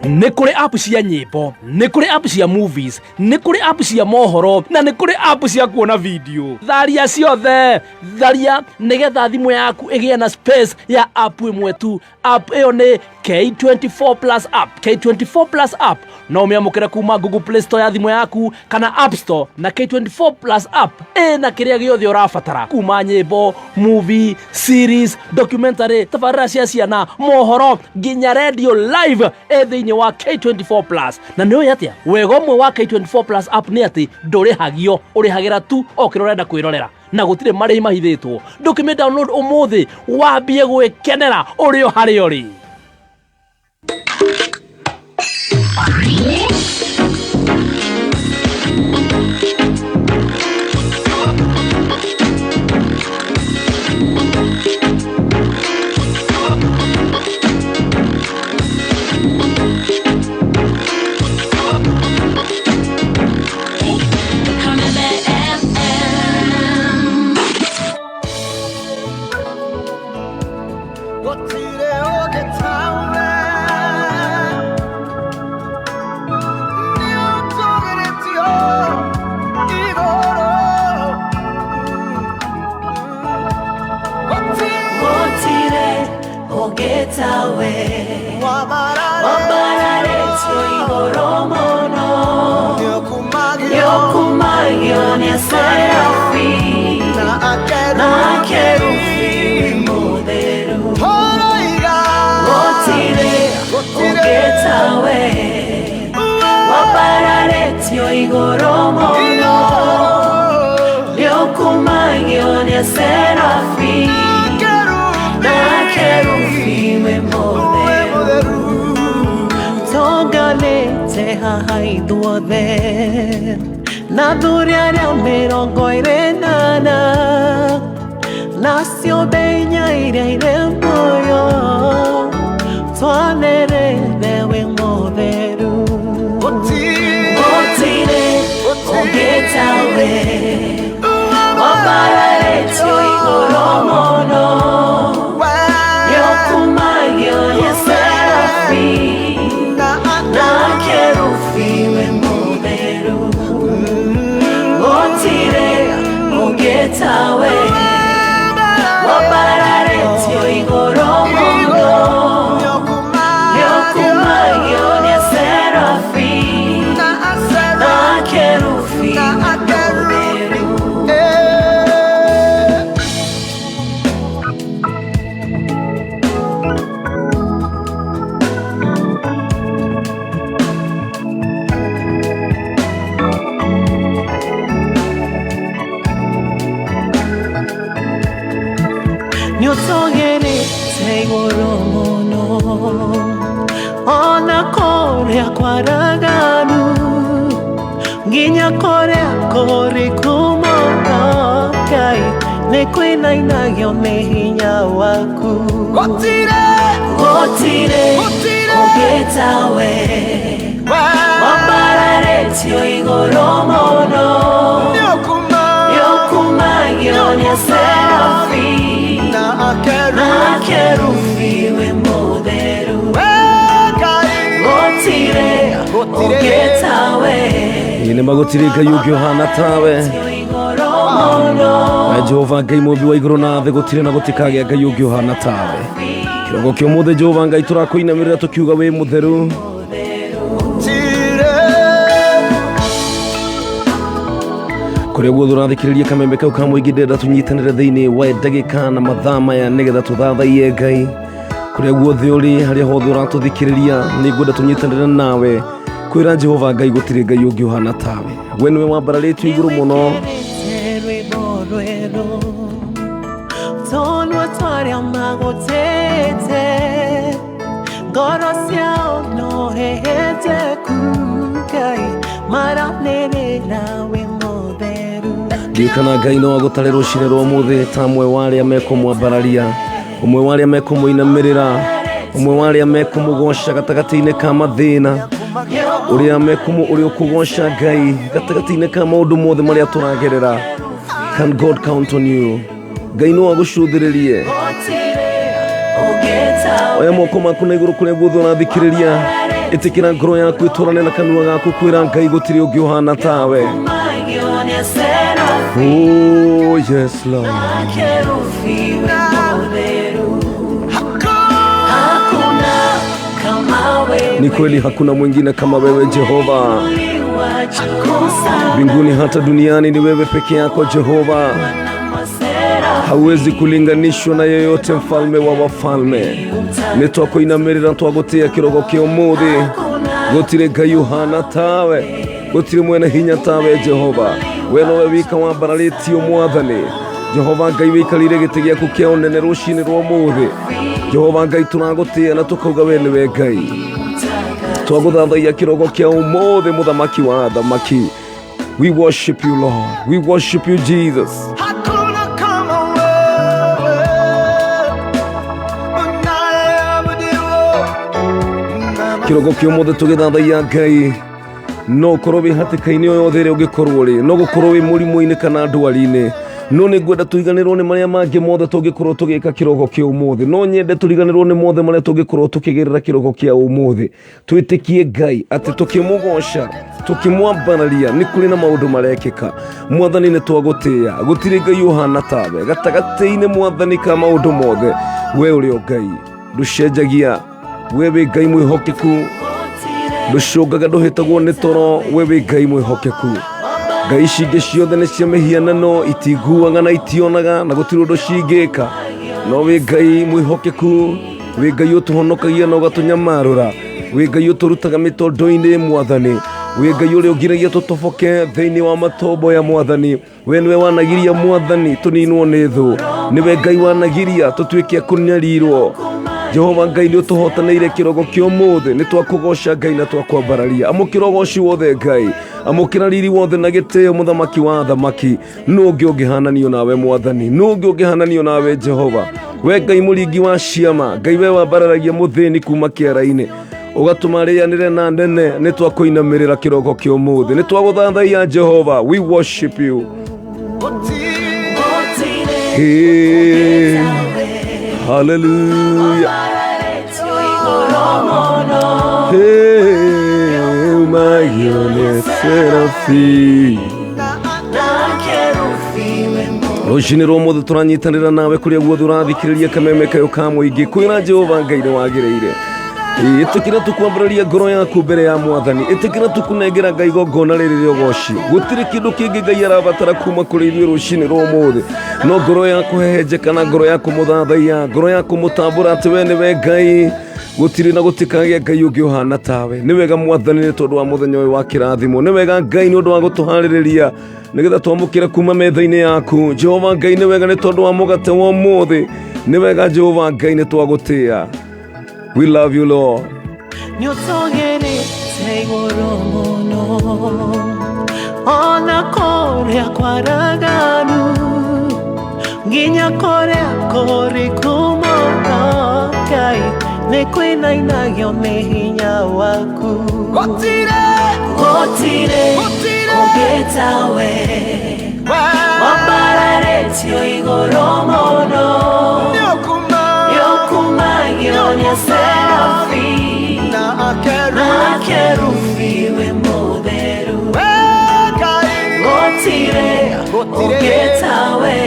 Nĩ kũrĩ app cia nyĩmbo, nĩ kũrĩ app cia movies, nĩ kũrĩ app cia mohoro, na nĩ kũrĩ app cia kuona video. Tharia ciothe, tharia nĩgetha thimũ yaku ĩgĩe na space ya app ĩmwe tu. App ĩyo nĩ K24 Plus app. K24 Plus app no ũmĩamũkĩre kuma Google Play Store ya thimũ yaku kana App Store, na K24 Plus app ĩna kĩrĩa gĩothe ũrabatara, kuma nyĩmbo, movie, series, documentary, tabarĩra cia ciana, mohoro, nginya radio live ĩ thĩinĩ wa K24 Plus. Na nĩ ũĩ atĩa wega ũmwe wa K24 Plus app nĩ atĩ ndũrĩhagio, ũrĩhagĩra tu o kĩrĩa ũrenda kwĩrorera, na gũtirĩ marĩhi mahithĩtwo. Ndũkĩmĩ download ũmũthĩ wambie gwĩkenera ũrĩ o harĩa ũrĩ. Gũtirĩ ũngĩ tawe. Nĩũtũgĩrĩtio igũrũ. Gũtirĩ Gũtirĩ ũngĩ tawe, wambararĩtio igũrũ mũno. Nĩũkumagio Nĩũkumagio nĩ Serafi na na akerubi. akerubi, wĩ mũtheru. Ũroiga Gũtirĩ ũngĩ tawe, wambararĩtio igũrũ mũno. Nĩũkumagio nĩ Serafi na akerubi, wĩ mũtheru. Tonganĩte haha ithuothe na thuri arĩa 44 na ciũmbe inya iria irĩ muoyo, twanĩrĩre wĩ mũtheru. Gũtirĩ ũngĩ tawe, wambararĩtio igũrũ mũno. Nĩũkumagio nĩ Serafi na akerubi, wĩ mũtheru. Gũtirĩ ũngĩ tawe, wambararĩtio igũrũ mũno. Nĩũkumagio nĩ Serafi na akerubi, wĩ mũtheru. Nĩũtũgĩrĩte igũrũ mũno, ona kũrĩa kwaraganu, nginya kũrĩa kũriku mũno, Ngai nĩ kwĩnainagio nĩ hinya waku. Gũtirĩ Gũtirĩ ũngĩ tawe, wambararĩtio igũrũ mũno. Nĩũkumagio nĩ Serafi na na akerubi, wĩ mũtheru. Gũtirĩ ũngĩ tawe, Ĩ nĩ magũtirĩ Ngai ũngĩ ũhana tawe. igũrũ mũno. We Jehova Ngai mũmbi wa igũrũ na thĩ, gũtirĩ na gũtikagĩa Ngai ũngĩ ũhana tawe. Kĩrongo kĩa ũmũthĩ, Jehova Ngai, tũrakũinamĩrĩra tũkiuga wĩ mũtheru. Kũrĩa guothe ũrathikĩrĩria kamembe kau ka mũingĩ, ndĩrenda tũnyitanĩre thĩinĩ wa ndagĩka na mathaa maya nĩgetha tũthathaiye Ngai. Kũrĩa guothe ũrĩ, harĩa hothe ũratũthikĩrĩria, nĩ ngwenda tũnyitanĩre nawe kwĩra Jehova Ngai gũtirĩ Ngai ũngĩ ũhana tawe. We nĩwe wambararĩtio igũrũ mũno. Nĩwĩkĩrĩte rwĩmbo rwerũ, tondũ twarĩa magũtĩte ngoro ciao no hehenjeku, Ngai maranĩrĩra wĩ mũtheru. Ndiũĩ kana Ngai no agũtare rũcinĩ rwa ũmũthĩ ta ũmwe wa arĩa mekũmwambararia, ũmwe wa arĩa mekũmũinamĩrĩra, ũmwe wa arĩa mekũmũgoca gatagatĩ-inĩ ka mathĩna, ũrĩa mekũmũ ũrĩa ũkũgoca Ngai gatagatĩ-inĩ ka maũndũ mothe marĩa tũragerera. Can God count on you? Ngai no agũcũthĩrĩrie. Gũtirĩ ũngĩ tawe, Oya moko maku na igũrũ kũrĩa guothe ũrathikĩrĩria. Ĩtĩkĩra ngoro yaku ĩtwarane na kanua gaku kwĩra Ngai gũtirĩ ũngĩ ũhana tawe. Kumagio nĩ serafi Oh yes Lord. Na kerubi wĩ mũtheru. Hakuna kama wewe. Ni kweli hakuna mwingine kama wewe Jehova. Uliwa juu sana Mbinguni hata duniani ni wewe peke yako Jehova. na maserafi. Hauwezi kulinganishwa na yeyote, mfalme wa wafalme. Nĩ twakũinamĩrĩra twagũtĩĩa kĩrogo kĩa ũmũthĩ. Gũtirĩ Ngai ũhana tawe, gũtirĩ mwene hinya tawe Jehova. We nowe wika wambararĩtio Mwathani. Jehova Ngai wĩikarĩire gĩtĩ gĩaku kĩa ũnene rũcinĩ rwa ũmũthĩ. Jehova Ngai tũragũtĩĩa na tũkauga we nĩwe Ngai. Twagũthathaiya kĩrogo kĩa ũmũthĩ, mũthamaki wa athamaki. We worship you Lord, we worship you Jesus. Hakuna kama wewe, unayeabudiwa na Kĩroko kĩa ũmũthĩ tũgĩthathaiya Ngai, no ũkorwo wĩ hatĩka-inĩ o yothe ĩrĩa ũngĩkorwo rĩ, no gũkorwo wĩ mũrimũ-inĩ kana ndwari-inĩ, no nĩ ngwenda tũriganĩrwo nĩ marĩa mangĩ mothe tũngĩkorwo tũgĩka kĩroko kĩa ũmũthĩ. No nyende tũriganĩrwo nĩ mothe marĩa tũngĩkorwo tũkĩgerera kĩroko kĩa ũmũthĩ, twĩtĩkie Ngai atĩ tũkĩmũgoca tũkĩmwambararia nĩ kũrĩ na maũndũ marekĩka. Mwathani nĩ twagũtĩĩa, gũtirĩ Ngai ũhana tawe gatagatĩ-inĩ Mwathani ka maũndũ mothe. We ũrĩ o Ngai ndũcenjagia, we wĩ Ngai mwĩhokeku, ndũcũngaga, ndũhĩtagwo nĩ toro. We wĩ Ngai mwĩhokeku. Ngai ici ingĩ ciothe nĩ cia mĩhianano, itiguaga na itionaga na gũtirĩ ũndũ cingĩka, no wĩ Ngai mwĩhokeku, wĩ Ngai ũtũhonokagia na ũgatũnyamarũra, wĩ Ngai ũtũrutaga mĩtondo-inĩ Mwathani, wĩ Ngai ũrĩa ũgiragia tũtoboke thĩinĩ wa matombo ya Mwathani. We nĩwe wanagiria Mwathani tũninwo nĩ thũ, nĩwe Ngai wanagiria tũtuĩke a kũnyarirwo. Jehova Ngai nĩ ũtũhotanĩire kĩrogo kĩa ũmũthĩ, nĩ twakũgoca Ngai na twakwambararia. Amũkĩra ũgoci wothe Ngai, amũkĩra riri wothe na gĩtĩo, mũthamaki wa athamaki. Nũ ũngĩ ũngĩhananio nawe Mwathani? Nũ ũngĩ ũngĩhananio nawe Jehova? We Ngai mũringi wa ciama, Ngai we wambararagia mũthĩni kuma kĩara-inĩ ũgatũma rĩanĩre na nene, nĩ twakũinamĩrĩra kĩroko kĩa ũmũthĩ, nĩ twagũthathaiya Jehova. We worship you. Gũtirĩ Hey, hallelujah. wambararĩtio igũrũ mũno. Hey, umagio serafi. Na kerubi wĩ mũtheru. Rũcinĩ rwa ũmũthĩ tũranyitanĩra nawe kũrĩa guothe ũrathikĩrĩria kameme kayo ka mũingĩ kwĩra Jehova Ngai nĩ wagĩrĩire. Ĩtĩkĩra tũkwambararia ngoro yaku mbere ya Mwathani, ĩtĩkĩra tũkũnengera Ngai igongona rĩrĩ rĩa ũgoci. Gũtirĩ kĩndũ kĩngĩ Ngai arabatara kuma kũrĩ ithuĩ rũcinĩ rwa ũmũthĩ, no ngoro ya kũhehenjeka na ngoro ya kũmũthathaiya, ngoro ya kũmũtambũra atĩ we nĩwe Ngai. Gũtirĩ na gũtikagĩa Ngai ũngĩ ũhana tawe. Nĩ wega Mwathani nĩ tondũ wa mũthenya ũyũ wa kĩrathimo, nĩ wega Ngai nĩ ũndũ wa gũtũharĩrĩria nĩgetha twamũkĩre kuma metha-inĩ yaku. Jehova Ngai nĩ wega nĩ tondũ wa mũgate wa ũmũthĩ, nĩ wega Jehova Ngai nĩ twagũtĩĩa. We love you Lord. Nĩũtũgĩrĩte igũrũ mũno ona kũrĩa kwaraganu nginya kũrĩa kũriku mũno Ngai nĩ kwĩnainagio nĩ hinya waku. Gũtirĩ Gũtirĩ ũngĩ tawe, wambararĩtio igũrũ mũno. Nĩũkumagio nĩ serafi na akeru na kerubi wĩ mũtheru. We Ngai Gũtirĩ ũngĩ tawe,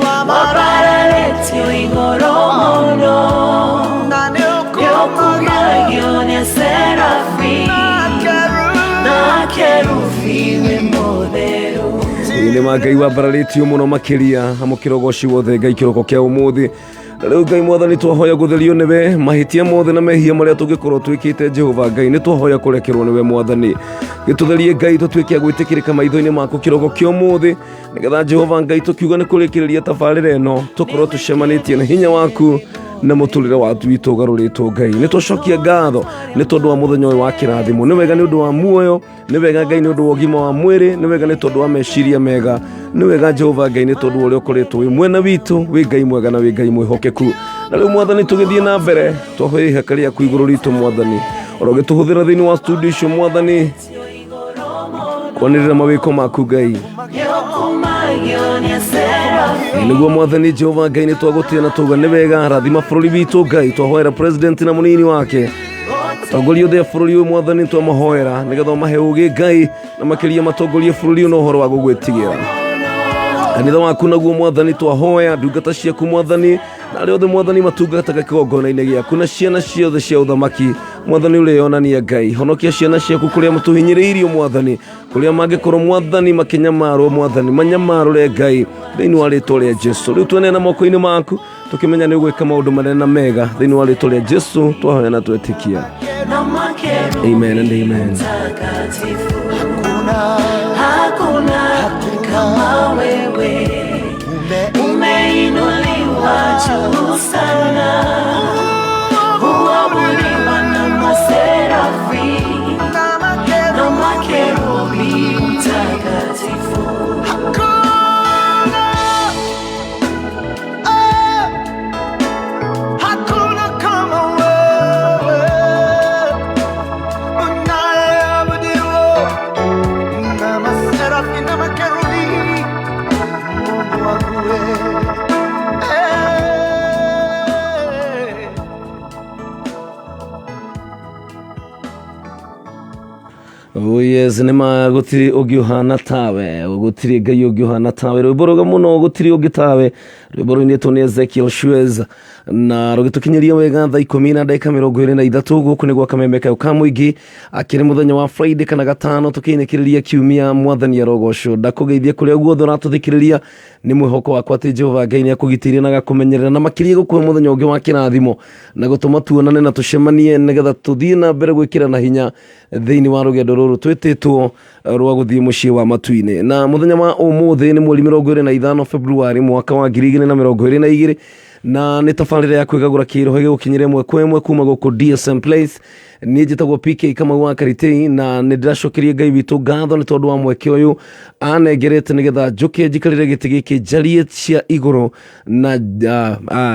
wambararĩtio igũrũ mũno. na Nĩũkumagio nĩ serafi na kerubi wĩ mũtheru. Nĩ ma Ngai wambararĩtio mũno makĩria, amũkĩra ũgoci wothe Ngai kĩroko kĩa ũmũthĩ. Na rĩu Ngai Mwathani twahoya gũtherio nĩwe mahĩtia mothe na mehia marĩa tũngĩkorwo twĩkĩte. Jehova Ngai nĩ twahoya kũrekerwo nĩwe Mwathani, gĩtũtherie Ngai tũtuĩke a gwĩtĩkĩrĩka maitho-inĩ maku kĩroko kĩa ũmũthĩ, nĩgetha Jehova Ngai tũkiuga nĩ kũrĩkĩrĩria tabarĩra ĩno tũkorwo tũcemanĩtie na hinya waku na mũtũrĩre watu witũ ũgarũrĩtwo. Ngai nĩ twacokia ngatho nĩ tondũ wa mũthenya ũyũ wa kĩrathimo, nĩ wega nĩ ũndũ wa muoyo, nĩ wega Ngai nĩ ũndũ wa ũgima wa mwĩrĩ, nĩ wega nĩ tondũ wa meciria mega, nĩ wega Jehova Ngai nĩ tondũ wa ũrĩa ũkoretwo wĩ mwena witũ, wĩ Ngai mwega na wĩ Ngai mwĩhokeku. Na rĩu Mwathani tũgĩthiĩ na mbere twahoya ihaka rĩaku igũrũ ritũ Mwathani, oro ũgĩtũhũthĩra thĩinĩ wa studio icio Mwathani kwanĩrĩra mawĩko maku Ngai. Nĩũkumagio nĩ serafi Nĩguo Mwathani Jehova Ngai nĩ twagũtĩa na tauga nĩ wega. Rathima bũrũri witũ Ngai, twahoera president na mũnini wake. Atongoria othe a bũrũri ũyũ mwathani twamahoera nĩgetha ũmahe ũgĩ Ngai na makĩria matongorie bũrũri ũyũ na ũhoro wa gũgwĩtigĩra. Kanitha waku naguo mwathani twahoya ndungata ciaku mwathani na arĩa othe mwathani matungataga kĩgongona-inĩ gĩaku na ciana ciothe cia ũthamaki mwathani ũrĩonania Ngai honokia ciana ciaku kũrĩa matũhinyĩrĩirio mwathani kũrĩa mangĩkorwo mwathani makĩnyamarwo mwathani manyamarũre Ngai thĩinĩ wa rĩtwa rĩa Jesu. Rĩu tweneana moko-inĩ maku tũkĩmenya nĩ ũgwĩka maũndũ manene na mega thĩinĩ wa rĩtwa rĩa Jesu twahoya na twetĩkia. Na makerubi Amen and amen. mtakatifu. Hakuna kama wewe, umeinuliwa juu sana, huabudiwa na maserafi na makerubi mtakatifu. Hakuna kama wewe, unayeabudiwa na maserafi na makerubi, Mungu wangu wewe. Oh yes, nĩ ma gũtirĩ ũngĩ ũhana tawe, gũtirĩ Ngai ũngĩ ũhana tawe, rwĩmbo rwega mũno gũtirĩ ũngĩ tawe, rwĩmbo rũinĩtwo nĩ Ezekiel Shuez na rũgĩtũkinyĩria wega thaa ikũmi na ndagĩka mĩrongo ĩrĩ na ithatũ. Gũkũ nĩ gwa Kameme kayũ ka mũingĩ, akĩrĩ mũthenya wa Friday kana gatano, tũkĩinĩkĩrĩria kiumia. Mwathani arogocwo. Ndakũgeithia kũrĩa guothe ũratũthikĩrĩria, nĩ mwĩhoko wakwa atĩ Jehova Ngai nĩ akũgitĩire na agakũmenyerera na makĩria gũkũhe mũthenya ũngĩ wa kĩrathimo na gũtũma tuonane na tũcemanie nĩgetha tũthiĩ na mbere gwĩkĩrana hinya thĩinĩ wa rũgendo rũrũ twĩtĩtwo rwa gũthiĩ mũciĩ wa matu-inĩ. Na mũthenya wa ũmũthĩ nĩ mweri 25 February mwaka wa 2022, na nĩ tabarĩra ya kwĩgagũra kĩroho gĩgũkinyĩra ĩmwe kwa ĩmwe kuma gũkũ DSM Place. Niĩ njĩtagwo PK Kamau wa Karitei na nĩ ndĩracokeria Ngai witũ ngatho nĩ tondũ wa mweke ũyũ anengerete nĩgetha njũke njikarĩre gĩtĩ gĩkĩ njarie cia igũrũ na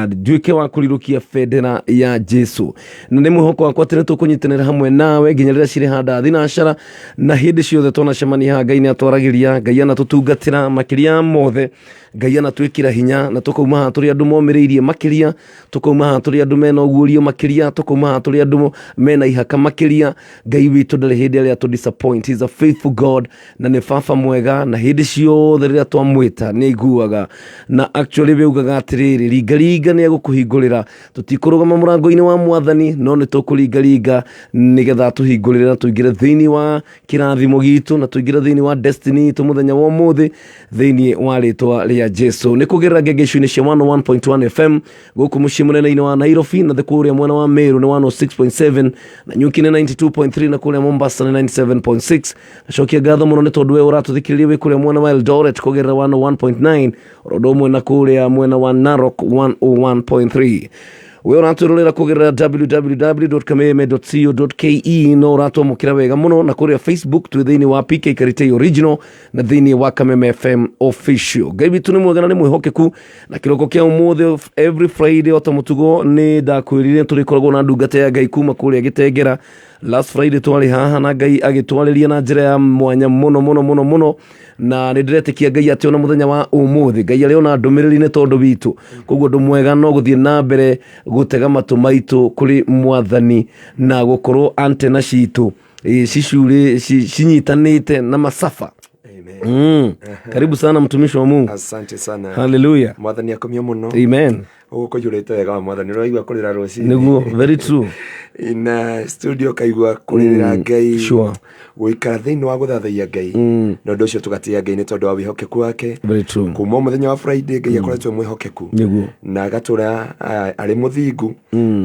nduĩke wa kũrirũkia bendera ya Jesu. Na nĩ mwĩhoko wakwa atĩ nĩ tũkũnyitanĩra hamwe nawe nginya rĩrĩa cirĩ handa thinacara, na hĩndĩ ciothe twanacemania haha Ngai nĩ atwaragĩria, Ngai anatũtungatĩra, makĩria mothe Ngai anatwĩkĩra hinya, na tũkauma haha tũrĩ andũ momĩrĩirie makĩria, tũkauma haha tũrĩ andũ mena ũguũrio makĩria, tũkauma haha tũrĩ andũ mena ihaka makĩria. Ngai witũ ndarĩ hĩndĩ arĩa atũ disappoint. He is a faithful God na nĩ baba mwega, na hĩndĩ ciothe rĩrĩa twamwĩta nĩ aiguaga. Na actually we ugaga atĩrĩrĩ, ringaringa nĩ egũkũhingũrĩra. Tũtikũrũgama mũrango-inĩ wa mwathani, no nĩ tũkũringaringa nĩgetha atũhingũrĩre na tũingĩre thĩinĩ wa kĩrathimo gitũ na tũingĩre thĩinĩ wa destiny itũ mũthenya wa ũmũthĩ thĩinĩ wa rĩtwa rĩa Jesu. Nĩ kũgerera ngengecu-inĩ cia 101.1 FM gũkũ mũciĩ mũnene-inĩ wa Nairobi, na kũrĩa mwena wa Meru nĩ 106.7, na Nyuki nĩ 92.3, na kũrĩa Mombasa nĩ 97.6. Nacokia ngatho mũno nĩ tondũ we ũratũthikĩrĩria wĩ kũrĩa mwena wa Eldoret kũgerera 101.9, oro ũndũ ũmwe na kũrĩa mwena wa Narok 101.3. We ũratwĩrorera kũgerera www.kameme.co.ke no ũratwamũkĩra wega mũno, na kũrĩa Facebook twĩ thĩinĩ wa PK Karitei Original na thĩinĩ wa Kameme FM Official. Ngai witũ nĩ mwega na nĩ mwĩhokeku, na kĩroko kĩa ũmũthĩ every Friday o ta mũtugo nĩ ndakwĩrire tũrĩkoragwo na ndungata ya Ngai kuma kũrĩa Gĩtengera. Last Friday twarĩ haha na Ngai agĩtwarĩria na njĩra ya mwanya mũno mũno mũno mũno, na nĩ ndĩretĩkia Ngai atĩ ona mũthenya wa ũmũthĩ Ngai arĩ ona ndũmĩrĩri nĩ tondũ witũ. Koguo ũndũ mwega no gũthiĩ na mbere gũtega matũ maitũ kũrĩ mwathani na gũkorwo antena citũ cicurĩ cinyitanĩte na masafa. Amen. Karibu sana mtumishi wa Mungu. Asante sana. Hallelujah. Mwathani akomio muno. Amen. Ũgũkũ ũiyũrĩte wega wa mwathani ũraigua kũrĩra rũcinĩ. Nĩguo, very true. Na studio kaigua kũrĩrĩra Ngai. Sure. Gũikara thĩinĩ wa gũthathaiya Ngai. Na ũndũ ũcio tũgatĩĩa Ngai nĩ tondũ wa wĩhokeku wake. Very true. Kuma mũthenya wa Friday Ngai akoretwo e mwĩhokeku. Nĩguo. Na agatũra arĩ mũthingu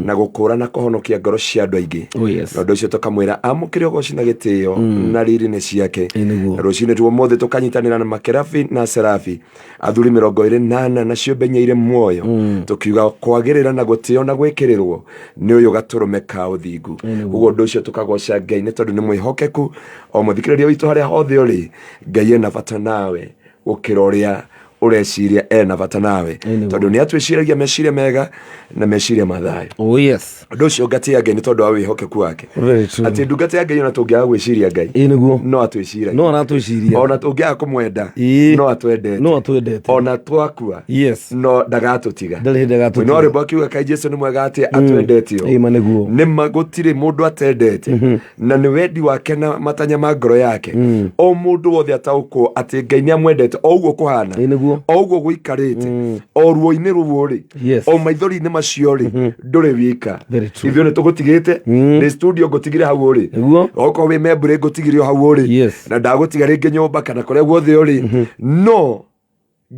na gũkũra na kũhonokia ngoro cia andũ aingĩ. Oh, yes. Na ũndũ ũcio tũkamwĩra amũkĩre ũgoci na gĩtĩo na riri nĩ ciake. Ĩ, nĩguo. Na rũcinĩ rwa ũmũthĩ tũkanyitanĩra na makerabi na serafi athuri 24 na ciũmbe inya irĩ muoyo, tũkiuga kwagĩrĩra na gũtĩo na gwĩkĩrĩrwo nĩ ũyũ gatũrũme ka ũthingu. Ũguo ũndũ ũcio tũkagoca Ngai nĩ tondũ nĩ mwĩhokeku. O mũthikĩrĩria witũ harĩa hothe ũrĩ, Ngai ena bata nawe gũkĩra ũrĩa Ũreciria ena bata nawe. Ĩ, nĩguo. Tondũ nĩ atwĩciragia meciria mega na meciria ma thayũ. Oh yes. Ũndũ ũcio ngatĩa Ngai nĩ tondũ wa wĩhokeku wake. Very true. Atĩ ndungata ya Ngai ona tũngĩaga gwĩciria Ngai, Ĩ, nĩguo. no atwĩciragia. No aratwĩciria. Ona tũngĩaga kũmwenda, Ĩ. no atwendete. No atwendete. Ona twakua, Yes. no ndagatũtiga. Ndarĩ hĩndĩ agatũtiga. No rwĩmbo akiuga kai Jesu nĩ mwega atĩ atwendete Ĩ, ma nĩguo. Nĩ ma gũtirĩ mũndũ atendete, na nĩ wendi wake na matanya ma ngoro yake o mũndũ wothe ataũkwo atĩ Ngai nĩ amwendete o ũguo kũhana, Ĩ, nĩguo. o ũguo gũikarĩte, o ruo-inĩ rũu rĩ, Yes. o maithori-inĩ macio rĩ, ndũrĩ wika. Very true. Ithuĩ nĩ tũgũtigĩte nĩ studio ngũtigire hau ũrĩ. Nĩguo. Okorwo wĩ membũrĩ ngũtigire o hau ũrĩ. Yes. Na ndagũtiga rĩngĩ nyũmba kana kũrĩa guothe ũrĩ, no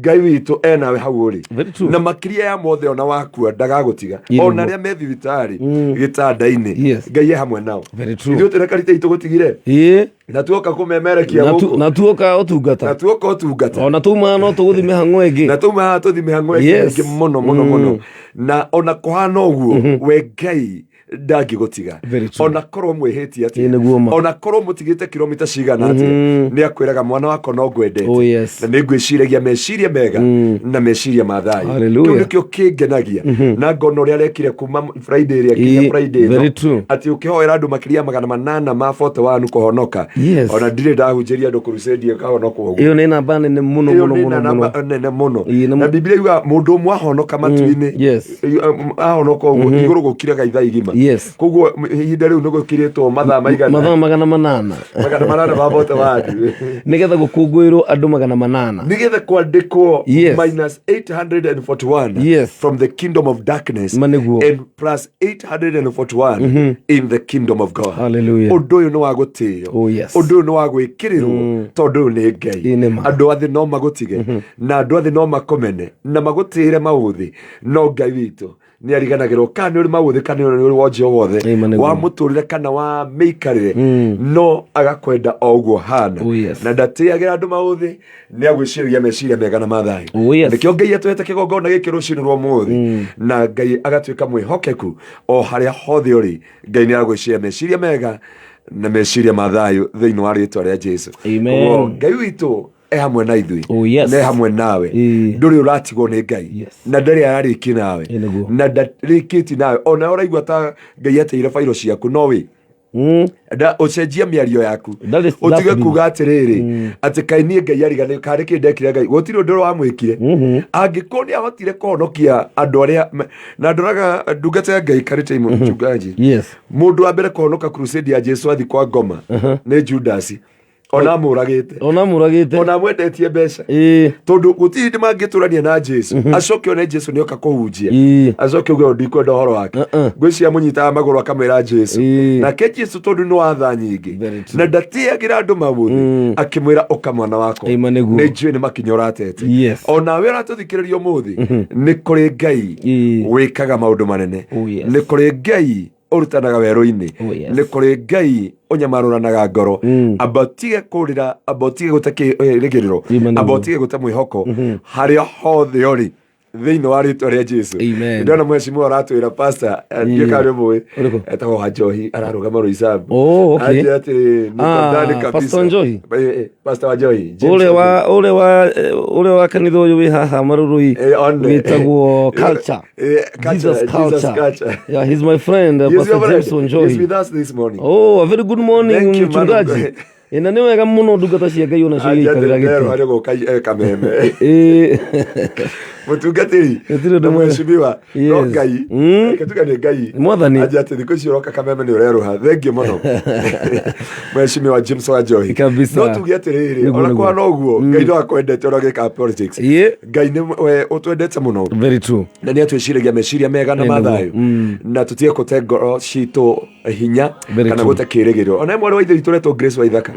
Ngai witũ enawe hau ũrĩ. Very true. Na makĩria ya mothe, ona wakua ndagagũtiga. Ĩ, Ona nĩguo. arĩa me thibitarĩ gĩtanda-inĩ, Yes. Ngai e hamwe nao. Very true. Ithuĩ twĩna karita itũ gũtigire Ĩ. na tuoka kũmemerekia Na tu- gũkũ na tuoka ũtungata. Na tuoka ũtungata. Ona tuma no tũgũthiĩ mĩhang'o ĩngĩ. Na tuma haha tũthi mĩhang'o ĩngĩ Yes. mĩingĩ mũno mũno mũno, na ona kũhana ũguo we Ngai ndangĩgũtiga. Very true. Ona korwo mwĩhĩtie Ĩ, atĩa, nĩguo ma. ona korwo mũtigĩte kilomita cigana atĩa, nĩ akwĩraga mwana wakwa no ngwendete. Oh, yes. Na nĩ ngwĩciragia meciria mega na meciria ma thayũ. Hallelujah. Kĩu nĩkĩo kĩngenagia na ngona ũrĩa arekire kuma Friday ĩrĩa nginya Ĩ, Friday ĩno, very true. atĩ ũkĩhoera andũ makĩria 841 kũhonoka. Yes. Ona ndirĩ ndahunjĩria andũ crusade ĩkahonokwo ũguo. Ĩyo nĩ namba nene mũno Ĩyo mũno nĩ mũno mũno. namba nene mũno. Ĩ, Na Biblia yugaga mũndũ ũmwe ahonoka matu-inĩ, Yes. ahonoka ũguo igũrũ gũkiraga ithaa igima. Yes. Koguo ihinda rĩu nĩ gũkirĩtwo mathaa maigana? Mathaa 800. 800 ma bote wandu. Nĩgetha gũkũngũĩrwo andũ 800. Nĩgetha kwandĩkwo Yes. minus 841 Yes. from the kingdom of darkness Ma nĩguo. and plus 841 in the kingdom of God. Hallelujah. Ũndũ ũyũ nĩ wa gũtĩo. Oh, yes. Ũndũ ũyũ nĩ wa gwĩkĩrĩrwo tondũ ũyũ nĩ Ngai. Ĩ, nĩ ma. Andũ a thĩ no magũtige na andũ a thĩ no makũmene na magũtĩĩre maũthĩ, no Ngai witũ nĩ ariganagĩrwo kana nĩ ũrĩ maũthĩ kana nĩ ũrĩ wonje o wothe Ĩ, ma nĩguo. wa mũtũrĩre kana wa mĩikarĩre, no agakwenda o ũguo hana. Oh, yes. Na ndatĩagĩra andũ maũthĩ, nĩ agwĩciragia meciria mega na mathayũ. Oh, yes. Nĩkĩo Ngai atũhete kĩgongona gĩkĩ rũcinĩ rwa ũmũthĩ, na Ngai agatuĩka mwĩhokeku o harĩa hothe ũrĩ. Ngai nĩ aragwĩciria meciria mega na meciria ma thayũ thĩinĩ wa rĩtwa rĩa Jesu. Amen. Ũguo, Ngai witũ e hamwe na ithuĩ. Oh, yes. Na e hamwe nawe. Ĩ. Ndũrĩ ũratigwo nĩ Ngai. Yes. Na ndarĩ ararĩki nawe. Ĩ, nĩguo. Na ndarĩkĩti nawe. Ona ũraigua ta Ngai ateire bairo ciaku, no wĩ ũcenjie mĩario yaku, That is- ũtige that's kuga atĩrĩrĩ atĩ kaĩ niĩ Ngai ariganĩire karĩ kĩ ndekire Ngai. Gũtirĩ ũndũ wamwĩkire angĩkorwo nĩ ahotire kũhonokia andũ arĩa na ndoraga ndungata ya Ngai karĩ taimu mchungaji. Yes. Mũndũ wa mbere kũhonoka crusade ya Jesu athi kwa ngoma nĩ Judas, ona amũragĩte. Ona mũragĩte. Ona amwendetie mbeca. Ĩ. Tondũ gũtirĩ hĩndĩ mangĩtũrania na Jesu acoke one Jesu nĩoka kũhunjia, Ĩ. acoke uge ndikwenda ũhoro wake. Uh-uh. Ngwĩciria amũnyitaga magũrũ akamwĩra Jesu. Ĩ. Nake Jesu tondũ nĩ watha nyingĩ Very true. na ndatĩagĩra andũ maũthĩ, akĩmwĩra ũka mwana wakwa, Ĩ, ma nĩguo. nĩ njũĩ nĩ makinya ũratete. Yes. Onawe ũratũthikĩrĩria ũmũthĩ, nĩ kũrĩ Ngai Ĩ. wĩkaga maũndũ manene. Oh, yes. Nĩ kũrĩ Ngai ũrutanaga werũ-inĩ. Oh, yes. Nĩ kũrĩ Ngai ũnyamarũranaga ngoro. Amba ũtige kũrĩra, amba ũtige gũte kĩrĩgĩrĩro, Ĩ, ma nĩguo. amba ũtige gũte mwĩhoko harĩa hothe ũrĩ thĩinĩ wa rĩtwa rĩa Jesu. Amen. Ndona mheshimiwa aratwĩra pastor, ndiũĩ kana nĩ ũmũĩ. Ũrĩkũ? Etagwo Wanjohi, ararũgama Roysambu. Oh, okay. Anjĩra atĩrĩ, niko Ah, ndani kabisa. Pastor Njohi? Pastor Wanjohi, James Ũrĩa Wanjohi. wa ũrĩa wa ũrĩa wa kanitha ũyũ wĩ haha Marurui One. wĩtagwo culture. Culture, Jesus Jesus culture. culture. Yeah, he's my friend, He's Pastor your friend. James Wanjohi. He's with us this morning. Oh, a very good morning Thank you, man of mchungaji. God. Ĩ, na nĩ wega mũno ndungata cia Ngai onacio igĩikarĩra Anjatĩrĩ gĩtĩ. harĩ gũka kameme. Ĩ. Mũtungatĩri Gũtirĩ ũndũ na mwega. mheshimiwa no Yes. Ngai reke tuge nĩ Ngai. Mwathani. Anja atĩ thikũ ici ũroka kameme nĩ ũrerũha. Thengiũ mũno mheshimiwa James Wanjohi. Kabisa. No tuge atĩrĩrĩ, Nĩguo, ona nĩguo. kwa noguo Ngai no akwendete ona ũgĩka politics. Ĩ. Ngai nĩ we ũtwendete mũno Very true. na nĩ atwĩciragia meciria mega na Ĩ, nĩguo. mathayo, na tũtige kũte ngoro citũ hinya Very kana true. gũte kĩrĩgĩrĩro. Ona mwarĩ wa ithe witũ ũretwo Grace Waithaka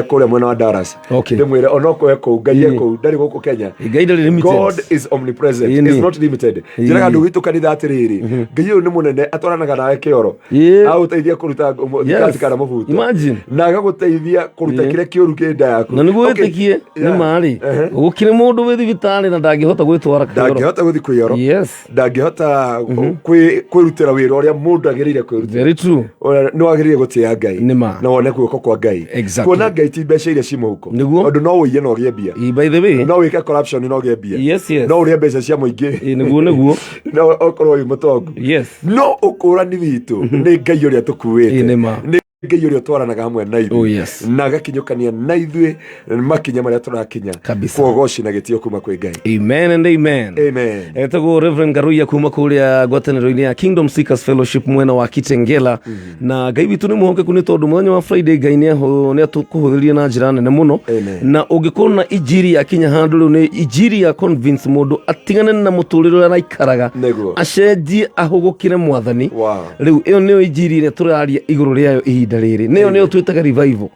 kũrĩa mwena wa Dallas, Okay. ndĩmwĩre onokorwo e kũu, Ngai e Ĩ. kũu, ndarĩ gũkũ Kenya. Ngai ndarĩ limited. God is omnipresent. Ĩni. Is not limited. Njĩraga andũ gwitũ kanitha atĩrĩrĩ, Ngai ũyũ nĩ mũnene, atwaranaga nawe kĩoro, Ĩĩ. agũteithia kũruta thikati kana mũbuto, Imagine. na agagũteithia kũruta Ĩĩ. kĩrĩa kĩũru kĩ nda yaku. Na nĩguo Okay. wĩtĩkie nĩ Yeah. marĩ Ehe. gũkĩrĩ mũndũ wĩ thibitarĩ na ndangĩhota gwĩtwara kĩoro. Ndangĩhota gũthiĩ kwĩoro, Yes. ndangĩhota kwĩrutĩra wĩra ũrĩa mũndũ agĩrĩire kwĩrutĩra. Very true. Nĩ wagĩrĩire gũtĩĩa Ngai Nĩ ma. na wone guoko kwa Ngai. Exactly. Kuona Ngai ti mbeca iria ci mũhuko. Nĩguo. Tondũ no ũiye na ũgĩe mbia, Ĩ, by the way, no wĩke corruption na ũgĩe mbia, Yes. no ũrĩe mbeca cia mũingĩ. Ĩ, nĩguo nĩguo. No ũkorwo wĩ mũtongu. Yes. No ũkũrani witũ nĩ Ngai ũrĩa tũkuĩte, Ĩ, nĩ ma. nĩ Ngai ũrĩa ũtwaranaga hamwe na ithuĩ Oh, yes. na agakinyũkania na ithuĩ makinya marĩa tũrakinya. Kabisa. Kwogoci na gĩtĩo kuma kwĩ Ngai. Amen and amen. Amen. Etagwo Reverend Ngaruiya kuma kũrĩa ngwatanĩro-inĩ ya Kingdom Seekers Fellowship mwena wa Kitengela. Na Ngai witũ nĩ mwĩhokeku, nĩ tondũ mũthenya wa Friday Ngai nĩ atũkũhũthĩrire na njĩra nene mũno. Amen. Na ũngĩkorwo na injiri yakinya handũ rĩu nĩ injiri ya convince mũndũ atigane na mũtũrĩre ũrĩa araikaraga, Nĩguo. acenjie ahũgũkĩre mwathani. Wow. Rĩu ĩyo nĩyo injiri ĩrĩa tũraria igũrũ rĩayo ihinda rĩrĩ, nĩyo twĩtaga revival,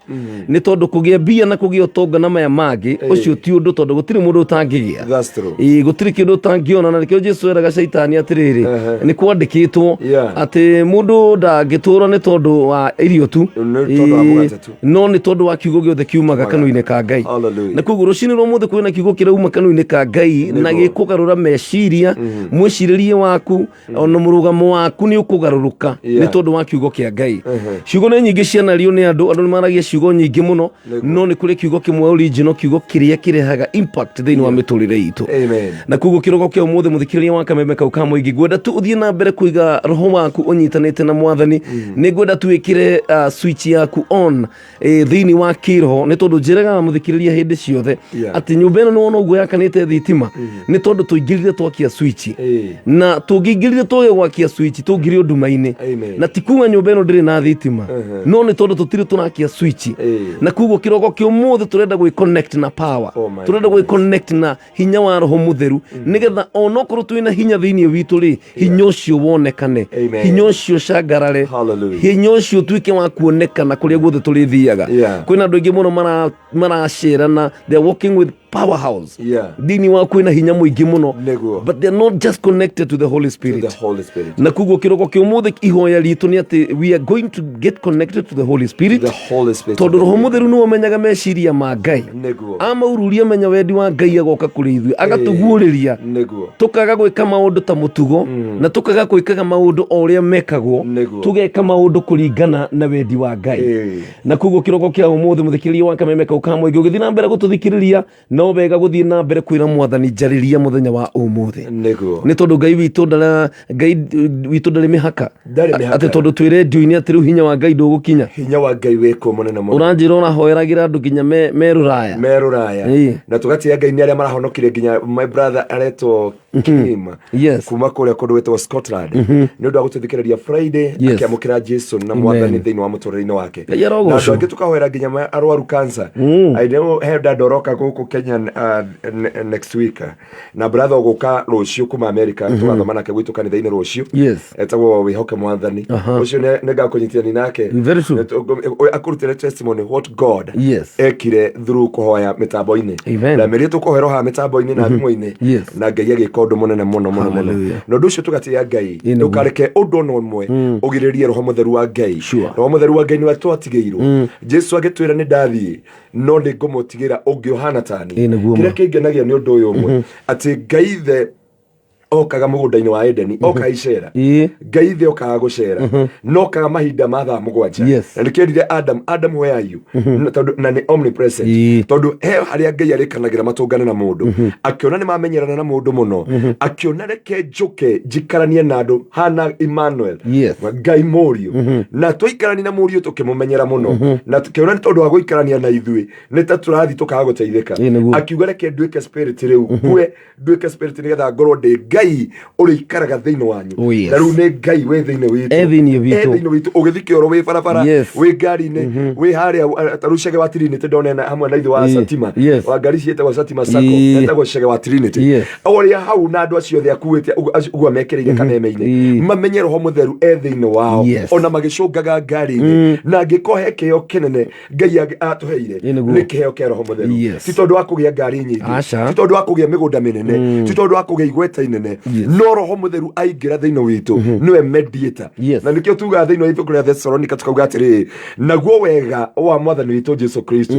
nĩ tondũ kũgĩa mbia na kũgĩa ũtonga na maya mangĩ, ũcio ti ũndũ, tondũ gũtirĩ mũndũ ũtangĩgĩa. That's true. Ĩĩ, gũtirĩ kĩndũ ũtangĩona, na nĩkĩo Jesu eraga caitani atĩrĩrĩ, nĩ kwandĩkĩtwo atĩ mũndũ ndangĩtũra nĩ tondũ wa irio tu, Nĩ tondũ wa Ĩĩ, mũgate tu. no nĩ tondũ wa kiugo gĩothe kiumaga kanua-inĩ ka Ngai. Hallelujah. Na koguo rũcinĩ rwa ũmũthĩ kwĩna kiugo kĩrauma kanua-inĩ ka Ngai na Nĩguo. gĩkũgarũra meciria, mwĩcirĩrie waku, ona mũrũgamo waku nĩ ũkũgarũrũka nĩ tondũ wa kiugo kĩa Ngai. Ciugo nĩ nyingĩ cianario nĩ andũ, andũ nĩ maragia ciugo nyingĩ mũno, no nĩ kũrĩ kiugo kĩmwe original, kiugo kĩrĩa kĩrehaga impact thĩinĩ wa mĩtũrĩre itũ. Amen. Na koguo kĩroko kĩa ũmũthĩ, mũthikĩrĩria wa kameme kau ka mũingĩ, ngwenda tu ũthiĩ na mbere kũiga roho waku ũnyitanĩte na mwathani. Nĩ ngwenda tu wĩkĩre switch yaku on thĩinĩ wa kĩroho, nĩ tondũ njĩraga mũthikĩrĩria hĩndĩ ciothe atĩ nyũmba ĩno nĩwona ũguo yakanĩte thitima nĩ tondũ tũingĩrire twakia switch. Na tũngĩingĩrire twage gwakia switch, tũngĩrĩ nduma-inĩ. Amen. Na ti kuga nyũmba ĩno ndĩrĩ na thitima, no nĩ tondũ tũtirĩ tũrakia switch. Na koguo kĩroko kĩa ũmũthĩ tũrenda gwĩ connect na power, Oh my tũrenda gwĩ connect na hinya wa roho mũtheru, nĩgetha onokorwo twĩna hinya thĩinĩ witũ rĩ, hinya ũcio wonekane, Amen. hinya ũcio ũcangarare, Hallelujah. hinya ũcio ũtuĩke wa kuonekana kũrĩa guothe tũrĩthiaga. Kwĩna andũ aingĩ mũno maracerana, they are walking with powerhouse, thĩinĩ wa kwĩna hinya mũingĩ mũno, Nĩguo. but they are not just connected to the Holy Spirit. The Holy Spirit. Na koguo kĩroko kĩa ũmũthĩ ihoya ritũ nĩ atĩ we are going to get connected to the Holy Spirit, The Holy Spirit. tondũ roho mũtheru nĩwe ũmenyaga meciria ma Ngai. Nĩguo. Amaururia menya wendi wa Ngai, agoka kũrĩ ithuĩ agatũguũrĩria, Nĩguo. tukaga gwĩka maũndũ ta mũtugo na tukaga gwĩkaga maũndũ o ũrĩa mekagwo, Nĩguo. tũgeka maũndũ kũringana na wendi wa Ngai. Na koguo kĩroko kĩa ũmũthĩ, mũthikĩrĩria wa kameme kau ka mũingĩ, ũgĩthiĩ na mbere gũtũthikĩrĩria, no wega gũthiĩ na mbere kwĩra mwathani, njarĩria mũthenya wa ũmũthĩ, Nĩguo. nĩ tondũ Ngai witũ ndara Ngai witũ ndarĩ mĩhaka. Ndarĩ mĩhaka. Atĩ tondũ twĩ rendio-inĩ atĩ rĩu hinya wa Ngai ndũgũkinya. Hinya wa Ngai wĩkuo mũnene mũno. Ũranjĩra ũrahoeragĩra andũ nginya me rũraya. Me rũraya. Na tũgatĩĩa Ngai nĩ arĩa marahonokire, nginya my brother aretwo Kim kuma kũrĩa kũndũ gwĩtagwo Scotland, nĩ ũndũ wa gũtũthikĩrĩria Friday, akĩamũkĩra Jesu na mwathani thĩinĩ wa mũtũrĩre-inĩ wake. Ngai Na arogocwo. andũ angĩ tũkahoera nginya arwaru cancer. I know he dad ũroka gũkũ Kenya next week, na brother ũgũka rũciũ kuma America, tũgathoma nake gwitũ kanitha-inĩ rũciũ. Etagwo Wĩhoke Mwathani. Ũcio nĩ ngakũnyitithania nake. Very true. Akũrutĩre testimony what God ekire through kũhoya mĩtambo-inĩ. Amen. Na mĩrĩ tũkũhoera haha mĩtambo-inĩ na thimũ-inĩ, na Ngai agĩka ũndũ mũnene mũno mũno mũno. Hallelujah. Na ũndũ ũcio tũgatĩĩa Ngai. Ĩ, nĩguo. Ndũkareke ũndũ ona ũmwe ũgirĩrĩrie roho mũtheru wa Ngai. Roho mũtheru wa Ngai nĩwe twatigĩirwo. Jesu agĩtwĩra, nĩ ndathiĩ, no nĩ ngũmũtigĩra ũngĩ ũhana tani. Ĩ, nĩguo Kĩrĩa ma. kĩngenagia nĩ ũndũ ũyũ ũmwe, atĩ Ngai ithe okaga mũgũnda-inĩ wa Edeni, okaga icera. Ngai ithe okaga gũcera, no okaga mahinda ma thaa 7. Na nĩkĩerire Adam, Adam, where are you? Na tondũ na nĩ omnipresent, tondũ he harĩa Ngai arĩkanagĩra matũngane na mũndũ, akĩona nĩ mamenyerana na mũndũ mũno, akĩona reke njũke njikaranie na andũ hana Emmanuel, Ngai mũriũ. Na twaikarania na mũriũ tũkĩmũmenyera mũno, na tũkĩona nĩ tondũ wa gũikarania na ithuĩ nĩ ta tũrathiĩ tũkaga gũteithĩka. Ĩ, nĩguo. Akiuga reke nduĩke spirit rĩu, ngue nduĩke spirit nĩgetha ngorwo ndĩ Ngai. Ngai ũrĩikaraga thĩinĩ wanyu. Oh, yes. Na rĩu nĩ Ngai wĩ thĩinĩ witũ. E thĩinĩ witũ. E thĩinĩ witũ. Ũgĩthiĩ kĩoro wĩ barabara, Yes. wĩ ngari-inĩ, wĩ harĩa ta rĩu Chege wa Trinity ndonena hamwe na ithuĩ wa Ĩ, Satima. yes. Wa ngari ciĩtagwo Satima Sacco, Ĩ. etagwo Chege wa Trinity. Yes. Ũrĩa hau na andũ acio othe akuĩte ũguo mekĩrĩire kameme-inĩ. Ĩ. Mamenye Roho Mũtheru e thĩinĩ wao. Yes. Ona magĩcũngaga ngari-inĩ. Na angĩkorwo he kĩheo kĩnene Ngai atũheire Ĩ, nĩguo. nĩ kĩheo kĩa Roho Mũtheru. Yes. Ti tondũ wa kũgĩa ngari nyingĩ. Aca. Ti tondũ wa kũgĩa mĩgũnda mĩnene. Ti tondũ wa kũgĩa igweta inene. Yes. No Roho Mũtheru aingĩra thĩinĩ witũ nĩwe mediator. Yes. Na nĩkĩo tugaga thĩinĩ wa ibuku rĩa Thesalonika tukauga atĩrĩrĩ, naguo wega wa Mwathani witũ Jesu Kristo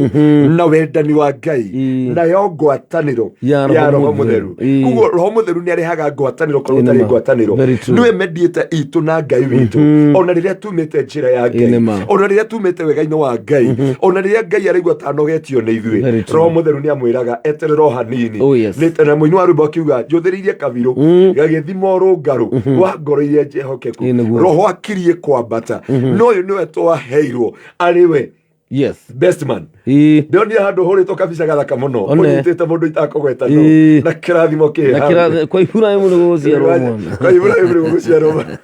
na wendani wa Ngai Ĩ. nayo ngwatanĩro Ya Roho ya Roho Mũtheru. Mũtheru. Ĩ. Koguo Roho Mũtheru nĩ arehaga ngwatanĩro korwo Ĩ, ũtarĩ nĩma. ngwatanĩro. Very true. Nĩwe mediator itũ na Ngai witũ. Ona rĩrĩa tumĩte njĩra ya Ĩ, Ngai. nĩma. Ona rĩrĩa tumĩte wega-inĩ wa Ngai. Ona rĩrĩa Ngai araigua tanogetio nĩ ithuĩ. Very true. Roho Mũtheru nĩ amwĩraga eterera o hanini. Oh, yes. Na mũini wa rwĩmbo akiuga njũthĩrĩirie kabirũ gagĩthima ũrũngarũ wa ngoro iria njĩhokeku. Ĩ, nĩguo. Roho akirie kwambata. No ũyũ nĩwe twaheirwo arĩ we Yes. best man. Ĩ. Ndonire handũ hũrĩtwo kabica gathaka mũno One. ũnyitĩte mũndũ itakũgweta no Ĩ. na kĩrathimo kĩ Na hau. kwa Iburahĩmu nĩ gũgũciarwo mwana. Kwa Iburahĩmu nĩ gũgũciarwo mwana.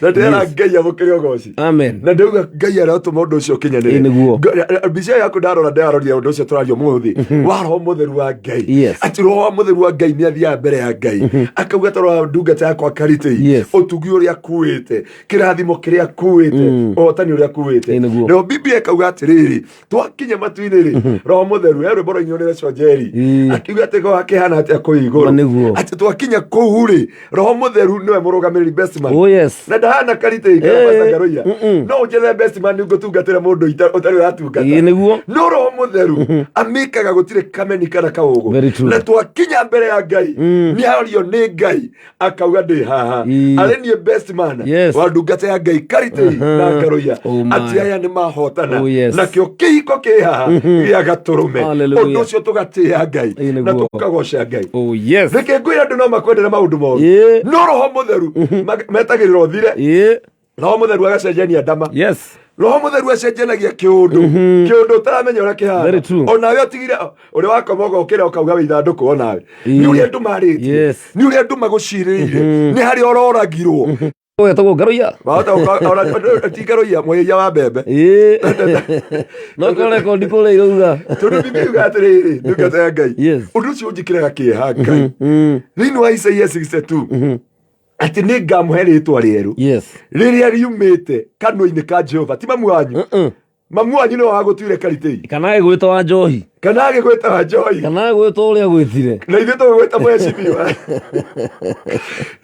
Na ndĩrera Ngai amũkĩre ũgoci. Amen. Na ndauga Ngai arotũma ũndũ ũcio ũkinyanĩre. Ĩ, nĩguo. Mbica ĩyo yaku ndarora ndĩrarorire ũndũ ũcio tũraria ũmũthĩ wa Roho Mũtheru wa Ngai. Yes. Atĩ Roho wa Mũtheru wa Ngai nĩ athiaga mbere ya Ngai akauga toro ndungata yakwa Karitei Yes. ũtugi ũrĩa akuĩte kĩrathimo kĩrĩa akuĩte ũhotani ũrĩa akuĩte. Ĩ, nĩguo. Nayo Biblia ĩkauga atĩrĩrĩ twakinya matu-inĩ rĩ Roho Mũtheru he rwĩmbo rwainirwo nĩ Conjeri Ĩ. akiuga atĩ gwakĩhana atĩa kũu igũrũ Ma, nĩguo. atĩ twakinya kũu rĩ Roho Mũtheru nĩwe mũrũgamĩrĩri best man. Oh, yes. Na ndahana Karitei kana Eh, Pastor Ngaruiya. mm-mm. No ũnjethe best man ngũtungatĩra mũndũ ũtarĩ ũratungata. Ĩ, nĩguo. No Roho Mũtheru amĩkaga gũtirĩ kameni kana kaũgũ. Very true. Na twakinya mbere ya Ngai nĩ ario nĩ Ngai akauga ndĩ haha Ĩ. arĩ niĩ best man Yes. wa ndungata ya Ngai Karitei na Ngaruiya Oh my. atĩ aya nĩ mahotana Oh, yes. nakĩo kĩhiko kĩ haha gĩa gatũrũme Hallelujah. ũndũ ũcio tũgatĩĩa Ngai Ĩ, na nĩguo. tũkagoca Ngai. Oh, yes. Reke ngwĩre andũ no makwendere maũndũ moru Ĩ. no Roho Mũtheru metagĩrĩra ũthire. Ĩ. Roho Mũtheru agacenjania ndama. Yes. Roho Mũtheru acenjanagia kĩũndũ kĩũndũ ũtaramenya ũrĩa Very kĩhana true. onawe ũtigire ũrĩa wakoma ũgokĩra ũkauga wĩ ithandũkũ onawe Ĩ. nĩ ũrĩa andũ marĩtie Yes. nĩ ũrĩa andũ magũcirĩire nĩ harĩa ũroragirwo. Wetagwo Ngaruiya. Wahota ti Ngaruiya mũhĩia wa mbembe. Ĩ. No korwo rekondi kũrĩa irauga. Tondũ Bibilia yugaga atĩrĩrĩ ndungata ya Ngai Yes. ũndũ ũcio ũnjĩkĩraga kĩeha Ngai thĩinĩ wa Isaia 62 atĩ nĩ ngamũhe rĩtwa rĩerũ Yes. rĩrĩa riumĩte kanua-inĩ ka Jehova ti mamu wanyu. Mm-mm. Mamu wanyu nĩwe wagũtuire Karitei Kana agĩgwĩta wa njohi. Kana agĩgwĩta wa njohi. Kana agĩgwĩta ũrĩa agwĩtire. Na ithuĩ tũgũgwĩta mheshimiwa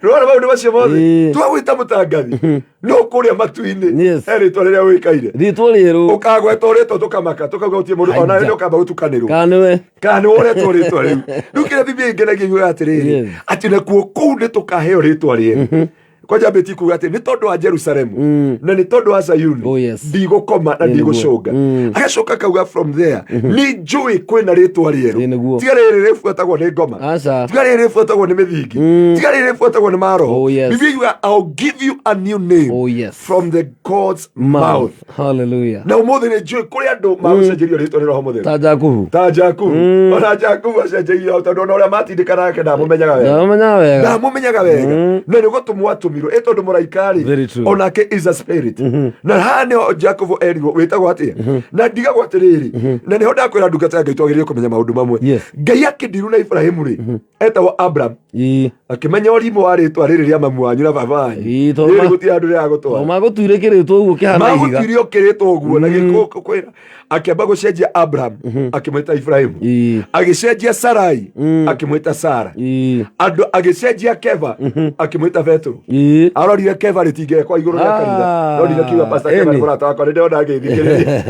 rora maũndũ macio mothe Ĩ. twagwĩta mũtangathi no kũrĩa matu-inĩ Yes. he rĩtwa rĩrĩa wĩkaire Rĩtwa rĩerũ. ũkagweta ũrĩtwa tũkamaka tũkauga gũtirĩ mũndũ ona Aija. nĩ ũkamba gũtukanĩrwo Kana nĩwe. Kana nĩ woretwo rĩtwa rĩu. Rĩu kĩrĩa Biblia ĩngenagia yugaga atĩrĩrĩ Yes. atĩ nakuo kũu nĩ tũkaheo rĩtwa rĩerũ kwanja mbĩti kuga atĩ nĩ tondũ wa Jerusalemu na nĩ tondũ wa Sayuni Oh, yes. ndigũkoma na Ĩ, nĩguo. ndigũcũnga. Agacoka akauga from there nĩ njũĩ kwĩna rĩtwa rĩerũ. Ĩ, nĩguo. Tiga rĩrĩ rĩbuatagwo nĩ ngoma. Aca. Tiga rĩrĩ rĩbuatagwo nĩ mĩthingi. Tiga rĩrĩ rĩbuatagwo nĩ maroho. Oh, yes. Biblia yuga I'll give you a new name Oh, yes. from the God's mouth. Mouth. Hallelujah. Na ũmũthĩ nĩ njũĩ kũrĩ andũ magũcenjerio rĩtwa nĩ Roho Mũtheru Ta Jakubu. ta Jakubu. Ona Jakubu acenjeirio tondũ ona ũrĩa matindĩkana nake ndamũmenyaga wega. Ndamũmenyaga wega. Ndamũmenyaga wega na nĩ gũtũmwo atũmirwo ĩ tondũ mũraika Very rĩ true. onake is a spirit na haha nĩho Jakubu erirwo wĩtagwo atĩa na ndigagwo atĩrĩrĩ na nĩho ndakwĩra ndungata ya Ngai twagĩrĩire kũmenya maũndũ mamwe. Yes. Ngai akĩndirwo na Ibrahimu rĩ etagwo Abraham Ĩ. akĩmenya ũrimũ wa rĩtwa rĩrĩ rĩa mamu wanyu na baba wanyu Ĩ, tondũ rĩrĩ gũtirĩ handũ rĩragũtwara. Tondũ magũtuire kĩrĩtwo ũguo kĩhana ihiga. Magũtuire ũkĩrĩtwo ũguo na gĩkũkwĩra akĩamba gũcenjia Abraham akĩmwĩta Ibrahimu. Ĩ. Agĩcenjia Sarai akĩmwĩta Sara. Ĩ. Andũ agĩcenjia Keva akĩmwĩta Petero. Ĩ. Arorire Keva rĩtingĩrekwo igũrũ rĩa kanitha Ah, no ndinakiuga Pastor Keva nĩ ĩni. mũrata wakwa nĩ ndĩrona agĩthikĩrĩria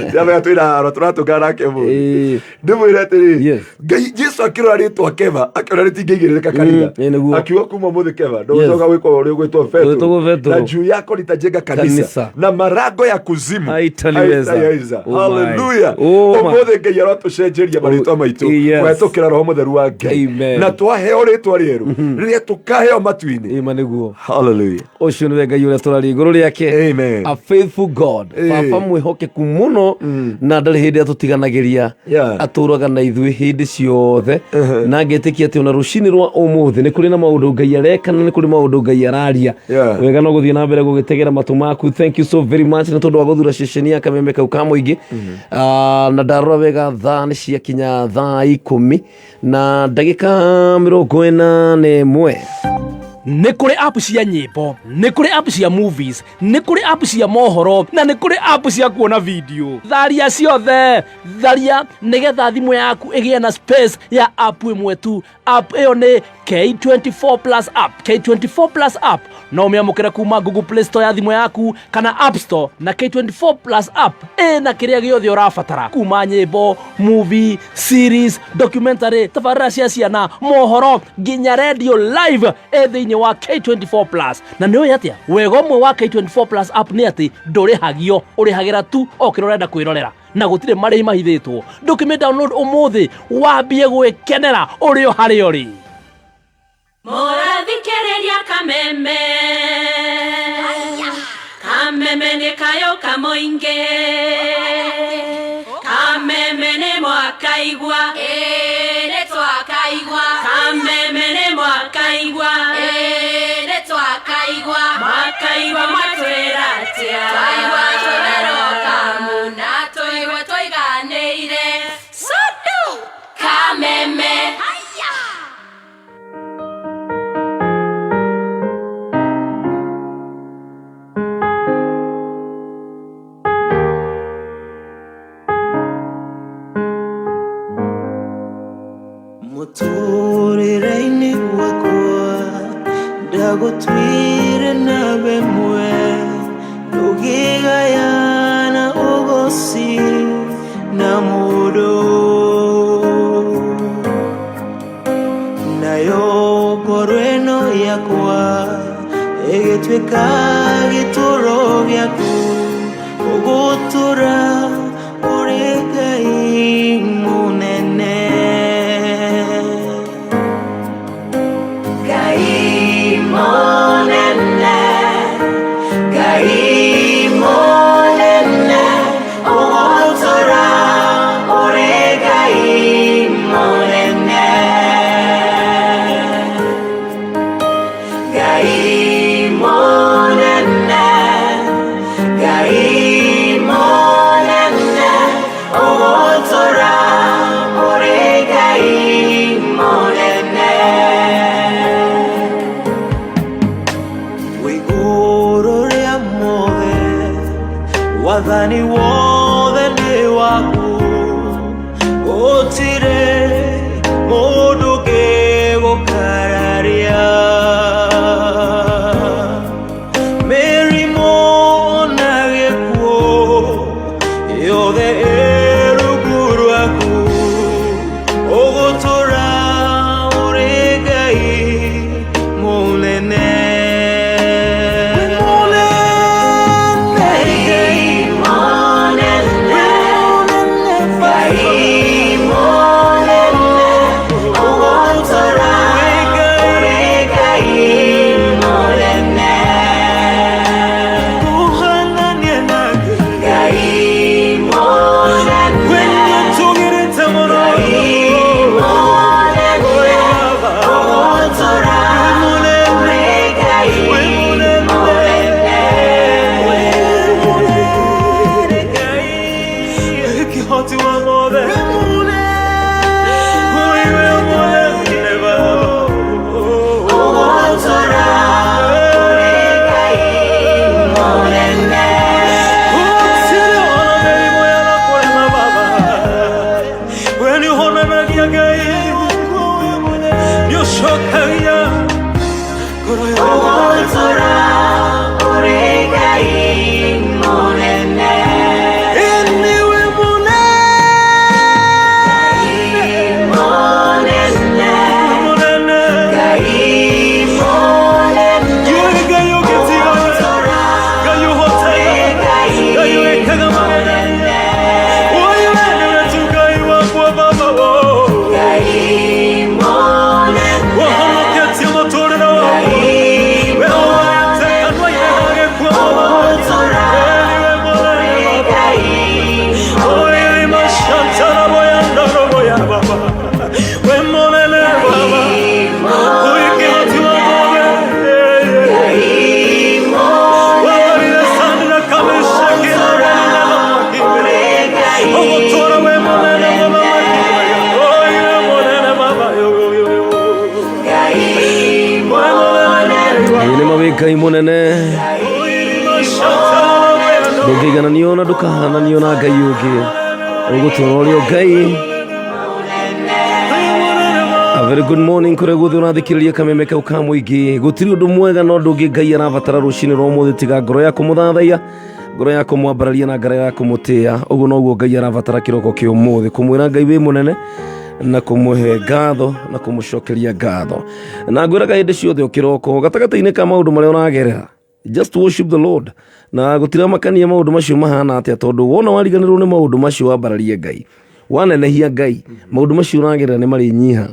ndĩramenya twĩna haro tũratũngana nake mũthĩ. Ĩ. Ndĩmwĩre atĩrĩrĩ Yes. Ngai Jesu akĩrora rĩtwa Keva akĩona rĩtingĩigĩrĩrĩka kanitha. Ĩ, nĩguo. Akiuga kuma mũthĩ Keva ndũgũcoka gwĩkwo ũrĩa ũgwĩtwo Ũgwĩtwo Petero Petero. na juu yako nitajenga kanisa Kanisa. na marango ya kuzimu Haitaliweza. haitaiweza. Oh my. Hallelujah. Oh my. Ũmũthĩ Ngai arotũcenjeria marĩtwa maitũ Yes. kũhetũkĩra Roho Mũtheru wa Ngai Amen. na twaheo rĩtwa rĩerũ rĩrĩa tũkaheo matu-inĩ Ĩ, ma nĩguo. Nĩguo. Hallelujah. Ũcio nĩwe Ngai ũrĩa tũraria igũrũ rĩake. Amen. A faithful God. Ĩĩ. Baba mwĩhokeku mũno na ndarĩ hĩndĩ atũtiganagĩria. Yeah. Atũraga na ithuĩ hĩndĩ ciothe na ngetĩkia atĩ ona rũcinĩ rwa ũmũthĩ nĩ kũrĩ na maũndũ Ngai areka na nĩ kũrĩ maũndũ Ngai araria. Yeah. Wega no gũthiĩ na mbere gũgĩtegera matũ maku. Thank you so very much nĩ tondũ wa gũthura ceceni ya kameme kau ka mũingĩ. Ah, na ndarora wega thaa nĩ ciakinya thaa 10 na ndagĩka 41. Nĩ kũrĩ app cia nyĩmbo, nĩ kũrĩ app cia movies, nĩ kũrĩ app cia mohoro na nĩ kũrĩ app cia kuona video. Tharia ciothe, tharia nĩgetha thimũ yaku ĩgĩe na space ya app ĩmwe tu. App ĩyo nĩ K24 Plus app. K24 Plus app no ũmĩamũkĩre kuma Google Play Store ya thimũ yaku kana App Store, na K24 Plus app ĩna kĩrĩa gĩothe ũrabatara kuma nyĩmbo, movie, series, documentary, tabarĩra cia ciana, mohoro nginya radio live ĩ thĩinĩ wa K24 Plus. Na nĩ ũĩ atĩa wega ũmwe wa K24 Plus app nĩ atĩ ndũrĩhagio, ũrĩhagĩra tu o kĩrĩa ũrenda kwĩrorera na gũtirĩ marĩhi mahithĩtwo. Ndũkĩmĩ download ũmũthĩ wambie gwĩkenera ũrĩ o harĩa ũrĩ. Mũrathikĩrĩria kameme, kameme nĩ kayo kamoingĩ, kameme nĩ mwakaigua, ĩĩ nĩ twakaigua, kameme nĩ mwakaigua, ĩĩ nĩ twakaigua, mwakaigua mwatwĩra atĩa, twaigua twĩwerokamu na tũigua tũiganĩire, sodu kameme. Mũtũrĩre-inĩ wakwa ndagũtuire nawe mwe, tũkĩgayana ũgoci na mũndũ, nayo ngoro ĩno yakwa ĩgĩtuĩka gĩtũro gĩaku, ũgũtũra ũrĩ Ngai mũnene. Ngai mũnene, Ngai mũnene, ũgũtũra ũrĩ Ngai mũnene. Ngai mũnene, Ngai mũnene, ũgũtũra ũrĩ Ngai mũnene. Wĩigũrũ rĩa mothe, wathani wothe nĩ waku, gũtirĩ mũndũ ũngĩgũkararia. Mĩrimũ na gĩkuũ yothe ĩ rungu rwaku, ũgũtũra ũrĩ Ngai mũnene. Ngai mũnene, Ngai mũnene, Ndũngĩigananio na ndũkahananio na Ngai ũngĩ. Ũgũtũra ũrĩ o Ngai. A very good morning kũrĩa guothe ũrathikĩrĩria kameme kau ka mũingĩ. Gũtirĩ ũndũ mwega na ũndũ ũngĩ Ngai arabatara rũcinĩ rwa ũmũthĩ tiga ngoro ya kũmũthathaiya, ngoro ya kũmwambararia na ngoro ya kũmũtĩĩa. Ũguo noguo Ngai arabatara kĩroko kĩa ũmũthĩ, kũmwĩra Ngai wĩ mũnene na kũmũhe ngatho na kũmũcokeria ngatho. Na ngwĩraga hĩndĩ ciothe o kĩroko gatagatĩ-inĩ ka maũndũ marĩa ũragerera, just worship the Lord. Na gũtiramakania maũndũ macio mahana atĩa, tondũ wona wariganĩrwo nĩ maũndũ macio wambararie Ngai, wanenehia Ngai, maũndũ macio ũragerera nĩ marĩnyiha.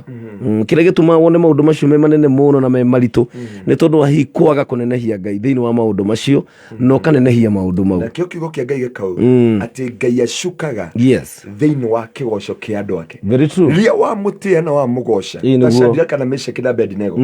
Kĩrĩa gĩtũmaga wone maũndũ macio me manene mũno na me maritũ nĩ tondũ wa hihi kwaga kũnenehia Ngai thĩinĩ wa maũndũ macio na ũkanenehia maũndũ mau. Nakĩo kiugo kĩa Ngai gĩkauga atĩ Ngai acukaga Yes, thĩinĩ wa kĩgoco kĩa andũ ake. Very true. Rĩrĩa wamũtĩĩa na wamũgoca Ĩĩ, ta nĩguo. Shadraka na Meshaki na Abednego,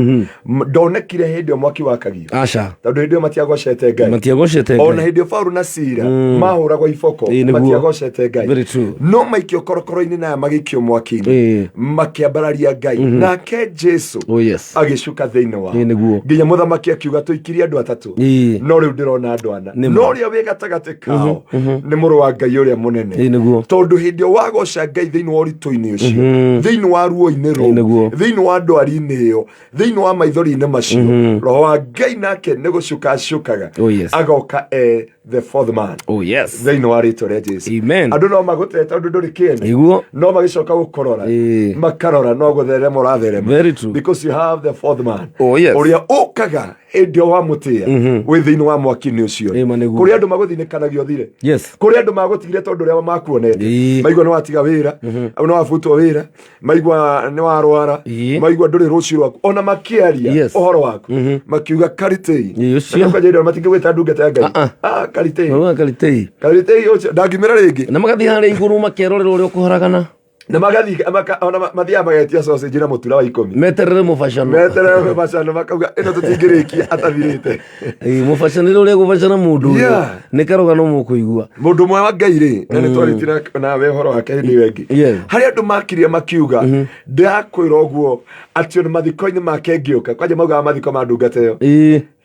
ndonekire hĩndĩ ĩyo mwaki wakagio, Aca, tondũ hĩndĩ ĩyo matiagocete Ngai. Matiagocete Ona Ngai. hĩndĩ ĩyo Paulo na Sila mahũragwo iboko, Ĩĩ, nĩguo. matiagocete Ngai. Very true. No maikio korokoro-inĩ na magĩikio mwaki-inĩ, Ĩĩ. makĩambararia Ngai, nake Jesu Oh yes. agĩcuka thĩinĩ wao. Ĩĩ, nĩguo. Nginya mũthamaki akiuga tũikirie andũ atatũ, Ĩĩ. no rĩu ndĩrona andũ ana, Nĩ ma. no ũrĩa wĩ gatagatĩ kao nĩ mũrũ wa Ngai ũrĩa mũnene. Ĩĩ, nĩguo. Tondũ hĩndĩ ĩyo wagoca Ngai thĩinĩ wa ũritũ-inĩ ũcio, thĩinĩ wa ruo-inĩ Ĩĩ, rũu, nĩguo. thĩinĩ wa ndwari-inĩ ĩyo, thĩinĩ wa maithori-inĩ macio, roho wa Ngai nake nĩ gũcuka acukaga, Oh, yes. agoka e the fourth man Oh yes. thĩinĩ wa rĩtwa rĩa Jesu. Amen. Andũ no magũtete tondũ ndũrĩ kĩene, Nĩguo. no magĩcoka gũkũrora, Ĩĩ. makarora no gũtherema ũratherema. Very true. Because you have the fourth man Oh, yes. ũrĩa ũkaga hĩndĩ ĩyo wamũtĩĩa wĩ thĩinĩ wa mwaki-inĩ ũcio. Ĩma nĩguo. Kũrĩ andũ magũthinĩkanagia ũthire, Yes. kũrĩ andũ magũtigire tondũ ũrĩa makuonete, Ĩĩ. maigua nĩ watiga wĩra, nĩ wabutwo wĩra, maigua nĩ warwara, Ĩĩ. maigua ndũrĩ rũciũ rwaku, ona makĩaria Yes. ũhoro waku makiuga karitei. Ĩĩ, ũcio. Matingĩgwĩta ndungata ya Ngai. Ah, ah. Ah, karitei. Maugaga karitei. Karitei ũcio ndangimĩra rĩngĩ. Na magathiĩ harĩa igũrũ makerorera ũrĩa ũkũharagana. Na magathiĩ ona mathiaga magetia sausage na mũtura wa 10, Meterere mũbacano. Meterere macano, makauga ĩno tũtingĩrĩkia atathirĩte. Ĩĩ, mũbacanĩre ũrĩa gũbacana mũndũ ũyũ nĩ karũgano mũkũigua. Mũndũ ũmwe wa Ngai rĩ, na nĩ twarĩtie nawe ũhoro wake hĩndĩ ĩyo ĩngĩ, harĩ andũ makirie makiuga ndakwĩra ũguo atĩ ona mathiko-inĩ make ngĩũka kwanja maugaga mathiko ma ndungata ĩyo,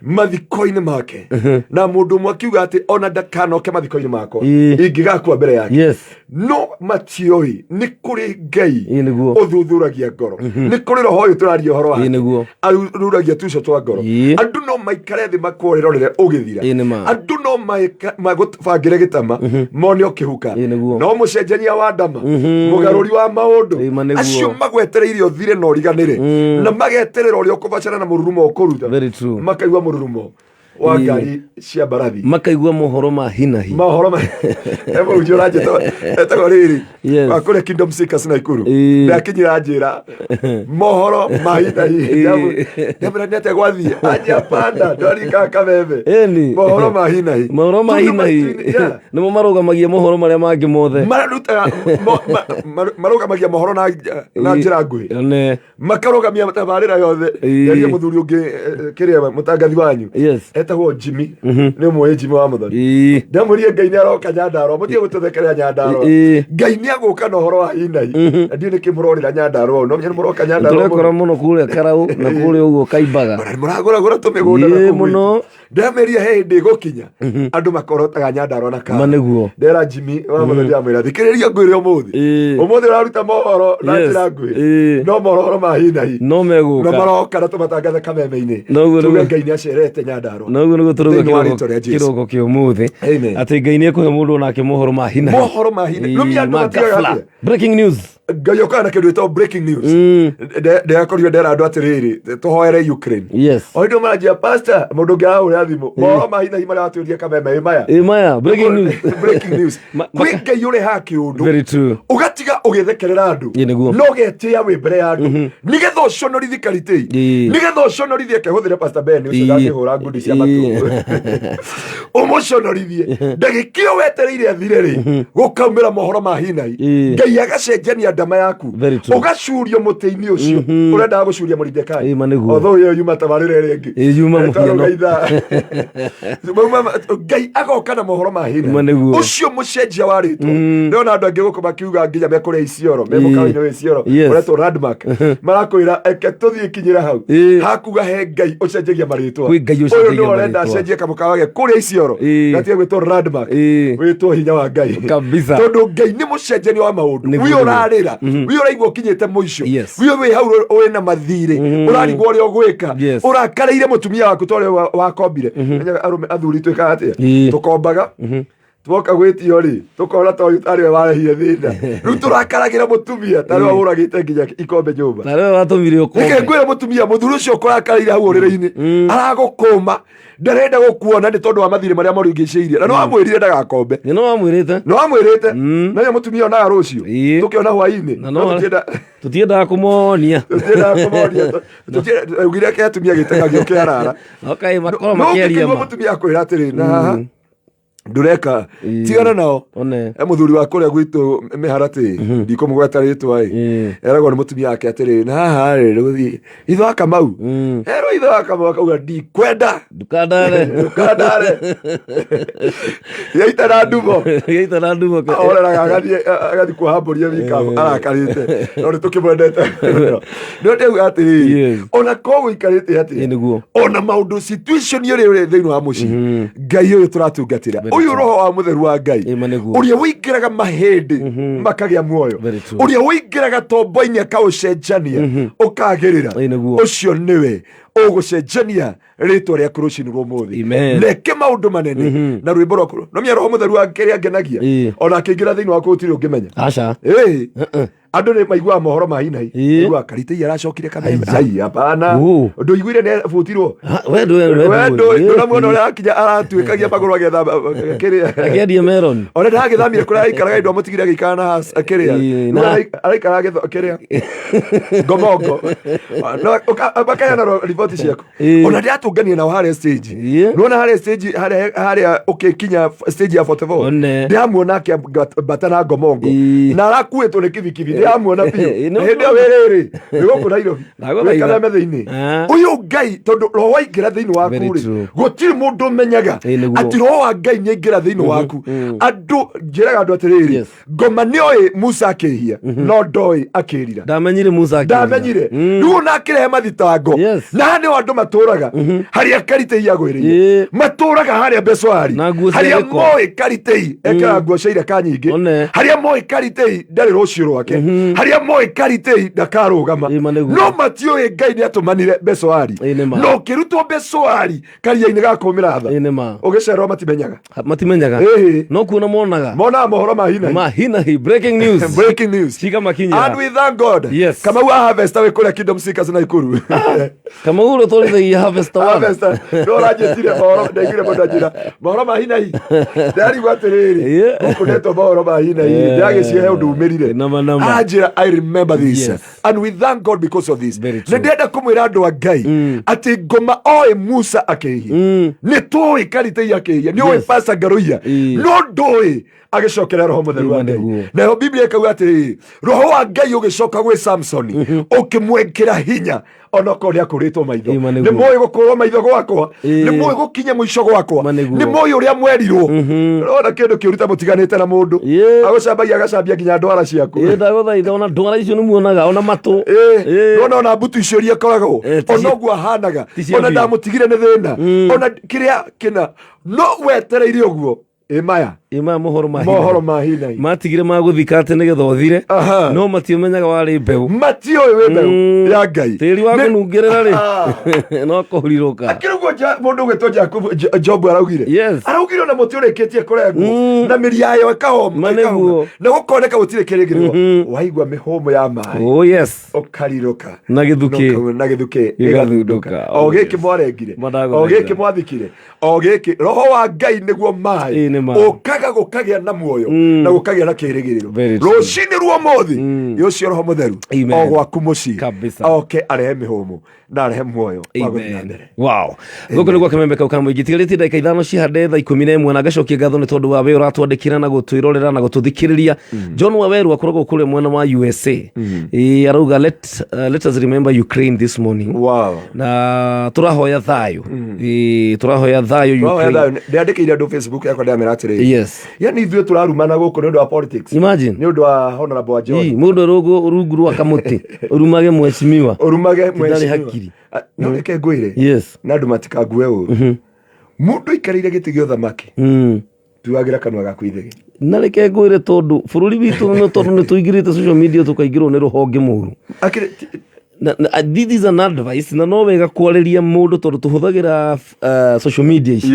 mathiko-inĩ make, na mũndũ ũmwe akiuga atĩ ona ndakanoke mathiko-inĩ makwa, ingĩgakua mbere yake. No matiũĩ nĩ kũrĩ Ngai Ĩĩ, nĩguo. ũthuthuragia ngoro, nĩ kũrĩ roho ũyũ tũraria ũhoro Ĩĩ, wake, nĩguo. aruragia tuco twa ngoro. Andũ no maikare thĩ makũrerorere ũgĩthira. Ĩĩ, nĩ ma. Andũ no magũbangĩre gĩtama mone ũkĩhuka, Ĩĩ, nĩguo. no mũcenjania wa ndama, mũgarũri wa maũndũ, Ĩĩ, ma nĩguo. acio magwetereire ũthire na ũriganĩre, na mageterera ũrĩa ũkũbacana na mũrurumo ũkũruta. Very true. Makaigua mũrurumo wa ngari cia mbarathi, Makaigua mohoro ma hinahi. Mohoro ma emũhunjia ũranjĩta etagwo rĩrĩ wa kũrĩa Kingdom Seekers Naikuru, ndakinyira njĩra mohoro ma hinahi, ndamwĩra nĩ atĩa gwathiĩ, anjia panda ndwarikaga kameme. Ĩni. Mohoro ma hinahi. Mohoro ma Tondũ hinahi nĩmo marũgamagia mohoro marĩa mangĩ mothe. Mararutaga marũgamagia mohoro na njĩra nguhĩ, Ne. Makarũgamia tabarĩra yothe. Yaria mũthuri ũngĩ, kĩrĩa mũtangathi wanyu etagwo Jimmy, nĩ ũmũĩ Jimmy wa Mũthoni. Ndamwĩrire Ngai nĩ aroka Nyandarũa, mũtige gũtũthekerera Nyandarũa. Ngai nĩ agũka na ũhoro wa hinahi, na ndiũĩ nĩkĩ mũrorĩra Nyandarũa, no nĩ mũroka Nyandarũa Tũrekora mũno. Mũno kũrĩa Karau na kũrĩa ũguo Kaimbaga. Ona nĩ mũragũragũra tũmĩgũnda na Ĩĩ, kũu gwitũ. mũno. Ndamĩria he hĩndĩ ĩgũkinya andũ makorotaga Nyandarũa na Ma kara. nĩguo. Ndera Jimmy wa Mũthoni, ndamwĩra thikĩrĩria ngwĩre ũmũthĩ, ũmũthĩ ũraruta mohoro na njĩra nguhĩ, no mohoro ma hinahi No na megũka. Maroka na tũmatangathe kameme-inĩ, Noguo tuge nĩguo. Ngai nĩ acerete Nyandarũa Noguo nĩguo tũrauga. Thĩinĩ wa Kĩroko rĩĩtwa rĩa Jesu. Kĩroko kĩa ũmũthĩ Amen. atĩ Ngai nĩ ekũhe mũndũ onake mohoro ma hinahi. Mohoro ma hinahi. Ĩĩ, Rũmia andũ ma matigaga ghafla. atĩa? Breaking news. Ngai okaga na kĩndũ gĩtagwo breaking news. Ndĩrakorirwo ndera andũ atĩrĩrĩ, tũhoere Ukraine. O hĩndĩ maranjia pastor, mũndũ ũngĩ arahũra thimũ, mohoro ma hinahi marĩa watũria kameme ĩ maya. Ĩ maya breaking news. Breaking news. Kwĩ Ngai ũrehaga kĩũndũ, Very true. Ũgatiga ũgĩthekerera andũ, Ĩ, nĩguo. no ũgetĩĩa wĩ mbere ya andũ nĩgetha ũconorithie karitei, nĩgetha ũconorithie kehũthĩre Pastor Ben ũcio ndangĩhũra ngundi cia matũ, ũmũconorithie ndagĩka ĩyo wetereire athire rĩ, gũkaumĩra mohoro ma hinahi. Ngai agacenjania ndama yaku Very true. ũgacurio mũtĩ-inĩ ũcio ũrendaga gũcuria Moridekai Ĩĩ, ma nĩguo. although ĩyo yuma tabarĩra ĩrĩa ĩngĩ Ĩĩ, yuma Ĩtwarwo mũhiano. ithaa. Ngai agoka na mohoro ma hina Ma nĩguo. ũcio mũcenjia wa rĩtwa ndĩrona andũ angĩ gũkũ makiuga nginya mekũrĩa Isiolo me Ĩĩ. mũkawa-inĩ wa Isiolo Yes. ũretwo Landmark marakwĩra eke tũthiĩ kinyĩra hau Ĩĩ. hakuga he Ngai ũcenjagia marĩtwa Kwĩ Ngai ũyũ ũcenjagia nĩwe ũrenda marĩtwa. acenjie kamũkawa ge kũrĩa Isiolo Ĩĩ. gatige gwĩtwo Landmark Ĩĩ. wĩtwo hinya wa Ngai Kabisa. tondũ Ngai nĩ mũcenjania wa maũndũ Nĩguo, wi nĩguo. ũrarĩra wi ũraigua ũkinyĩte mũico Yes. wi wĩ hau wĩna mathirĩ ũrarigwo ũrĩa ũgwĩka Yes. ũrakarĩire mũtumia waku ta ũrĩa wakombire Menyaga arũme athuri twĩkaga atĩa Ĩĩ. tũkombaga twoka gwĩtio rĩ tũkona ta ũyũ tarĩwe warehire thĩna rĩu tũrakaragĩra mũtumia tarĩwe wahũragĩte nginya ikombe nyũmba Na rĩu watũmire reke ũkombe. ngwĩre mũtumia mũthuri ũcio ũkũrakarĩire hau ũrĩrĩ-inĩ aragũkũma ndarenda gũkuona nĩ tondũ wa mathirĩ marĩa marigicĩirie na nĩ wamwĩrire ndagakombe Nĩ no wamwĩrĩte. nĩ wamwĩrĩte nayo mũtumia onaga rũciũ Ĩĩ. tũkĩona hwainĩ Na no tũtiendaga kũmonia. tũtiendaga kũmonia augire ke atumia gĩtekagio kĩarara Okay, makorwo no makĩaria ũngĩkĩigua ma. mũtumia akwĩra atĩrĩ na haha ndũreka Ĩĩ. tigana nao One. e mũthuri wa kũrĩa gwitũ mĩharatĩ ndikũmũgweta rĩtwa ĩ Ĩĩ. eragwo nĩ mũtumia wake atĩrĩ na haha rĩ rũthiĩ ithe wa kamau erwo ithe wa kamau akauga ndikwenda Ndukandare. ndũkandare yaita na ndumo Gĩita na ndumo. ahoreraga agathiĩ kuoha mbũri ya wikabu arakarĩte no nĩ tũkĩmwendete no ndauga atĩrĩrĩ Yes. ona korwo ũikarĩte Ĩĩ, atĩa nĩguo. ona maũndũ situation ĩrĩa ũrĩ thĩinĩ wa mũciĩ ngai ũyũ tũratungatĩra Very ũyũ true. roho wa mũtheru wa ngai Ĩĩ, ma nĩguo. ũrĩa ũingĩraga mahĩndĩ makagĩa muoyo Very true. ũrĩa ũingĩraga tombo-inĩ akaũcenjania ũkagĩrĩra Ĩĩ, nĩguo. ũcio nĩwe ũgũcenjania rĩtwa rĩaku rũcinĩ rwa ũmũthĩ Amen. neke maũndũ manene na rwĩmbo rwaku nomia roho mũtheru wa kĩrĩa ngenagia Ĩĩ. ona akĩingĩra thĩinĩ waku gũtirĩ ũngĩmenya Aca. Ĩĩ. andå nä maiguaga mohoro ma hinai Ĩĩ. maiguaga karitei aracokire kameme Aiya. ai hapana Ũ. ndũiguire nä abutirwo Ha, We ndũ we ndũnamuona ũrĩa akinya aratuĩkagia magũrũ agĩetha kĩrĩa Akĩendia melon. ona ndagĩthamire kũrĩa araikaraga indo amũtigire agĩikara na kĩrĩa Ĩĩ, Rĩu araikara kĩrĩa ngomongo No, makaheana riboti ciaku Ĩĩ. ona ndĩratũngania nao harĩa stage Ĩĩ. nĩwona harĩa stage harĩa ũkĩkinya stage ya 44 One. ndĩramuona akĩambata na ngomongo Ĩĩ. na arakuĩtwo nĩ kibikibi ndĩramuona biũ Ĩĩ, na no- hĩndĩ ĩyo wĩ rĩrĩ wĩ gũkũ Nairobi Ndagũthaitha. wĩ Kameme thĩinĩ Ah. ũyũ ngai tondũ roho waingĩra thĩinĩ waku Very rĩ true. gũtirĩ mũndũ ũmenyaga Ĩĩ, nĩguo. atĩ roho wa ngai nĩ aingĩra thĩinĩ waku andũ njĩraga andũ atĩrĩrĩ Yes. ngoma nĩoĩ musa akĩhia no ndoĩ akĩrira Ndamenyire Musa akĩrira. ndamenyire rĩu ona akĩrehe mathitango Yes. na haha nĩho andũ matũraga harĩa karitei agwĩrĩire Ĩĩ. matũraga harĩa mbecoari Na nguo cia harĩa gĩko. moĩ karitei ekĩraga nguo cia ireka nyingĩ One. harĩa moĩ karitei ndarĩ rũciũ rwake harĩa moĩ karitei ndakarũgama Ĩĩ, ma nĩguo. no matiũĩ ngai nĩ atũmanire mbecoari Ĩĩ, nĩ ma. no ũkĩrutwo mbecoari karia-inĩ ga kũmĩra tha Ĩĩ, nĩ ma. ũgĩcererwo matimenyaga Matimenyaga. Ĩĩ. No kuona monaga. monaga mohoro ma hinahi Ma hinahi breaking news. breaking news Cikamakinyĩra. and we thank god Yes. kamau wa harvester wĩ kũrĩa kingdom seekers Naikuru Kamau ũrĩa ũtwarithagia harvester one. harvester no ũranjĩtire mohoro ndaiguire mũndũ anjĩra mohoro ma hinahi ndarigwo atĩrĩrĩ Yeah. gũkũ ndetwo mohoro ma hinahi Yeah. ndagĩcihe ũndũ umĩrire Nama, nama. anjĩra i remember this Yes. and we thank god because of this Very true. nĩ ndĩrenda kũmwĩra andũ a ngai atĩ ngoma oĩ musa akĩhia nĩ tũĩ karitei akĩhia nĩ ũĩ Yes. pasta ngaruiya Ĩĩ. no ndũĩ agĩcokera roho mũtheru wa Ĩĩ, ngai nĩguo. nayo biblia ĩkauga atĩrĩrĩ roho wa ngai ũgĩcoka gwĩ samsoni ũkĩmwĩkĩra hinya onokorwo nĩ akũrĩtwo maitho Ĩĩ, ma nĩ nĩguo. mũĩ gũkũrwo maitho gwakwa Ĩĩ. nĩ mũĩ gũkinya mũico gwakwa Ma nĩguo. nĩ mũĩ ũrĩa mwerirwo ona kĩndũ kĩũru ta mũtiganĩte na mũndũ Ĩĩ. agũcambagia agacambia nginya ndwara ciaku Ĩĩ, ndagũthaitha ona ndwara icio nĩ muonaga ona matũ. Ĩĩ. nona ona mbutu icio iria akoragwo Eh, ti ona cia- ũguo ahanaga ti cia ona biũ. ndamũtigire nĩ thĩna ona kĩrĩa kĩna no wetereire ũguo ĩ maya Ĩ, maya mohoro ma hinahi. mohoro ma hinahi matigire magũthika atĩ nĩgetha ũthire Aha. no matiũmenyaga warĩ mbeũ matiũĩ wĩ mbeũ Mm. ya ngai tĩri wa Nĩ- kũnungĩrĩra rĩ Ah. no kũhurirũka akĩrĩ ũguo mũndũ ũgwĩtwo Jakubu Jobu araugire Yes. araugire ona mũtĩ ũrĩkĩtie kũrengwo Mm. na mĩri yayo ĩkahoma Ma nĩguo. ĩkahoma. na gũkoneka gũtirĩ kĩrĩgĩrĩro waigua mĩhũmũ ya maĩ oh yes ũkarirũka na gĩthukĩ na gĩthukĩ Gĩgathundũka. gĩgathundũka o Oh, gĩkĩ yes. mwarengire Mandagũthaitha. o gĩkĩ mwathikire o gĩkĩ roho wa ngai nĩguo maĩ Ĩĩ, nĩ ma. ũkaga Ũrehaga gũkagĩa na muoyo na gũkagĩa na kĩrĩgĩrĩro. Very true. Rũcinĩ rwa ũmũthĩ ũcio roho mũtheru Amen. o gwaku mũciĩ Kabisa. oke arehe mĩhũmũ na arehe muoyo wa gũthiĩ na Amen. mbere. Wow. Gũkũ nĩ gwa kamembe kau ka mũingĩ tigarĩtie ndagĩka 5 cihande thaa 11 na ngacokia ngatho nĩ tondũ wa we ũratwandĩkĩra na gũtwĩrorera na gũtũthikĩrĩria. John Waweru akoragwo kũrĩa mwena wa USA. Ĩ, arauga let us remember Ukraine this morning. Wow. Na tũrahoya thayũ. Ĩ, tũrahoya thayũ Tũrahoya Ukraine. thayũ. Ndĩandĩkĩire andũ Facebook yakwa ndĩramera atĩrĩrĩ, Yes. yani ithuĩ tũrarumana gũkũ nĩ ũndũ wa politics, Imagine. nĩ ũndũ wa honorable wa John. Ĩ, mũndũ rungu rwa kamũtĩ ũrumage mheshimiwa. Ũrumage Ndarĩ mheshimiwa. hakiri. Ah, no reke ngwĩre Yes. na andũ matikangue ũru, mũndũ aikarĩire gĩtĩ gĩa ũthamaki tuagĩra kanua gaku ithege. Na reke ngwĩre tondũ bũrũri witũ nĩ tondũ nĩ tũingĩrĩte social media tũkaingĩrwo nĩ rũhonge mũru. Akĩrĩ Na this is an advice na no wega kwarĩria mũndũ tondũ tũhũthagĩra social media ici.